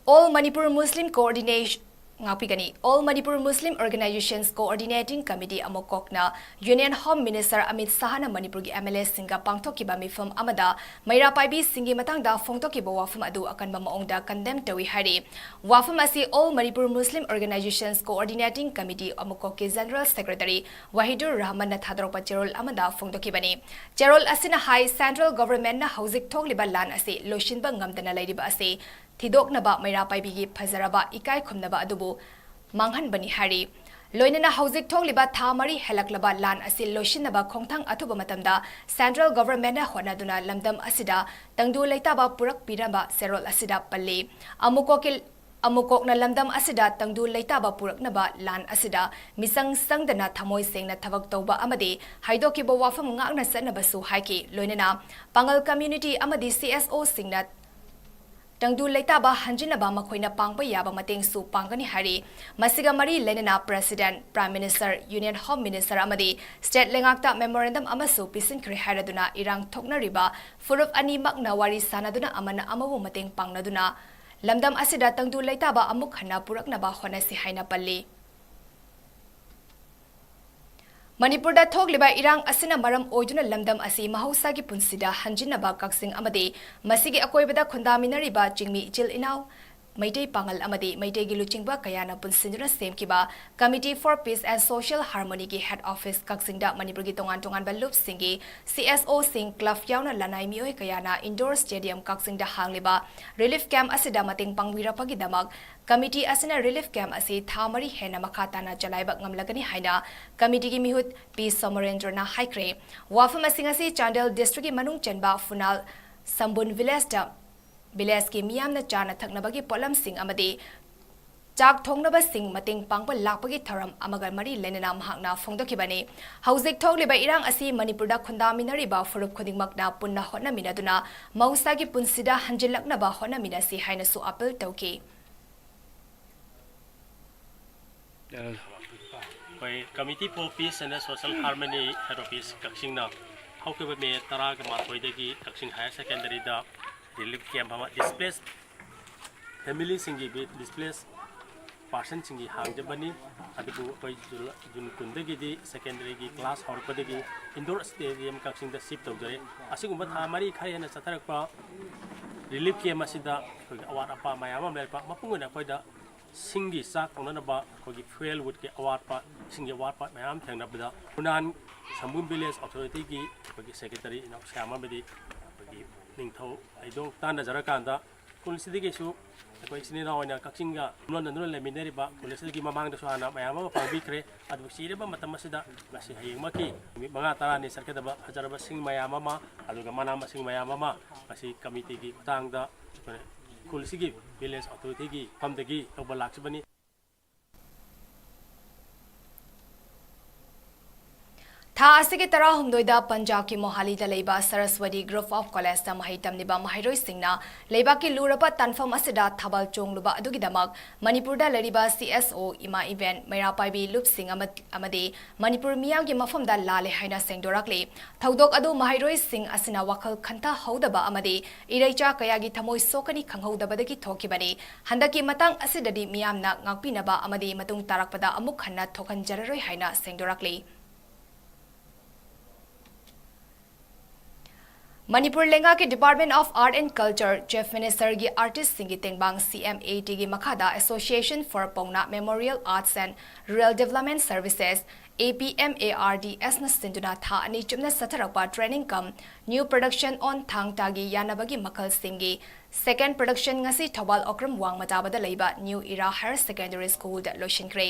All Manipur Muslim Coordination, ꯉꯥꯛꯄꯤꯒꯅꯤ꯫ All Manipur Muslim Organizations Coordinating Committee, ꯑꯃꯨꯛ ꯀꯣꯛꯅ Union Home Minister ꯑꯃꯤꯠ ꯁꯥꯍꯅ ꯃꯅꯤꯄꯨꯔꯒꯤ MLAꯁꯤꯡꯒ ꯄꯥꯡꯊꯣꯛꯈꯤꯕ ꯃꯤꯐꯝ ꯑꯃꯗ ꯃꯩꯔꯥ ꯄꯥꯏꯕꯤꯁꯤꯡꯒꯤ ꯃꯇꯥꯡꯗ ꯐꯣꯡꯗꯣꯛꯈꯤꯕ ꯋꯥꯐꯝ ꯑꯗꯨ ꯑꯀꯟꯕ ꯃꯑꯣꯡꯗ condemn ꯇꯧꯏ ꯍꯥꯏꯔꯤ꯫ ꯋꯥꯐꯝ ꯑꯁꯤ All Manipur Muslim Organizations Coordinating Committee, ꯑꯃꯨꯛ ꯀꯣꯛꯀꯤ General Secretary ꯋꯥꯍꯤꯗꯨꯔ ꯔꯍꯃꯟꯅ ꯊꯥꯗꯣꯔꯛꯄ ꯆꯦꯔꯣꯜ ꯑꯃꯗ ꯐꯣꯡꯗꯣꯛꯈꯤꯕꯅꯤ꯫ ꯆꯦꯔꯣꯜ ꯑꯁꯤꯅ ꯍꯥꯏ, central governmentꯅ ꯍꯧꯖꯤꯛ ꯊꯣꯛꯂꯤꯕ ꯂꯥꯟ ꯑꯁꯤ ꯂꯣꯏꯁꯤꯟꯕ ꯉꯝꯗꯅ ꯂꯩꯔꯤꯕ ꯑꯁꯤ ꯊꯤꯗꯣꯛꯅꯕ ꯃꯩꯔꯥ ꯄꯥꯏꯕꯤꯒꯤ ꯐꯖꯔꯕ ꯏꯀꯥꯏ ꯈꯨꯝꯅꯕ ꯑꯗꯨꯕꯨ ꯃꯥꯡꯍꯟꯕꯅꯤ ꯍꯥꯏꯔꯤ꯫ ꯂꯣꯏꯅꯅ ꯍꯧꯖꯤꯛ ꯊꯣꯛꯂꯤꯕ ꯊꯥ ꯃꯔꯤ ꯍꯦꯜꯂꯛꯂꯕ ꯂꯥꯟ ꯑꯁꯤ ꯂꯣꯏꯁꯤꯟꯅꯕ ꯈꯣꯡꯊꯥꯡ ꯑꯊꯨꯕ ꯃꯇꯝꯗ central governmentꯅ ꯍꯣꯠꯅꯗꯨꯅ ꯂꯝꯗꯝ ꯑꯁꯤꯗ ꯇꯪꯗꯨ ꯂꯩꯇꯥꯕ ꯄꯨꯔꯛꯄꯤꯅꯕ ꯆꯦꯔꯣꯜ ꯑꯁꯤꯗ ꯄꯜꯂꯤ꯫ ꯑꯃꯨꯛꯀꯣꯛꯀꯤ, ꯑꯃꯨꯛꯀꯣꯛꯅ ꯂꯝꯗꯝ ꯑꯁꯤꯗ ꯇꯪꯗꯨ ꯂꯩꯇꯥꯕ ꯄꯨꯔꯛꯅꯕ ꯂꯥꯟ ꯑꯁꯤꯗ ꯃꯤꯆꯪ ꯆꯪꯗꯅ ꯊꯃꯣꯏ ꯁꯦꯡꯅ ꯊꯕꯛ ꯇꯧꯕ ꯑꯃꯗꯤ ꯍꯥꯏꯗꯣꯛꯈꯤꯕ ꯋꯥꯐꯝ ꯉꯥꯛꯅ ꯆꯠꯅꯕꯁꯨ ꯍꯥꯏꯈꯤ꯫ ꯂꯣꯏꯅꯅ ꯄꯥꯉꯜ community ꯑꯃꯗꯤ CSOꯁꯤꯡꯅ ꯇꯪꯗꯨ ꯂꯩꯇꯥꯕ ꯍꯟꯖꯤꯟꯅꯕ ꯃꯈꯣꯏꯅ ꯄꯥꯡꯕ ꯌꯥꯕ ꯃꯇꯦꯡꯁꯨ ꯄꯥꯡꯒꯅꯤ ꯍꯥꯏꯔꯤ꯫ ꯃꯁꯤꯒ ꯃꯔꯤ ꯂꯩꯅꯅ President, Prime Minister, Union Home Minister ꯑꯃꯗꯤ State ꯂꯩꯉꯥꯛꯇ memorandum ꯑꯃꯁꯨ ꯄꯤꯁꯤꯟꯈ꯭ꯔꯦ ꯍꯥꯏꯔꯗꯨꯅ ꯏꯔꯥꯡ ꯊꯣꯛꯅꯔꯤꯕ ꯐꯨꯔꯨꯞ ꯑꯅꯤꯃꯛꯅ ꯋꯥꯔꯤ ꯁꯥꯟꯅꯗꯨꯅ ꯑꯃꯅ ꯑꯃꯕꯨ ꯃꯇꯦꯡ ꯄꯥꯡꯅꯗꯨꯅ ꯂꯝꯗꯝ ꯑꯁꯤꯗ ꯇꯪꯗꯨ ꯂꯩꯇꯥꯕ ꯑꯃꯨꯛ ꯍꯟꯅ ꯄꯨꯔꯛꯅꯕ ꯍꯣꯠꯅꯁꯤ ꯍꯥꯏꯅ ꯄꯜꯂꯤ꯫ ꯃꯅꯤꯄꯨꯔꯗ ꯊꯣꯛꯂꯤꯕ ꯏꯔꯥꯡ ꯑꯁꯤꯅ ꯃꯔꯝ ꯑꯣꯏꯗꯨꯅ ꯂꯝꯗꯝ ꯑꯁꯤ ꯃꯍꯧꯁꯥꯒꯤ ꯄꯨꯟꯁꯤꯗ ꯍꯟꯖꯤꯟꯅꯕ ꯀꯛꯆꯤꯡ ꯑꯃꯗꯤ ꯃꯁꯤꯒꯤ ꯑꯀꯣꯏꯕꯗ ꯈꯨꯟꯗꯥꯃꯤꯟꯅꯔꯤꯕ ꯆꯤꯡꯃꯤ ꯏꯆꯤꯜ ꯏꯅꯥꯎ, ꯃꯩꯇꯩ ꯄꯥꯉꯜ ꯑꯃꯗꯤ ꯃꯩꯇꯩꯒꯤ ꯂꯨꯆꯤꯡꯕ ꯀꯌꯥꯅ ꯄꯨꯟꯁꯤꯟꯗꯨꯅ ꯁꯦꯝꯈꯤꯕ Committee for Peace and Social Harmony ꯒꯤ head office ꯀꯛꯆꯤꯡꯗ ꯃꯅꯤꯄꯨꯔꯒꯤ ꯇꯣꯉꯥꯟ ꯇꯣꯉꯥꯟꯕ ꯂꯨꯞꯁꯤꯡꯒꯤ C S O ꯁꯤꯡ, club ꯌꯥꯎꯅ ꯂꯅꯥꯏ ꯃꯤꯑꯣꯏ ꯀꯌꯥꯅ indoor stadium ꯀꯛꯆꯤꯡꯗ ꯍꯥꯡꯂꯤꯕ relief camp ꯑꯁꯤꯗ ꯃꯇꯦꯡ ꯄꯥꯡꯕꯤꯔꯛꯄꯒꯤꯗꯃꯛ committee ꯑꯁꯤꯅ relief camp ꯑꯁꯤ ꯊꯥ ꯃꯔꯤ ꯍꯦꯟꯅ ꯃꯈꯥ ꯇꯥꯅ ꯆꯂꯥꯏꯕ ꯉꯝꯂꯒꯅꯤ ꯍꯥꯏꯅ committee ꯒꯤ ꯃꯤꯍꯨꯠ ꯄꯤ ꯁꯣꯃꯔꯦꯟꯗ꯭ꯔꯅ ꯍꯥꯏꯈ꯭ꯔꯦ꯫ ꯋꯥꯐꯝ ꯑꯁꯤꯡ ꯑꯁꯤ ꯆꯥꯟꯗꯦꯜ district ꯀꯤ ꯃꯅꯨꯡ ꯆꯟꯕ ꯐꯨꯅꯥꯜ ꯁꯝꯕꯨꯟ village ꯇ village ꯀꯤ ꯃꯤꯌꯥꯝꯅ ꯆꯥꯅ ꯊꯛꯅꯕꯒꯤ ꯄꯣꯠꯂꯝꯁꯤꯡ ꯑꯃꯗꯤ ꯆꯥꯛ ꯊꯣꯡꯅꯕꯁꯤꯡ ꯃꯇꯦꯡ ꯄꯥꯡꯕ ꯂꯥꯛꯄꯒꯤ ꯊꯧꯔꯝ ꯑꯃꯒ ꯃꯔꯤ ꯂꯩꯅꯅ ꯃꯍꯥꯛꯅ ꯐꯣꯡꯗꯣꯛꯈꯤꯕꯅꯤ꯫ ꯍꯧꯖꯤꯛ ꯊꯣꯛꯂꯤꯕ ꯏꯔꯥꯡ ꯑꯁꯤ ꯃꯅꯤꯄꯨꯔꯗ ꯈꯨꯟꯗꯥꯃꯤꯟꯅꯔꯤꯕ ꯐꯨꯔꯨꯞ ꯈꯨꯗꯤꯡꯃꯛꯅ ꯄꯨꯟꯅ ꯍꯣꯠꯅꯃꯤꯟꯅꯗꯨꯅ ꯃꯍꯧꯁꯥꯒꯤ ꯄꯨꯟꯁꯤꯗ ꯍꯟꯖꯤꯜꯂꯛꯅꯕ ꯍꯣꯠꯅꯃꯤꯟꯅꯁꯤ ꯍꯥꯏꯅꯁꯨ appeal ꯇꯧꯈꯤ꯫ ꯑꯩꯈꯣꯏ Committee for Peace and Social Harmony head office ꯀꯛꯆꯤꯡꯅ ꯍꯧꯈꯤꯕ ꯃꯦ ꯇꯔꯥꯒ ꯃꯥꯊꯣꯏꯗꯒꯤ ꯀꯛꯆꯤꯡ higher secondary ꯗ relief camp ꯑꯃ displaced family ꯁꯤꯡꯒꯤ, displaced person ꯁꯤꯡꯒꯤ ꯍꯥꯡꯖꯕꯅꯤ꯫ ꯑꯗꯨꯕꯨ ꯑꯩꯈꯣꯏ ꯖꯨꯟ, ꯖꯨꯟ ꯀꯨꯟꯗꯒꯤꯗꯤ secondary ꯒꯤ class ꯍꯧꯔꯛꯄꯗꯒꯤ indoor stadium ꯀꯛꯆꯤꯡꯗ shift ꯇꯧꯖꯔꯦ꯫ ꯑꯁꯤꯒꯨꯝꯕ ꯊꯥ ꯃꯔꯤ ꯈꯔ ꯍꯦꯟꯅ ꯆꯠꯊꯔꯛꯄ relief camp ꯑꯁꯤꯗ ꯑꯩꯈꯣꯏꯒꯤ ꯑꯋꯥꯠ ꯑꯄꯥ ꯃꯌꯥꯝ ꯑꯃ ꯂꯩꯔꯛꯄ, ꯃꯄꯨꯡ ꯑꯣꯏꯅ ꯑꯩꯈꯣꯏꯗ ꯁꯤꯡꯒꯤ ꯆꯥꯛ ꯊꯣꯡꯅꯅꯕ ꯑꯩꯈꯣꯏꯒꯤ fuel wood ꯀꯤ ꯑꯋꯥꯠꯄ, ꯏꯁꯤꯡꯒꯤ ꯑꯋꯥꯠꯄ ꯃꯌꯥꯝ ꯊꯦꯡꯅꯕꯗ ꯐꯨꯅꯥꯟ ꯁꯝꯕꯨꯟ village authority ꯒꯤ ꯑꯩꯈꯣꯏꯒꯤ secretary ꯏꯅꯥꯎ ꯁ꯭ꯌꯥꯝ ꯑꯃꯗꯤ ꯑꯩꯈꯣꯏꯒꯤ ꯅꯤꯡꯊꯧ ꯂꯩꯗꯣꯡ ꯇꯥꯟꯅꯖꯔꯀꯥꯟꯗ ꯈꯨꯜꯁꯤꯗꯒꯤꯁꯨ ꯑꯩꯈꯣꯏ ꯏꯆꯤꯟ ꯏꯅꯥꯎ ꯑꯣꯏꯅ ꯀꯛꯆꯤꯡꯒ ꯌꯨꯝꯂꯣꯟꯅꯗꯨꯅ ꯂꯩꯃꯤꯟꯅꯔꯤꯕ ꯈꯨꯜ ꯑꯁꯤꯗꯒꯤ ꯃꯃꯥꯡꯗꯁꯨ ꯍꯥꯟꯅ ꯃꯌꯥꯝ ꯑꯃ ꯄꯥꯡꯕꯤꯈ꯭ꯔꯦ꯫ ꯑꯗꯨꯕꯨ ꯆꯤꯔꯕ ꯃꯇꯝ ꯑꯁꯤꯗ ꯉꯁꯤ ꯍꯌꯦꯡꯃꯛꯀꯤ ꯅꯨꯃꯤꯠ ꯃꯉꯥ ꯇꯔꯥꯅꯤ ꯆꯠꯀꯗꯕ ꯐꯖꯔꯕ ꯁꯤꯡ ꯃꯌꯥꯝ ꯑꯃ, ꯑꯗꯨꯒ ꯃꯅꯥ ꯃꯁꯤꯡ ꯃꯌꯥꯝ ꯑꯃ ꯉꯁꯤ committee ꯒꯤ ꯈꯨꯠꯊꯥꯡꯗ ꯑꯩꯈꯣꯏꯅ ꯈꯨꯜꯁꯤꯒꯤ village authority ꯒꯤ ꯃꯐꯝꯗꯒꯤ ꯂꯧꯕ ꯂꯥꯛꯆꯕꯅꯤ꯫ ꯊꯥ ꯑꯁꯤꯒꯤ ꯇꯔꯥꯍꯨꯝꯗꯣꯏꯗ ꯄꯟꯖꯥꯕꯀꯤ ꯃꯣꯍꯥꯂꯤꯗ ꯂꯩꯕ ꯁꯔꯁꯋꯇꯤ Group of Collegeꯇ ꯃꯍꯩ ꯇꯝꯂꯤꯕ ꯃꯍꯩꯔꯣꯏꯁꯤꯡꯅ ꯂꯩꯕꯥꯛꯀꯤ ꯂꯨꯔꯕ ꯇꯥꯟꯐꯝ ꯑꯁꯤꯗ ꯊꯥꯕꯜ ꯆꯣꯡꯂꯨꯕ ꯑꯗꯨꯒꯤꯗꯃꯛ ꯃꯅꯤꯄꯨꯔꯗ ꯂꯩꯔꯤꯕ CSO, ꯏꯃꯥ ꯏꯕꯦꯟ, ꯃꯩꯔꯥ ꯄꯥꯏꯕꯤ ꯂꯨꯞꯁꯤꯡ ꯑꯃ-, ꯑꯃꯗꯤ ꯃꯅꯤꯄꯨꯔ ꯃꯤꯌꯥꯝꯒꯤ ꯃꯐꯝꯗ ꯂꯥꯜꯂꯦ ꯍꯥꯏꯅ ꯁꯦꯡꯗꯣꯔꯛꯂꯤ꯫ ꯊꯧꯗꯣꯛ ꯑꯗꯨ ꯃꯍꯩꯔꯣꯏꯁꯤꯡ ꯑꯁꯤꯅ ꯋꯥꯈꯜ ꯈꯟꯊꯍꯧꯗꯕ ꯑꯃꯗꯤ ꯏꯔꯩꯆꯥ ꯀꯌꯥꯒꯤ ꯊꯃꯣꯏ ꯁꯣꯛꯀꯅꯤ ꯈꯪꯍꯧꯗꯕꯗꯒꯤ ꯊꯣꯛꯈꯤꯕꯅꯤ꯫ ꯍꯟꯗꯛꯀꯤ ꯃꯇꯥꯡ ꯑꯁꯤꯗꯗꯤ ꯃꯤꯌꯥꯝꯅ ꯉꯥꯛꯄꯤꯅꯕ ꯑꯃꯗꯤ ꯃꯇꯨꯡ ꯇꯥꯔꯛꯄꯗ ꯑꯃꯨꯛ ꯍꯟꯅ ꯊꯣꯛꯍꯟꯖꯔꯔꯣꯏ ꯍꯥꯏꯅ ꯁꯦꯡꯗꯣꯔꯛꯂꯤ꯫ ꯃꯅꯤꯄꯨꯔ ꯂꯩꯉꯥꯛꯀꯤ Department of Art and Culture, Chief Ministerꯒꯤ artistꯁꯤꯡꯒꯤ ꯇꯦꯡꯕꯥꯡ CMATꯒꯤ ꯃꯈꯥꯗ Association for Paona Memorial Arts and Rural Development Services, APMARDSꯅ ꯁꯤꯟꯗꯨꯅ ꯊꯥ ꯑꯅꯤ ꯆꯨꯞꯅ ꯆꯠꯊꯔꯛꯄ training cum new production on ꯊꯥꯡ ꯇꯥꯒꯤ ꯌꯥꯅꯕꯒꯤ ꯃꯈꯜꯁꯤꯡꯒꯤ second production ꯉꯁꯤ ꯊꯧꯕꯥꯜ ꯑꯣꯀ꯭ꯔꯝ ꯋꯥꯡꯃ ꯇꯥꯕꯗ ꯂꯩꯕ New Era Higher Secondary Schoolꯗ ꯂꯣꯏꯁꯤꯟꯈ꯭ꯔꯦ꯫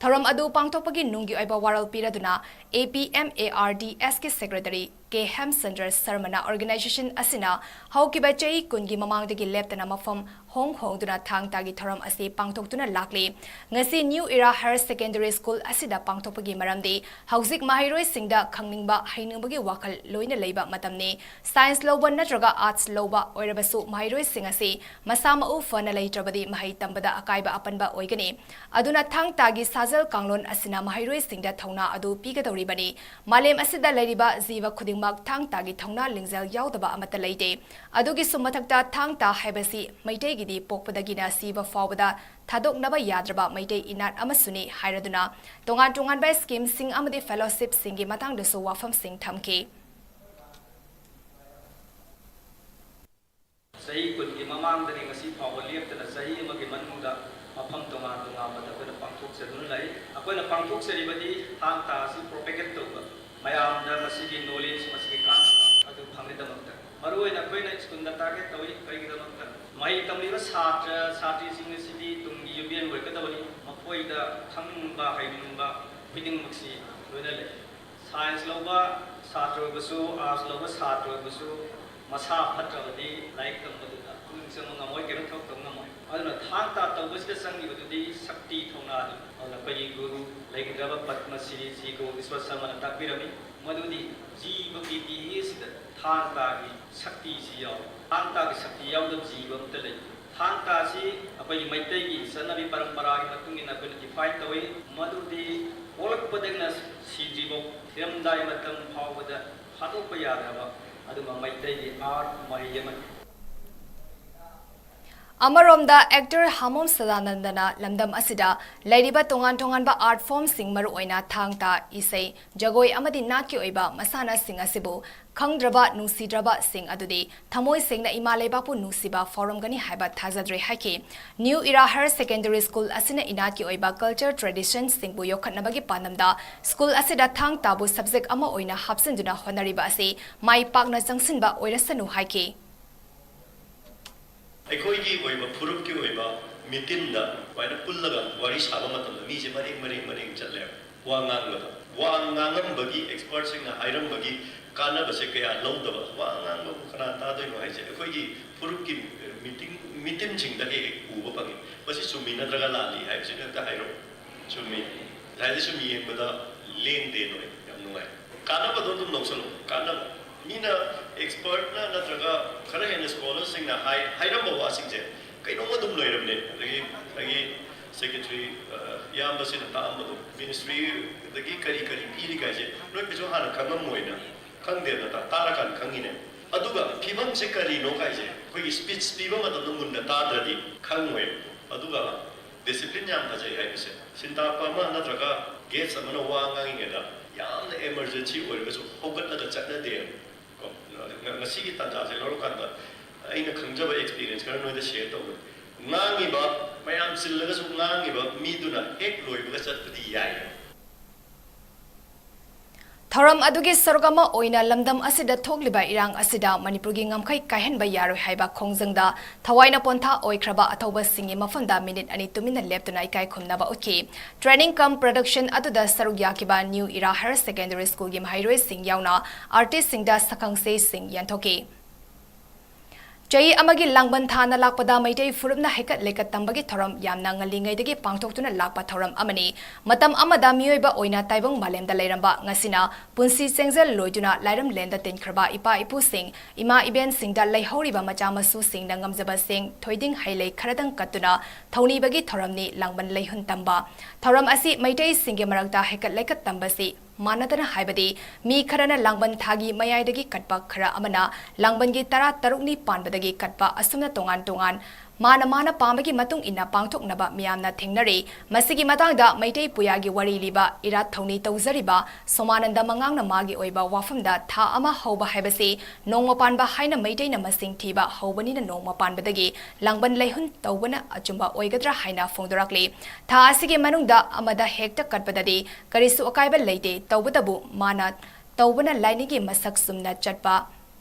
ꯊꯧꯔꯝ ꯑꯗꯨ ꯄꯥꯡꯊꯣꯛꯄꯒꯤ ꯅꯨꯡꯒꯤ ꯑꯣꯏꯕ ꯋꯥꯔꯣꯜ ꯄꯤꯔꯗꯨꯅ APMARDSꯀꯤ Secretary ꯀꯦ ꯍꯦꯝꯆꯟꯗ꯭ꯔ ꯁꯔꯃꯅ organization ꯑꯁꯤꯅ ꯍꯧꯈꯤꯕ ꯆꯍꯤ ꯀꯨꯟꯒꯤ ꯃꯃꯥꯡꯗꯒꯤ ꯂꯦꯞꯇꯅ ꯃꯐꯝ ꯍꯣꯡ ꯍꯣꯡꯗꯨꯅ ꯊꯥꯡ ꯇꯥꯒꯤ ꯊꯧꯔꯝ ꯑꯁꯤ ꯄꯥꯡꯊꯣꯛꯇꯨꯅ ꯂꯥꯛꯂꯤ꯫ ꯉꯁꯤ New Era Higher Secondary School ꯑꯁꯤꯗ ꯄꯥꯡꯊꯣꯛꯄꯒꯤ ꯃꯔꯝꯗꯤ ꯍꯧꯖꯤꯛ ꯃꯍꯩꯔꯣꯏꯁꯤꯡꯗ ꯈꯪꯅꯤꯡꯕ, ꯍꯩꯅꯤꯡꯕꯒꯤ ꯋꯥꯈꯜ ꯂꯣꯏꯅ ꯂꯩꯕ ꯃꯇꯝꯅꯤ꯫ Science ꯂꯧꯕ ꯅꯠꯇ꯭ꯔꯒ arts ꯂꯧꯕ ꯑꯣꯏꯔꯕꯁꯨ ꯃꯍꯩꯔꯣꯏꯁꯤꯡ ꯑꯁꯤ ꯃꯁꯥ ꯃꯎ ꯐꯅ ꯂꯩꯇ꯭ꯔꯕꯗꯤ ꯃꯍꯩ ꯇꯝꯕꯗ ꯑꯀꯥꯏꯕ ꯑꯄꯟꯕ ꯑꯣꯏꯒꯅꯤ꯫ ꯑꯗꯨꯅ ꯊꯥꯡ ꯇꯥꯒꯤ ꯁꯥꯖꯦꯜ ꯀꯥꯡꯂꯣꯟ ꯑꯁꯤꯅ ꯃꯍꯩꯔꯣꯏꯁꯤꯡꯗ ꯊꯧꯅꯥ ꯑꯗꯨ ꯄꯤꯒꯗꯧꯔꯤꯕꯅꯤ꯫ ꯃꯥꯂꯦꯝ ꯑꯁꯤꯗ ꯂꯩꯔꯤꯕ ꯖꯤꯕ ꯈꯨꯗꯤꯡꯃꯛ ꯊꯥꯡ ꯇꯥꯒꯤ ꯊꯧꯅꯥ ꯂꯤꯡꯖꯦꯜ ꯌꯥꯎꯗꯕ ꯑꯃꯠꯇ ꯂꯩꯇꯦ꯫ ꯑꯗꯨꯒꯤꯁꯨ ꯃꯊꯛꯇ ꯊꯥꯡ ꯇꯥ ꯍꯥꯏꯕꯁꯤ ꯃꯩꯇꯩꯒꯤꯗꯤ ꯄꯣꯛꯄꯗꯒꯤꯅ ꯁꯤꯕ ꯐꯥꯎꯕꯗ ꯊꯥꯗꯣꯛꯅꯕ ꯌꯥꯗ꯭ꯔꯕ ꯃꯩꯇꯩ ꯏꯅꯥꯠ ꯑꯃꯁꯨꯅꯤ ꯍꯥꯏꯔꯗꯨꯅ ꯇꯣꯉꯥꯟ ꯇꯣꯉꯥꯟꯕ schemeꯁꯤꯡ ꯑꯃꯗꯤ fellowshipꯁꯤꯡꯒꯤ ꯃꯇꯥꯡꯗꯁꯨ ꯋꯥꯐꯝꯁꯤꯡ ꯊꯝꯈꯤ꯫ ꯆꯍꯤ ꯀꯨꯟꯒꯤ ꯃꯃꯥꯡꯗꯒꯤ ꯉꯁꯤ ꯐꯥꯎꯕ ꯂꯦꯞꯇꯅ ꯆꯍꯤ ꯑꯃꯒꯤ ꯃꯅꯨꯡꯗ ꯃꯐꯝ ꯇꯣꯉꯥꯟ ꯇꯣꯉꯥꯟꯕꯗ ꯑꯩꯈꯣꯏꯅ ꯄꯥꯡꯊꯣꯛꯆꯗꯨꯅ ꯂꯩ꯫ ꯑꯩꯈꯣꯏꯅ ꯄꯥꯡꯊꯣꯛꯆꯔꯤꯕꯗꯤ ꯊꯥꯡ ꯇꯥ ꯑꯁꯤ propagate ꯇꯧꯕ, ꯃꯌꯥꯝꯗ ꯃꯁꯤꯒꯤ knowledge, ꯃꯁꯤꯒꯤ ꯀꯥꯟꯅꯕ ꯑꯗꯨ ꯐꯪꯅꯕꯒꯤꯗꯃꯛꯇ꯫ ꯃꯔꯨꯑꯣꯏꯅ ꯑꯩꯈꯣꯏꯅ ꯁ꯭ꯀꯨꯜꯗ target ꯇꯧꯏ꯫ ꯀꯔꯤꯒꯤꯗꯃꯛꯇ? ꯃꯍꯩ ꯇꯝꯂꯤꯕ ꯁꯥꯇ꯭ꯔ ꯁꯥꯇ꯭ꯔꯤꯁꯤꯡ ꯑꯁꯤꯗꯤ ꯇꯨꯡꯒꯤ ꯌꯨꯝꯕꯤꯔꯦꯟ ꯑꯣꯏꯒꯗꯕꯅꯤ꯫ ꯃꯈꯣꯏꯗ ꯈꯪꯅꯤꯡꯕ, ꯍꯩꯅꯤꯡꯕ ꯈꯨꯗꯤꯡꯃꯛꯁꯤ ꯂꯣꯏꯅ ꯂꯩ꯫ Science ꯂꯧꯕ ꯁꯥꯇ꯭ꯔ ꯑꯣꯏꯕꯁꯨ, arts ꯂꯧꯕ ꯁꯥꯇ꯭ꯔ ꯑꯣꯏꯕꯁꯨ, ꯃꯁꯥ ꯐꯠꯇ꯭ꯔꯕꯗꯤ ꯂꯥꯏꯔꯤꯛ ꯇꯝꯕꯗꯨꯗ ꯄꯨꯛꯅꯤꯡ ꯆꯪꯕ ꯉꯝꯃꯣꯏ, ꯀꯩꯝꯇ ꯊꯕꯛ ꯇꯧꯕ ꯉꯝꯃꯣꯏ꯫ ꯑꯗꯨꯅ ꯊꯥꯡ ꯇꯥ ꯇꯧꯕꯁꯤꯗ ꯆꯪꯉꯤꯕꯗꯨꯗꯤ ꯁꯛꯇꯤ ꯊꯧꯅꯥꯅꯤ꯫ ꯑꯗꯨꯅ ꯑꯩꯈꯣꯏꯒꯤ ꯒꯨꯔꯨ ꯂꯩꯈꯤꯗ꯭ꯔꯕ ꯄꯗꯃ ꯁ꯭ꯔꯤ ꯖꯤ ꯒꯣ ꯏꯁ꯭ꯋꯔ ꯁꯔꯃꯅ ꯇꯥꯛꯄꯤꯔꯝꯃꯤ, ꯃꯗꯨꯗꯤ ꯖꯤꯕ ꯄ꯭ꯔꯤꯊꯤꯕꯤ ꯑꯁꯤꯗ ꯊꯥꯡ ꯇꯥꯒꯤ ꯁꯛꯇꯤꯁꯤ ꯌꯥꯎꯏ꯫ ꯊꯥꯡ ꯇꯥꯒꯤ ꯁꯛꯇꯤ ꯌꯥꯎꯗꯕ ꯖꯤꯕ ꯑꯃꯠꯇ ꯂꯩꯇꯦ꯫ ꯊꯥꯡ ꯇꯥ ꯑꯁꯤ ꯑꯩꯈꯣꯏꯒꯤ ꯃꯩꯇꯩꯒꯤ ꯆꯠꯅꯕꯤ ꯄꯔꯝꯄꯔꯥꯒꯤ ꯃꯇꯨꯡ ꯏꯟꯅ ꯑꯩꯈꯣꯏꯅ define ꯇꯧꯏ, ꯃꯗꯨꯗꯤ ꯄꯣꯛꯂꯛꯄꯗꯒꯤꯅ ꯁꯤꯗ꯭ꯔꯤꯐꯥꯎ, ꯊꯤꯔꯝꯗꯥꯏ ꯃꯇꯝ ꯐꯥꯎꯕꯗ ꯍꯥꯠꯇꯣꯛꯄ ꯌꯥꯗ꯭ꯔꯕ ꯑꯗꯨꯒꯨꯝꯕ ꯃꯩꯇꯩꯒꯤ art ꯃꯍꯩ ꯑꯃꯅꯤ꯫ ꯑꯃꯔꯣꯝꯗ, actor ꯍꯥꯃꯣꯝ ꯁꯗꯥꯅꯟꯗꯅ ꯂꯝꯗꯝ ꯑꯁꯤꯗ ꯂꯩꯔꯤꯕ ꯇꯣꯉꯥꯟ ꯇꯣꯉꯥꯟꯕ art formꯁꯤꯡ, ꯃꯔꯨꯑꯣꯏꯅ ꯊꯥꯡ ꯇꯥ, ꯏꯁꯩ, ꯖꯒꯣꯏ ꯑꯃꯗꯤ ꯅꯥꯠꯀꯤ ꯑꯣꯏꯕ ꯃꯁꯥꯟꯅꯁꯤꯡ ꯑꯁꯤꯕꯨ ꯈꯪꯗ꯭ꯔꯕ, ꯅꯨꯡꯁꯤꯗ꯭ꯔꯕꯁꯤꯡ ꯑꯗꯨꯗꯤ ꯊꯃꯣꯏ ꯁꯦꯡꯅ ꯏꯃꯥ ꯂꯩꯕꯥꯛꯄꯨ ꯅꯨꯡꯁꯤꯕ ꯐꯥꯎꯔꯝꯒꯅꯤ ꯍꯥꯏꯕ ꯊꯥꯖꯗ꯭ꯔꯦ ꯍꯥꯏꯈꯤ꯫ New Era Higher Secondary School ꯑꯁꯤꯅ ꯏꯅꯥꯠꯀꯤ ꯑꯣꯏꯕ culture traditionꯁꯤꯡꯕꯨ ꯌꯣꯛꯈꯠꯅꯕꯒꯤ ꯄꯥꯟꯗꯝꯗ school ꯑꯁꯤꯗ ꯊꯥꯡ ꯇꯥꯕꯨ subject ꯑꯃ ꯑꯣꯏꯅ ꯍꯥꯞꯆꯤꯟꯗꯨꯅ ꯍꯣꯠꯅꯔꯤꯕ ꯑꯁꯤ ꯃꯥꯏ ꯄꯥꯛꯅ ꯆꯪꯁꯤꯟꯕ ꯑꯣꯏꯔꯁꯅꯨ ꯍꯥꯏꯈꯤ꯫ ꯑꯩꯈꯣꯏꯒꯤ ꯑꯣꯏꯕ ꯐꯨꯔꯨꯞꯀꯤ ꯑꯣꯏꯕ meetingꯗ ꯁꯨꯃꯥꯏꯅ ꯄꯨꯜꯂꯒ ꯋꯥꯔꯤ ꯁꯥꯕ ꯃꯇꯝꯗ ꯃꯤꯁꯦ ꯃꯔꯦꯡ ꯃꯔꯦꯡ ꯃꯔꯦꯡ ꯆꯠꯂꯦꯕ꯫ ꯋꯥ ꯉꯥꯡꯕꯗ, ꯋꯥ ꯉꯥꯡꯉꯝꯕꯒꯤ expertꯁꯤꯡꯅ ꯍꯥꯏꯔꯝꯕꯒꯤ ꯀꯥꯟꯅꯕꯁꯦ ꯀꯌꯥ ꯂꯧꯗꯕ, ꯋꯥ ꯉꯥꯡꯕꯕꯨ ꯀꯅꯥ ꯇꯥꯗꯣꯏꯅꯣ ꯍꯥꯏꯁꯦ ꯑꯩꯈꯣꯏꯒꯤ ꯐꯨꯔꯨꯞꯀꯤ meeting meetingꯁꯤꯡꯗ ꯍꯦꯛ ꯍꯦꯛ ꯎꯕ ꯐꯪꯉꯤ꯫ ꯃꯁꯤ ꯆꯨꯝꯃꯤ ꯅꯠꯇ꯭ꯔꯒ ꯂꯥꯜꯂꯤ ꯍꯥꯏꯕꯁꯤꯅ ꯍꯦꯛꯇ ꯍꯥꯏꯔꯛꯑꯣ꯫ ꯆꯨꯝꯃꯤ꯫ ꯉꯁꯥꯏꯗ ꯁꯨꯝ ꯌꯦꯡꯕꯗ ꯂꯦꯡꯗꯦ ꯅꯣꯏ, ꯌꯥꯝ ꯅꯨꯡꯉꯥꯏ꯫ ꯀꯥꯟꯅꯕꯗꯣ ꯑꯗꯨꯝ ꯂꯧꯁꯜꯂꯣ, ꯀꯥꯟꯅꯕ꯫ ꯃꯤꯅ expertꯅ ꯅꯠꯇ꯭ꯔꯒ ꯈꯔ ꯍꯦꯟꯅ scholarꯁꯤꯡꯅ ꯍꯥꯏ ꯍꯥꯏꯔꯝꯕ ꯋꯥꯁꯤꯡꯁꯦ ꯀꯩꯅꯣꯝ ꯑꯗꯨꯝ ꯂꯩꯔꯝꯅꯦ꯫ ꯑꯗꯒꯤ ꯉꯁꯥꯏꯒꯤ secretary ꯏꯌꯥꯝꯕꯁꯤꯅ ꯇꯥꯛꯑꯝꯕꯗꯣ, ministryꯗꯒꯤ ꯀꯔꯤ ꯀꯔꯤ ꯄꯤꯔꯤꯒꯥꯏꯁꯦ ꯅꯣꯏ ꯀꯩꯁꯨ ꯍꯥꯟꯅ ꯈꯪꯉꯝꯃꯣꯏꯅ꯫ ꯈꯪꯗꯦ ꯅꯠꯇ꯭ꯔꯥ? ꯇꯥꯔꯀꯥꯟꯗ ꯈꯪꯉꯤꯅꯦ꯫ ꯑꯗꯨꯒ ꯐꯤꯕꯝꯁꯦ ꯀꯔꯤꯅꯣ ꯀꯥꯏꯁꯦ ꯑꯩꯈꯣꯏꯒꯤ speech ꯄꯤꯕ ꯃꯇꯝꯗ ꯃꯨꯟꯅ ꯇꯥꯗ꯭ꯔꯗꯤ ꯈꯪꯉꯣꯏ꯫ ꯑꯗꯨꯒ discipline ꯌꯥꯝ ꯐꯖꯩ ꯍꯥꯏꯕꯁꯦ꯫ ꯁꯤꯟꯇꯥꯛꯄ ꯑꯃ ꯅꯠꯇ꯭ꯔꯒ guest ꯑꯃꯅ ꯋꯥ ꯉꯥꯡꯉꯤꯉꯩꯗ ꯌꯥꯝꯅ emergency ꯑꯣꯏꯔꯒꯁꯨ ꯍꯧꯒꯠꯂꯒ ꯆꯠꯅꯗꯦ꯫ ꯀꯣ, ꯉ-, ꯉꯁꯤꯒꯤ ꯇꯥꯟꯖꯥꯁꯦ ꯂꯧꯔꯀꯥꯟꯗ ꯑꯩꯅ ꯈꯪꯖꯕ experience ꯈꯔ ꯅꯣꯏꯗ share ꯇꯧꯕꯅꯤ꯫ ꯉꯥꯡꯉꯤꯕ, ꯃꯌꯥꯝ ꯆꯤꯜꯂꯒꯁꯨ ꯉꯥꯡꯉꯤꯕ ꯃꯤꯗꯨꯅ ꯍꯦꯛ ꯂꯣꯏꯕꯒ ꯆꯠꯄꯗꯤ ꯌꯥꯏ꯫ ꯊꯧꯔꯝ ꯑꯗꯨꯒꯤ ꯁꯔꯨꯛ ꯑꯃ ꯑꯣꯏꯅ ꯂꯝꯗꯝ ꯑꯁꯤꯗ ꯊꯣꯛꯂꯤꯕ ꯏꯔꯥꯡ ꯑꯁꯤꯗ ꯃꯅꯤꯄꯨꯔꯒꯤ ꯉꯝꯈꯩ ꯀꯥꯏꯍꯟꯕ ꯌꯥꯔꯣꯏ ꯍꯥꯏꯕ ꯈꯣꯡꯖꯪꯗ ꯊꯋꯥꯏꯅ ꯄꯣꯟꯊꯥ ꯑꯣꯏꯈ꯭ꯔꯕ ꯑꯊꯧꯕꯁꯤꯡꯒꯤ ꯃꯐꯝꯗ minute ꯑꯅꯤ ꯇꯨꯃꯤꯟꯅ ꯂꯦꯞꯇꯨꯅ ꯏꯀꯥꯏ ꯈꯨꯝꯅꯕ ꯎꯠꯈꯤ꯫ Training cum production ꯑꯗꯨꯗ ꯁꯔꯨꯛ ꯌꯥꯈꯤꯕ New Era Higher Secondary Schoolꯒꯤ ꯃꯍꯩꯔꯣꯏꯁꯤꯡ ꯌꯥꯎꯅ artistꯁꯤꯡꯗ ꯁꯛꯈꯪꯆꯦꯁꯤꯡ ꯌꯦꯟꯊꯣꯛꯈꯤ꯫ ꯆꯍꯤ ꯑꯃꯒꯤ ꯂꯥꯡꯕꯟ ꯊꯥꯅ ꯂꯥꯛꯄꯗ ꯃꯩꯇꯩ ꯐꯨꯔꯨꯞꯅ ꯍꯩꯀꯠ ꯂꯩꯀꯠ ꯇꯝꯕꯒꯤ ꯊꯧꯔꯝ ꯌꯥꯝꯅ ꯉꯜꯂꯤꯉꯩꯗꯒꯤ ꯄꯥꯡꯊꯣꯛꯇꯨꯅ ꯂꯥꯛꯄ ꯊꯧꯔꯝ ꯑꯃꯅꯤ꯫ ꯃꯇꯝ ꯑꯃꯗ ꯃꯤꯑꯣꯏꯕ ꯑꯣꯏꯅ ꯇꯥꯏꯕꯪ ꯃꯥꯂꯦꯝꯗ ꯂꯩꯔꯝꯕ ꯉꯁꯤꯅ ꯄꯨꯟꯁꯤ ꯆꯦꯡꯖꯦꯜ ꯂꯣꯏꯗꯨꯅ ꯂꯥꯏꯔꯝꯂꯦꯟꯗ ꯇꯤꯟꯈ꯭ꯔꯕ ꯏꯄꯥ ꯏꯄꯨꯁꯤꯡ, ꯏꯃꯥ ꯏꯕꯦꯟꯁꯤꯡꯗ ꯂꯩꯍꯧꯔꯤꯕ ꯃꯆꯥ ꯃꯁꯨꯁꯤꯡꯅ ꯉꯝꯖꯕꯁꯤꯡ ꯊꯣꯏꯗꯤꯡ ꯍꯩꯂꯩ ꯈꯔꯗꯪ ꯀꯠꯇꯨꯅ ꯊꯧꯅꯤꯕꯒꯤ ꯊꯧꯔꯝꯅꯤ ꯂꯥꯡꯕꯟ ꯂꯩꯍꯨꯟ ꯇꯝꯕ꯫ ꯊꯧꯔꯝ ꯑꯁꯤ ꯃꯩꯇꯩꯁꯤꯡꯒꯤ ꯃꯔꯛꯇ ꯍꯩꯀꯠ ꯂꯩꯀꯠ ꯇꯝꯕꯁꯤ ꯃꯥꯟꯅꯗꯅ ꯍꯥꯏꯕꯗꯤ ꯃꯤ ꯈꯔꯅ ꯂꯥꯡꯕꯟ ꯊꯥꯒꯤ ꯃꯌꯥꯏꯗꯒꯤ ꯀꯠꯄ, ꯈꯔ ꯑꯃꯅ ꯂꯥꯡꯕꯟꯒꯤ ꯇꯔꯥ ꯇꯔꯨꯛꯅꯤ ꯄꯥꯟꯕꯗꯒꯤ ꯀꯠꯄ, ꯑꯁꯨꯝꯅ ꯇꯣꯉꯥꯟ ꯇꯣꯉꯥꯟ ꯃꯥꯅ ꯃꯥꯅ ꯄꯥꯝꯕꯒꯤ ꯃꯇꯨꯡ ꯏꯟꯅ ꯄꯥꯡꯊꯣꯛꯅꯕ ꯃꯤꯌꯥꯝꯅ ꯊꯦꯡꯅꯔꯤ꯫ ꯃꯁꯤꯒꯤ ꯃꯇꯥꯡꯗ ꯃꯩꯇꯩ ꯄꯨꯌꯥꯒꯤ ꯋꯥꯔꯤ ꯂꯤꯕ ꯏꯔꯥꯠ ꯊꯧꯅꯤ ꯇꯧꯖꯔꯤꯕ ꯁꯣꯃꯥꯅꯟꯗ ꯃꯉꯥꯡꯅ ꯃꯥꯒꯤ ꯑꯣꯏꯕ ꯋꯥꯐꯝꯗ ꯊꯥ ꯑꯃ ꯍꯧꯕ ꯍꯥꯏꯕꯁꯤ ꯅꯣꯡꯃ ꯄꯥꯟꯕ ꯍꯥꯏꯅ ꯃꯩꯇꯩꯅ ꯃꯁꯤꯡ ꯊꯤꯕ ꯍꯧꯕꯅꯤꯅ ꯅꯣꯡꯃ ꯄꯥꯟꯕꯗꯒꯤ ꯂꯥꯡꯕꯟ ꯂꯩꯍꯨꯟ ꯇꯧꯕꯅ ꯑꯆꯨꯝꯕ ꯑꯣꯏꯒꯗ꯭ꯔꯥ ꯍꯥꯏꯅ ꯐꯣꯡꯗꯣꯔꯛꯂꯤ꯫ ꯊꯥ ꯑꯁꯤꯒꯤ ꯃꯅꯨꯡꯗ ꯑꯃꯗ ꯍꯦꯛꯇ ꯀꯠꯄꯗꯗꯤ ꯀꯔꯤꯁꯨ ꯑꯀꯥꯏꯕ ꯂꯩꯇꯦ꯫ ꯇꯧꯕꯇꯕꯨ ꯃꯥꯅ ꯇꯧꯕꯅ ꯂꯥꯏꯅꯤꯡꯒꯤ ꯃꯁꯛ ꯆꯨꯝꯅ ꯆꯠꯄ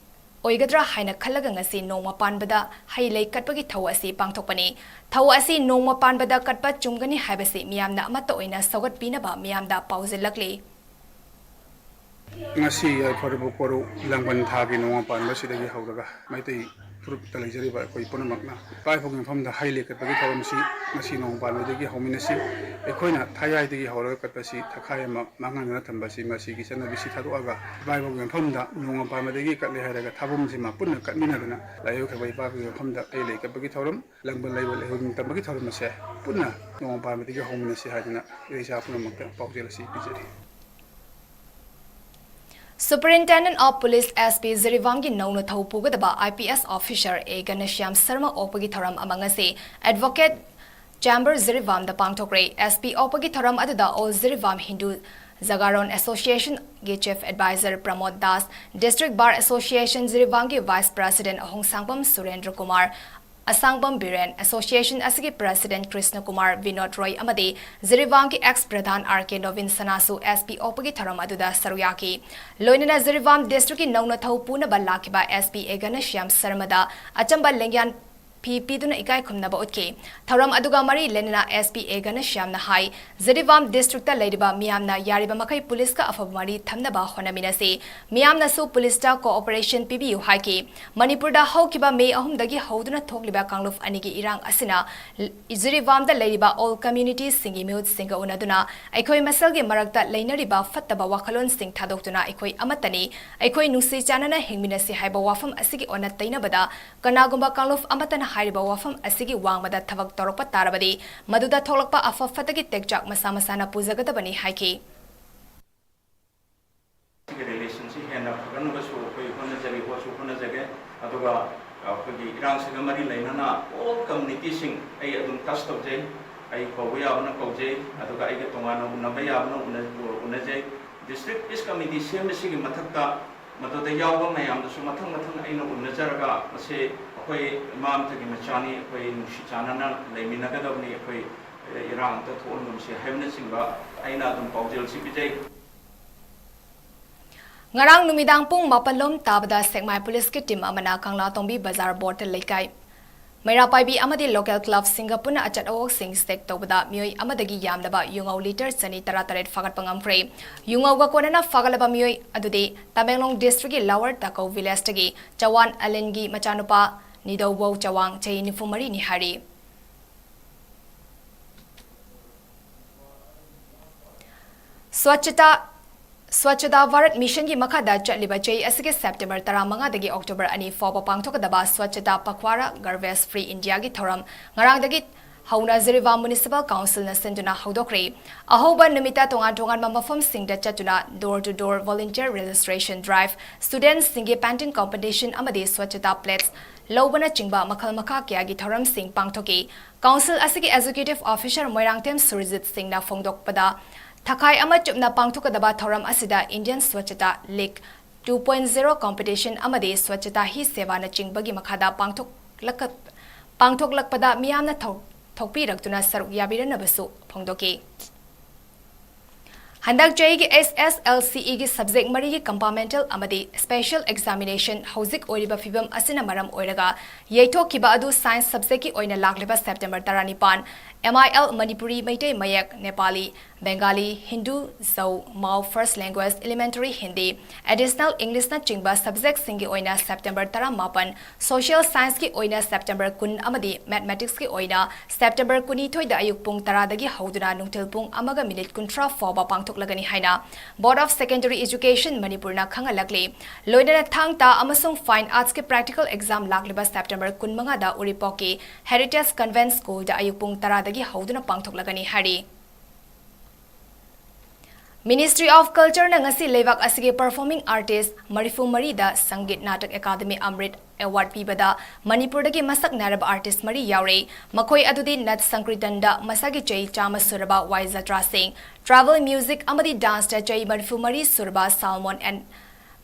ꯑꯣꯏꯒꯗ꯭ꯔꯥ ꯍꯥꯏꯅ ꯈꯜꯂꯒ ꯉꯁꯤ ꯅꯣꯡꯃ ꯄꯥꯟꯕꯗ ꯍꯩ ꯂꯩ ꯀꯠꯄꯒꯤ ꯊꯧ ꯑꯁꯤ ꯄꯥꯡꯊꯣꯛꯄꯅꯤ꯫ ꯊꯧ ꯑꯁꯤ ꯅꯣꯡꯃ ꯄꯥꯟꯕꯗ ꯀꯠꯄ ꯆꯨꯝꯒꯅꯤ ꯍꯥꯏꯕꯁꯤ ꯃꯤꯌꯥꯝꯅ ꯑꯃꯠꯇ ꯑꯣꯏꯅ ꯁꯧꯒꯠꯄꯤꯅꯕ ꯃꯤꯌꯥꯝꯗ ꯄꯥꯎꯖꯦꯜꯂꯛꯂꯤ꯫ ꯉꯁꯤ ꯌꯥꯏꯐꯔꯕ ꯀꯣꯔꯧ ꯂꯥꯡꯕꯟ ꯊꯥꯒꯤ ꯅꯣꯡꯃ ꯄꯥꯟꯕꯁꯤꯗꯒꯤ ꯍꯧꯔꯒ ꯃꯩꯇꯩ ꯐꯨꯔꯨꯞꯇ ꯂꯩꯖꯔꯤꯕ ꯑꯩꯈꯣꯏ ꯄꯨꯝꯅꯃꯛꯅ ꯏꯄꯥ ꯏꯄꯨꯒꯤ ꯃꯐꯝꯗ ꯍꯩ ꯂꯩ ꯀꯠꯄꯒꯤ ꯊꯧꯔꯝꯁꯤ ꯉꯁꯤ ꯅꯣꯡꯃ ꯄꯥꯟꯕꯗꯒꯤ ꯍꯧꯃꯤꯟꯅꯁꯤ꯫ ꯑꯩꯈꯣꯏꯅ ꯊꯥꯏꯅꯗꯒꯤ ꯍꯧꯔꯒ ꯀꯠꯄꯁꯤ ꯊꯈꯥꯏ ꯑꯃ ꯃꯥꯡꯍꯟꯗꯨꯅ ꯊꯝꯕꯁꯤ ꯃꯁꯤꯒꯤ ꯆꯠꯅꯕꯤꯁꯤ ꯊꯥꯗꯣꯛꯑꯒ ꯏꯄꯥ ꯏꯄꯨꯒꯤ ꯃꯐꯝꯗ ꯅꯣꯡꯃ ꯄꯥꯟꯕꯗꯒꯤ ꯀꯠꯂꯦ ꯍꯥꯏꯔꯒ ꯊꯥꯕꯨꯝꯁꯤꯃ ꯄꯨꯟꯅ ꯀꯠꯃꯤꯟꯅꯗꯨꯅ ꯂꯥꯏ ꯌꯥꯏꯐꯔꯕ ꯏꯄꯥ ꯏꯄꯨꯒꯤ ꯃꯐꯝꯗ ꯍꯩ ꯂꯩ ꯀꯠꯄꯒꯤ ꯊꯧꯔꯝ, ꯂꯥꯡꯕꯟ ꯂꯩꯍꯨꯟ ꯇꯝꯕꯒꯤ ꯊꯧꯔꯝ ꯑꯁꯦ ꯄꯨꯟꯅ ꯅꯣꯡꯃ ꯄꯥꯟꯕꯗꯒꯤ ꯍꯧꯃꯤꯟꯅꯁꯤ ꯍꯥꯏꯗꯨꯅ ꯏꯔꯩꯆꯥ ꯄꯨꯝꯅꯃꯛꯇ ꯄꯥꯎꯖꯦꯜ ꯑꯁꯤ ꯄꯤꯖꯔꯤ꯫ Superintendent of Police, S P, ꯖꯤꯔꯤꯕꯥꯝꯒꯤ ꯅꯧꯅ ꯊꯧ ꯄꯨꯒꯗꯕ I P S officer A ꯘꯅꯁ꯭ꯌꯥꯝ Sharma ꯑꯣꯛꯄꯒꯤ ꯊꯧꯔꯝ ꯑꯃ ꯉꯁꯤ Advocate Chamber ꯖꯤꯔꯤꯕꯥꯝꯗ ꯄꯥꯡꯊꯣꯛꯈ꯭ꯔꯦ꯫ S P ꯑꯣꯛꯄꯒꯤ ꯊꯧꯔꯝ ꯑꯗꯨꯗ All ꯖꯤꯔꯤꯕꯥꯝ ꯍꯤꯟꯗꯨ ꯖꯒꯥꯔꯣꯟ Association ꯒꯤ Chief Advisor ꯄ꯭ꯔꯃꯣꯗ Das, District Bar Association ꯖꯤꯔꯤꯕꯥꯝꯒꯤ Vice President ꯑꯍꯣꯡꯁꯥꯡꯕꯝ ꯁꯨꯔꯦꯟꯗ꯭ꯔ ꯀꯨꯃꯥꯔ, ꯑꯁꯥꯡꯕꯝ ꯕꯤꯔꯦꯟ, Association ꯑꯁꯤꯒꯤ President ꯀ꯭ꯔꯤꯁꯅ ꯀꯨꯃꯥꯔ, ꯕꯤꯅꯣꯗ ꯔꯣꯏ ꯑꯃꯗꯤ ꯖꯤꯔꯤꯕꯥꯝꯒꯤ ex ꯄ꯭ꯔꯙꯥꯟ ꯑꯥꯔ ꯀꯦ ꯅꯣꯕꯤꯟ ꯁꯅꯥꯁꯨ S P ꯑꯣꯛꯄꯒꯤ ꯊꯧꯔꯝ ꯑꯗꯨꯗ ꯁꯔꯨꯛ ꯌꯥꯈꯤ꯫ ꯂꯣꯏꯅꯅ ꯖꯤꯔꯤꯕꯥꯝ District ꯀꯤ ꯅꯧꯅ ꯊꯧ ꯄꯨꯅꯕ ꯂꯥꯛꯈꯤꯕ S P A ꯘꯅꯁ꯭ꯌꯥꯝ ꯁꯔꯃꯗ ꯑꯆꯝꯕ ꯂꯦꯡꯌꯥꯟ ꯄꯤꯗꯨꯅ ꯏꯀꯥꯏ ꯈꯨꯝꯅꯕ ꯎꯠꯈꯤ꯫ ꯊꯧꯔꯝ ꯑꯗꯨꯒ ꯃꯔꯤ ꯂꯩꯅꯅ S P A ꯘꯅꯁ꯭ꯌꯥꯝꯅ ꯍꯥꯏ, ꯖꯤꯔꯤꯕꯥꯝ ꯗꯤꯁꯇ꯭ꯔꯤꯛꯇ ꯂꯩꯔꯤꯕ ꯃꯤꯌꯥꯝꯅ ꯌꯥꯔꯤꯕ ꯃꯈꯩ ꯄꯨꯂꯤꯁꯀ ꯑꯐꯕ ꯃꯔꯤ ꯊꯝꯅꯕ ꯍꯣꯠꯅꯃꯤꯟꯅꯁꯤ꯫ ꯃꯤꯌꯥꯝꯅꯁꯨ ꯄꯨꯂꯤꯁꯇ cooperation ꯄꯤꯕꯤꯌꯨ ꯍꯥꯏꯈꯤ꯫ ꯃꯅꯤꯄꯨꯔꯗ ꯍꯧꯈꯤꯕ ꯃꯦ ꯑꯍꯨꯝꯗꯒꯤ ꯍꯧꯗꯨꯅ ꯊꯣꯛꯂꯤꯕ ꯀꯥꯡꯂꯨꯞ ꯑꯅꯤꯒꯤ ꯏꯔꯥꯡ ꯑꯁꯤꯅ ꯖꯤꯔꯤꯕꯥꯝꯗ ꯂꯩꯔꯤꯕ all communityꯁꯤꯡꯒꯤ ꯃꯤꯍꯨꯠꯁꯤꯡꯒ ꯎꯅꯗꯨꯅ ꯑꯩꯈꯣꯏ ꯃꯁꯦꯜꯒꯤ ꯃꯔꯛꯇ ꯂꯩꯅꯔꯤꯕ ꯐꯠꯇꯕ ꯋꯥꯈꯜꯂꯣꯟꯁꯤꯡ ꯊꯥꯗꯣꯛꯇꯨꯅ ꯑꯩꯈꯣꯏ ꯑꯃꯠꯇꯅꯤ, ꯑꯩꯈꯣꯏ ꯅꯨꯡꯁꯤ ꯆꯥꯟꯅꯅ ꯍꯤꯡꯃꯤꯟꯅꯁꯤ ꯍꯥꯏꯕ ꯋꯥꯐꯝ ꯑꯁꯤꯒꯤ ꯑꯣꯟꯅ ꯇꯩꯅꯕꯗ ꯀꯅꯥꯒꯨꯝꯕ ꯀꯥꯡꯂꯨꯞ ꯑꯃꯠꯇꯅ ꯍꯥꯏꯔꯤꯕ ꯋꯥꯐꯝ ꯑꯁꯤꯒꯤ ꯋꯥꯡꯃꯗ ꯊꯕꯛ ꯇꯧꯔꯛꯄ ꯇꯥꯔꯕꯗꯤ, ꯃꯗꯨꯗ ꯊꯣꯛꯂꯛꯄ ꯑꯐ ꯐꯠꯇꯒꯤ ꯇꯦꯛꯆꯥꯛ ꯃꯁꯥ ꯃꯁꯥꯅ ꯄꯨꯖꯒꯗꯕꯅꯤ ꯍꯥꯏꯈꯤ꯫ ꯁꯤꯒꯤ relationꯁꯤ ꯍꯦꯟꯅ ꯐꯒꯠꯅꯕꯁꯨ ꯑꯩꯈꯣꯏ ꯍꯣꯠꯅꯖꯔꯤ, ꯍꯣꯠꯁꯨ ꯍꯣꯠꯅꯖꯒꯦ꯫ ꯑꯗꯨꯒ ꯑꯩꯈꯣꯏꯒꯤ ꯏꯔꯥꯡꯁꯤꯒ ꯃꯔꯤ ꯂꯩꯅꯅ all communityꯁꯤꯡ ꯑꯩ ꯑꯗꯨꯝ touch ꯇꯧꯖꯩ, ꯑꯩ ꯀꯧꯕ ꯌꯥꯕꯅ ꯀꯧꯖꯩ, ꯑꯗꯨꯒ ꯑꯩꯒ ꯇꯣꯉꯥꯟꯅ ꯎꯅꯕ ꯌꯥꯕꯅ ꯎꯅ-, ꯎꯅꯖꯩ꯫ District Peace Committee ꯁꯦꯝꯕꯁꯤꯒꯤ ꯃꯊꯛꯇ ꯃꯗꯨꯗ ꯌꯥꯎꯕ ꯃꯌꯥꯝꯗꯁꯨ ꯃꯊꯪ ꯃꯊꯪ ꯑꯩꯅ ꯎꯅꯖꯔꯒ ꯃꯁꯤ ꯑꯩꯈꯣꯏ ꯏꯃꯥ ꯑꯃꯠꯇꯒꯤ ꯃꯆꯥꯅꯤ, ꯑꯩꯈꯣꯏ ꯅꯨꯡꯁꯤ ꯆꯥꯟꯅꯅ ꯂꯩꯃꯤꯟꯅꯒꯗꯕꯅꯤ, ꯑꯩꯈꯣꯏ ꯏꯔꯥꯡ ꯑꯝꯇ ꯊꯣꯛꯍꯟꯒꯨꯝꯁꯤ ꯍꯥꯏꯕꯅꯆꯤꯡꯕ ꯑꯩꯅ ꯑꯗꯨꯝ ꯄꯥꯎꯖꯦꯜꯁꯤ ꯄꯤꯖꯩ꯫ ꯉꯔꯥꯡ ꯅꯨꯃꯤꯗꯥꯡ ꯄꯨꯡ ꯃꯥꯄꯜ ꯂꯣꯝ ꯇꯥꯕꯗ ꯁꯦꯛꯃꯥꯏ ꯄꯨꯂꯤꯁꯀꯤ ꯇꯤꯝ ꯑꯃꯅ ꯀꯪꯂꯥꯇꯣꯡꯕꯤ ꯕꯖꯥꯔ ꯕꯣꯔꯗ ꯂꯩꯀꯥꯏ ꯃꯩꯔꯥ ꯄꯥꯏꯕꯤ ꯑꯃꯗꯤ local clubꯁꯤꯡꯒ ꯄꯨꯟꯅ ꯑꯆꯠ ꯑꯋꯣꯛꯁꯤꯡ check ꯇꯧꯕꯗ ꯃꯤꯑꯣꯏ ꯑꯃꯗꯒꯤ ꯌꯥꯝꯗꯕ ꯌꯨꯉꯧ litre ꯆꯅꯤ ꯇꯔꯥꯇꯔꯦꯠ ꯐꯥꯒꯠꯄ ꯉꯝꯈ꯭ꯔꯦ꯫ ꯌꯨꯉꯧꯒ ꯀꯣꯟꯅꯅ ꯐꯥꯒꯠꯂꯕ ꯃꯤꯑꯣꯏ ꯑꯗꯨꯗꯤ ꯇꯃꯦꯡꯂꯣꯡ districtꯀꯤ Lower Takau villageꯇꯒꯤ ꯆꯋꯥꯟ ꯑꯂꯤꯟꯒꯤ ꯃꯆꯥꯅꯨꯄꯥ ꯅꯤꯗꯧꯕꯧ ꯆꯋꯥꯡ, ꯆꯍꯤ ꯅꯤꯐꯨ ꯃꯔꯤꯅꯤ ꯍꯥꯏꯔꯤ꯫ ꯁ꯭ꯋꯆꯇꯥ, ꯁ꯭ꯋꯆꯇꯥ ꯚꯥꯔꯠ ꯃꯤꯁꯟꯒꯤ ꯃꯈꯥꯗ ꯆꯠꯂꯤꯕ ꯆꯍꯤ ꯑꯁꯤꯒꯤ September ꯇꯔꯥꯃꯉꯥꯗꯒꯤ October ꯑꯅꯤ ꯐꯥꯎꯕ ꯄꯥꯡꯊꯣꯛꯀꯗꯕ ꯁ꯭ꯋꯆꯇꯥ ꯄꯈ꯭ꯋꯥꯔꯥ ꯒꯥꯔꯕꯦꯖ ꯐ꯭ꯔꯤ ꯏꯟꯗꯤꯌꯥꯒꯤ ꯊꯧꯔꯝ ꯉꯔꯥꯡꯗꯒꯤ ꯍꯧꯅ ꯖꯤꯔꯤꯕꯥꯝ ꯃ꯭ꯌꯨꯅꯤꯁꯤꯄꯥꯜ ꯀꯥꯎꯟꯁꯤꯜꯅ ꯁꯤꯟꯗꯨꯅ ꯍꯧꯗꯣꯛꯈ꯭ꯔꯦ꯫ ꯑꯍꯧꯕ ꯅꯨꯃꯤꯠꯇ ꯇꯣꯉꯥꯟ ꯇꯣꯉꯥꯟꯕ ꯃꯐꯝꯁꯤꯡꯗ ꯆꯠꯇꯨꯅ door to door volunteer registration drive, ꯁ꯭ꯇꯨꯗꯦꯟꯠꯁꯤꯡꯒꯤ painting competition ꯑꯃꯗꯤ ꯁ꯭ꯋꯆꯇꯥ plates ꯂꯧꯕꯅꯆꯤꯡꯕ ꯃꯈꯜ ꯃꯈꯥ ꯀꯌꯥꯒꯤ ꯊꯧꯔꯝꯁꯤꯡ ꯄꯥꯡꯊꯣꯛꯈꯤ꯫ ꯀꯥꯎꯟꯁꯤꯜ ꯑꯁꯤꯒꯤ executive officer ꯃꯣꯏꯔꯥꯡꯊꯦꯝ ꯁꯨꯔꯖꯤꯠ ꯁꯤꯡꯅ ꯐꯣꯡꯗꯣꯛꯄꯗ, ꯊꯥꯈꯥꯏ ꯑꯃ ꯆꯨꯞꯅ ꯄꯥꯡꯊꯣꯛꯀꯗꯕ ꯊꯧꯔꯝ ꯑꯁꯤꯗ Indian Swachhata League two point zero competition ꯑꯃꯗꯤ Swachhata Hi Sevaꯅꯆꯤꯡꯕꯒꯤ ꯃꯈꯥꯗ ꯄꯥꯡꯊꯣꯛꯂꯛꯀ-, ꯄꯥꯡꯊꯣꯛꯂꯛꯄꯗ ꯃꯤꯌꯥꯝꯅ ꯊꯧ-, ꯊꯣꯛꯄꯤꯔꯛꯇꯨꯅ ꯁꯔꯨꯛ ꯌꯥꯕꯤꯔꯅꯕꯁꯨ ꯐꯣꯡꯗꯣꯛꯈꯤ꯫ ꯍꯟꯗꯛ ꯆꯍꯤꯒꯤ S S L C E ꯒꯤ subject ꯃꯔꯤꯒꯤ compartmental ꯑꯃꯗꯤ special examination ꯍꯧꯖꯤꯛ ꯑꯣꯏꯔꯤꯕ ꯐꯤꯕꯝ ꯑꯁꯤꯅ ꯃꯔꯝ ꯑꯣꯏꯔꯒ ꯌꯩꯊꯣꯛꯈꯤꯕ ꯑꯗꯨ science subject ꯀꯤ ꯑꯣꯏꯅ ꯂꯥꯛꯂꯤꯕ September ꯇꯔꯥꯅꯤꯄꯥꯟ M I L Manipuri, Meitei ꯃꯌꯦꯛ, ꯅꯦꯄꯥꯂꯤ, ꯕꯦꯡꯒꯥꯂꯤ, ꯍꯤꯟꯗꯨ, ꯖꯧ, ꯃꯥꯎ, first language, elementary Hindi, additional English ꯅꯆꯤꯡꯕ subject ꯁꯤꯡꯒꯤ ꯑꯣꯏꯅ September ꯇꯔꯥꯃꯥꯄꯟ, social science ꯀꯤ ꯑꯣꯏꯅ September ꯀꯨꯟ ꯑꯃꯗꯤ mathematics ꯀꯤ ꯑꯣꯏꯅ September ꯀꯨꯟꯅꯤꯊꯣꯏꯗ ꯑꯌꯨꯛ ꯄꯨꯡ ꯇꯔꯥꯗꯒꯤ ꯍꯧꯗꯨꯅ ꯅꯨꯡꯊꯤꯜ ꯄꯨꯡ ꯑꯃꯒ minute ꯀꯨꯟꯊ꯭ꯔꯥ ꯐꯥꯎꯕ ꯄꯥꯡꯊꯣꯛꯂꯒꯅꯤ ꯍꯥꯏꯅ Board of Secondary Education ꯃꯅꯤꯄꯨꯔꯅ ꯈꯪꯍꯜꯂꯛꯂꯤ꯫ ꯂꯣꯏꯅꯅ ꯊꯥꯡ ꯇꯥ ꯑꯃꯁꯨꯡ Fine Arts ꯀꯤ practical exam ꯂꯥꯛꯂꯤꯕ September ꯀꯨꯟꯃꯉꯥꯗ ꯎꯔꯤꯄꯣꯛꯀꯤ Heritage Convent School ꯗ ꯑꯌꯨꯛ ꯄꯨꯡ ꯇꯔꯥꯗꯒꯤ ꯍꯧꯗꯨꯅ ꯄꯥꯡꯊꯣꯛꯂꯒꯅꯤ ꯍꯥꯏꯔꯤ꯫ Ministry of Culture ꯅ ꯉꯁꯤ ꯂꯩꯕꯥꯛ ꯑꯁꯤꯒꯤ performing artist ꯃꯔꯤꯐꯨ ꯃꯔꯤꯗ Sangeet Natak Akademi Amrit Award ꯄꯤꯕꯗ ꯃꯅꯤꯄꯨꯔꯗꯒꯤ ꯃꯁꯛ ꯅꯥꯏꯔꯕ artist ꯃꯔꯤ ꯌꯥꯎꯔꯤ꯫ ꯃꯈꯣꯏ ꯑꯗꯨꯗꯤ Nat Sankirtan ꯗ ꯃꯁꯥꯒꯤ ꯆꯍꯤ ꯆꯥꯝꯃ ꯁꯨꯔꯕ ꯋꯥꯏ ꯖꯇ꯭ꯔꯥ ꯁꯤꯡ, Travel Music ꯑꯃꯗꯤ Dance ꯇ ꯆꯍꯤ ꯃꯔꯤꯐꯨ ꯃꯔꯤ ꯁꯨꯔꯕ Salmon and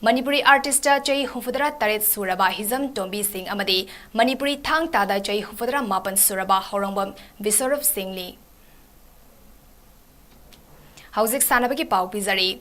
Manipuri Artist ꯇ ꯆꯍꯤ ꯍꯨꯝꯐꯨꯇꯔꯥ ꯇꯔꯦꯠ ꯁꯨꯔꯕ ꯍꯤꯖꯝ ꯇꯣꯝꯕꯤ ꯁꯤꯡ ꯑꯃꯗꯤ ꯃꯅꯤꯄꯨꯔꯤ ꯊꯥꯡ ꯇꯥꯗ ꯆꯍꯤ ꯍꯨꯝꯐꯨꯇꯔꯥ ꯃꯥꯄꯟ ꯁꯨꯔꯕ ꯍꯧꯔꯣꯡꯕꯝ ꯕꯤꯁꯣꯔꯨꯞ ꯁꯤꯡꯅꯤ꯫ ꯍꯧꯖꯤꯛ ꯁꯥꯟꯅꯕꯒꯤ ꯄꯥꯎ ꯄꯤꯖꯔꯤ꯫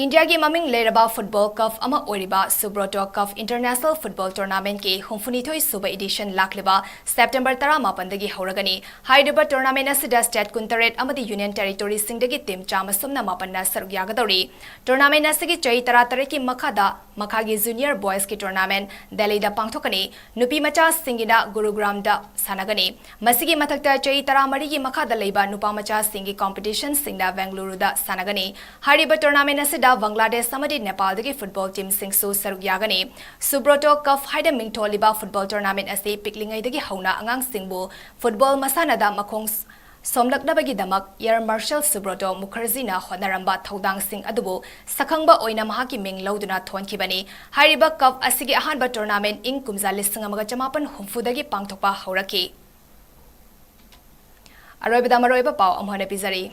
ꯏꯟꯗꯤꯌꯥꯒꯤ ꯃꯃꯤꯡ ꯂꯩꯔꯕ football club ꯑꯃ ꯑꯣꯏꯔꯤꯕ Subroto Cup International Football Tournament ꯀꯤ ꯍꯨꯝꯐꯨꯅꯤꯊꯣꯏ ꯁꯨꯕ edition ꯂꯥꯛꯂꯤꯕ September ꯇꯔꯥꯃꯥꯄꯟꯗꯒꯤ ꯍꯧꯔꯒꯅꯤ꯫ ꯍꯥꯏꯔꯤꯕ tournament ꯑꯁꯤꯗ state ꯀꯨꯟꯇꯔꯦꯠ ꯑꯃꯗꯤ union territory ꯁꯤꯡꯗꯒꯤ team ꯆꯥꯝꯃ ꯁꯨꯝꯅ ꯃꯥꯄꯟꯅ ꯁꯔꯨꯛ ꯌꯥꯒꯗꯧꯔꯤ꯫ Tournament ꯑꯁꯤꯒꯤ ꯆꯍꯤ ꯇꯔꯥꯇꯔꯦꯠꯀꯤ ꯃꯈꯥꯗ, ꯃꯈꯥꯒꯤ junior boys ꯀꯤ tournament ꯗꯦꯜꯂꯤꯗ ꯄꯥꯡꯊꯣꯛꯀꯅꯤ꯫ ꯅꯨꯄꯤ ꯃꯆꯥꯁꯤꯡꯒꯤꯅ ꯒꯨꯔꯨꯒ꯭ꯔꯥꯝꯗ ꯁꯥꯟꯅꯒꯅꯤ꯫ ꯃꯁꯤꯒꯤ ꯃꯊꯛꯇ ꯆꯍꯤ ꯇꯔꯥꯃꯔꯤꯒꯤ ꯃꯈꯥꯗ ꯂꯩꯕ ꯅꯨꯄꯥ ꯃꯆꯥꯁꯤꯡꯒꯤ competition ꯁꯤꯡꯅ ꯕꯦꯡꯒꯂꯨꯔꯨꯗ ꯁꯥꯟꯅꯒꯅꯤ꯫ ꯍꯥꯏꯔꯤꯕ tournament ꯑꯁꯤꯗ ꯕꯪꯒ꯭ꯂꯥꯗꯦꯁ ꯑꯃꯗꯤ ꯅꯦꯄꯥꯜꯗꯒꯤ football team ꯁꯤꯡꯁꯨ ꯁꯔꯨꯛ ꯌꯥꯒꯅꯤ꯫ Subroto Cup ꯍꯥꯏꯅ ꯃꯤꯡꯊꯣꯜꯂꯤꯕ football tournament ꯑꯁꯤ ꯄꯤꯛꯂꯤꯉꯩꯗꯒꯤ ꯍꯧꯅ ꯑꯉꯥꯡꯁꯤꯡꯕꯨ football ꯃꯁꯥꯟꯅꯗ ꯃꯈꯣꯡ ꯁꯣꯝꯂꯛꯅꯕꯒꯤꯗꯃꯛ Air Marshal Subroto Mukherjee ꯅ ꯍꯣꯠꯅꯔꯝꯕ ꯊꯧꯗꯥꯡꯁꯤꯡ ꯑꯗꯨꯕꯨ ꯁꯛꯈꯪꯕ ꯑꯣꯏꯅ ꯃꯍꯥꯛꯀꯤ ꯃꯤꯡ ꯂꯧꯗꯨꯅ ꯊꯣꯟꯈꯤꯕꯅꯤ꯫ ꯍꯥꯏꯔꯤꯕ cup ꯑꯁꯤꯒꯤ ꯑꯍꯥꯟꯕ tournament ꯏꯪ ꯀꯨꯝꯖꯥ ꯂꯤꯁꯤꯡ ꯑꯃꯒ ꯆꯃꯥꯄꯟ ꯍꯨꯝꯐꯨꯗꯒꯤ ꯄꯥꯡꯊꯣꯛꯄ ꯍꯧꯔꯛꯈꯤ꯫ ꯑꯔꯣꯏꯕꯗ ꯃꯔꯨꯑꯣꯏꯕ ꯄꯥꯎ ꯑꯃꯨꯛ ꯍꯟꯅ ꯄꯤꯖꯔꯤ꯫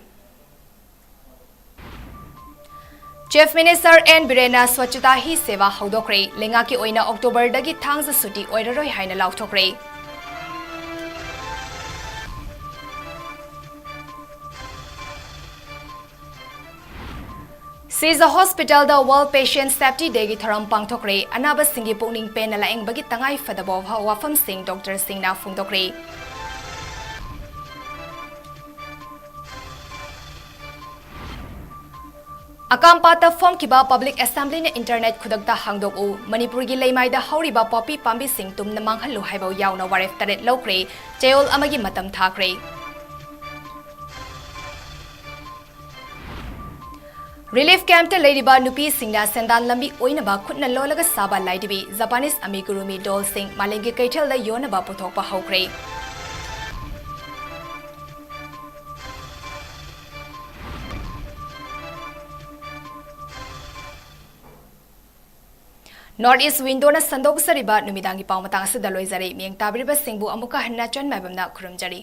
Chief Minister N ꯕꯤꯔꯦꯟꯅ Swachhata Hi Seva ꯍꯧꯗꯣꯛꯈ꯭ꯔꯦ꯫ ꯂꯩꯉꯥꯛꯀꯤ ꯑꯣꯏꯅ October ꯗꯒꯤ ꯊꯥꯡꯖ ꯁꯨꯇꯤ ꯑꯣꯏꯔꯔꯣꯏ ꯍꯥꯏꯅ ꯂꯥꯎꯊꯣꯛꯈ꯭ꯔꯦ꯫ ꯁꯤꯖ ꯍꯣꯁꯄꯤꯇꯥꯜꯗ World Patient Safety Dayꯒꯤ ꯊꯧꯔꯝ ꯄꯥꯡꯊꯣꯛꯈ꯭ꯔꯦ꯫ ꯑꯅꯥꯕꯁꯤꯡꯒꯤ ꯄꯨꯛꯅꯤꯡ ꯄꯦꯟꯅ ꯂꯥꯌꯦꯡꯕꯒꯤ ꯇꯉꯥꯏ ꯐꯗꯕ ꯋꯥꯐꯝꯁꯤꯡ ꯗꯣꯛꯇꯔꯁꯤꯡꯅ ꯐꯣꯡꯗꯣꯛꯈ꯭ꯔꯦ꯫ ꯑꯀꯥꯝꯄꯥꯠꯇ ꯐꯝꯈꯤꯕ Public Assemblyꯅ internet ꯈꯨꯗꯛꯇ ꯍꯥꯡꯗꯣꯛꯎ꯫ ꯃꯅꯤꯄꯨꯔꯒꯤ ꯂꯩꯃꯥꯏꯗ ꯍꯧꯔꯤꯕ ꯄꯣꯄꯤ ꯄꯥꯝꯕꯤꯁꯤꯡ ꯇꯨꯝꯅ ꯃꯥꯡꯍꯜꯂꯨ ꯍꯥꯏꯕ ꯌꯥꯎꯅ ꯋꯥꯔꯦꯞ ꯇꯔꯦꯠ ꯂꯧꯈ꯭ꯔꯦ꯫ ꯆꯌꯣꯜ ꯑꯃꯒꯤ ꯃꯇꯝ ꯊꯥꯈ꯭ꯔꯦ꯫ Relief campꯇ ꯂꯩꯔꯤꯕ ꯅꯨꯄꯤꯁꯤꯡꯅ ꯁꯦꯟꯗꯥꯟ ꯂꯝꯕꯤ ꯑꯣꯏꯅꯕ ꯈꯨꯠꯅ ꯂꯣꯜꯂꯒ ꯁꯥꯕ ꯂꯥꯏꯙꯤꯕꯤ, Japanese amigurumi dollꯁꯤꯡ ꯃꯥꯂꯦꯝꯒꯤ ꯀꯩꯊꯦꯜꯗ ꯌꯣꯟꯅꯕ ꯄꯨꯊꯣꯛꯄ ꯍꯧꯈ꯭ꯔꯦ꯫ North East Windowꯅ ꯁꯟꯗꯣꯛꯆꯔꯤꯕ ꯅꯨꯃꯤꯗꯥꯡꯒꯤ ꯄꯥꯎ ꯃꯇꯥꯡ ꯑꯁꯤꯗ ꯂꯣꯏꯖꯔꯦ꯫ ꯃꯤꯠꯌꯦꯡ ꯇꯥꯕꯤꯔꯤꯕꯁꯤꯡꯕꯨ ꯑꯃꯨꯛꯀ ꯍꯟꯅ ꯆꯟꯃꯥꯏꯕꯝꯅ ꯈꯨꯔꯨꯝꯖꯔꯤ꯫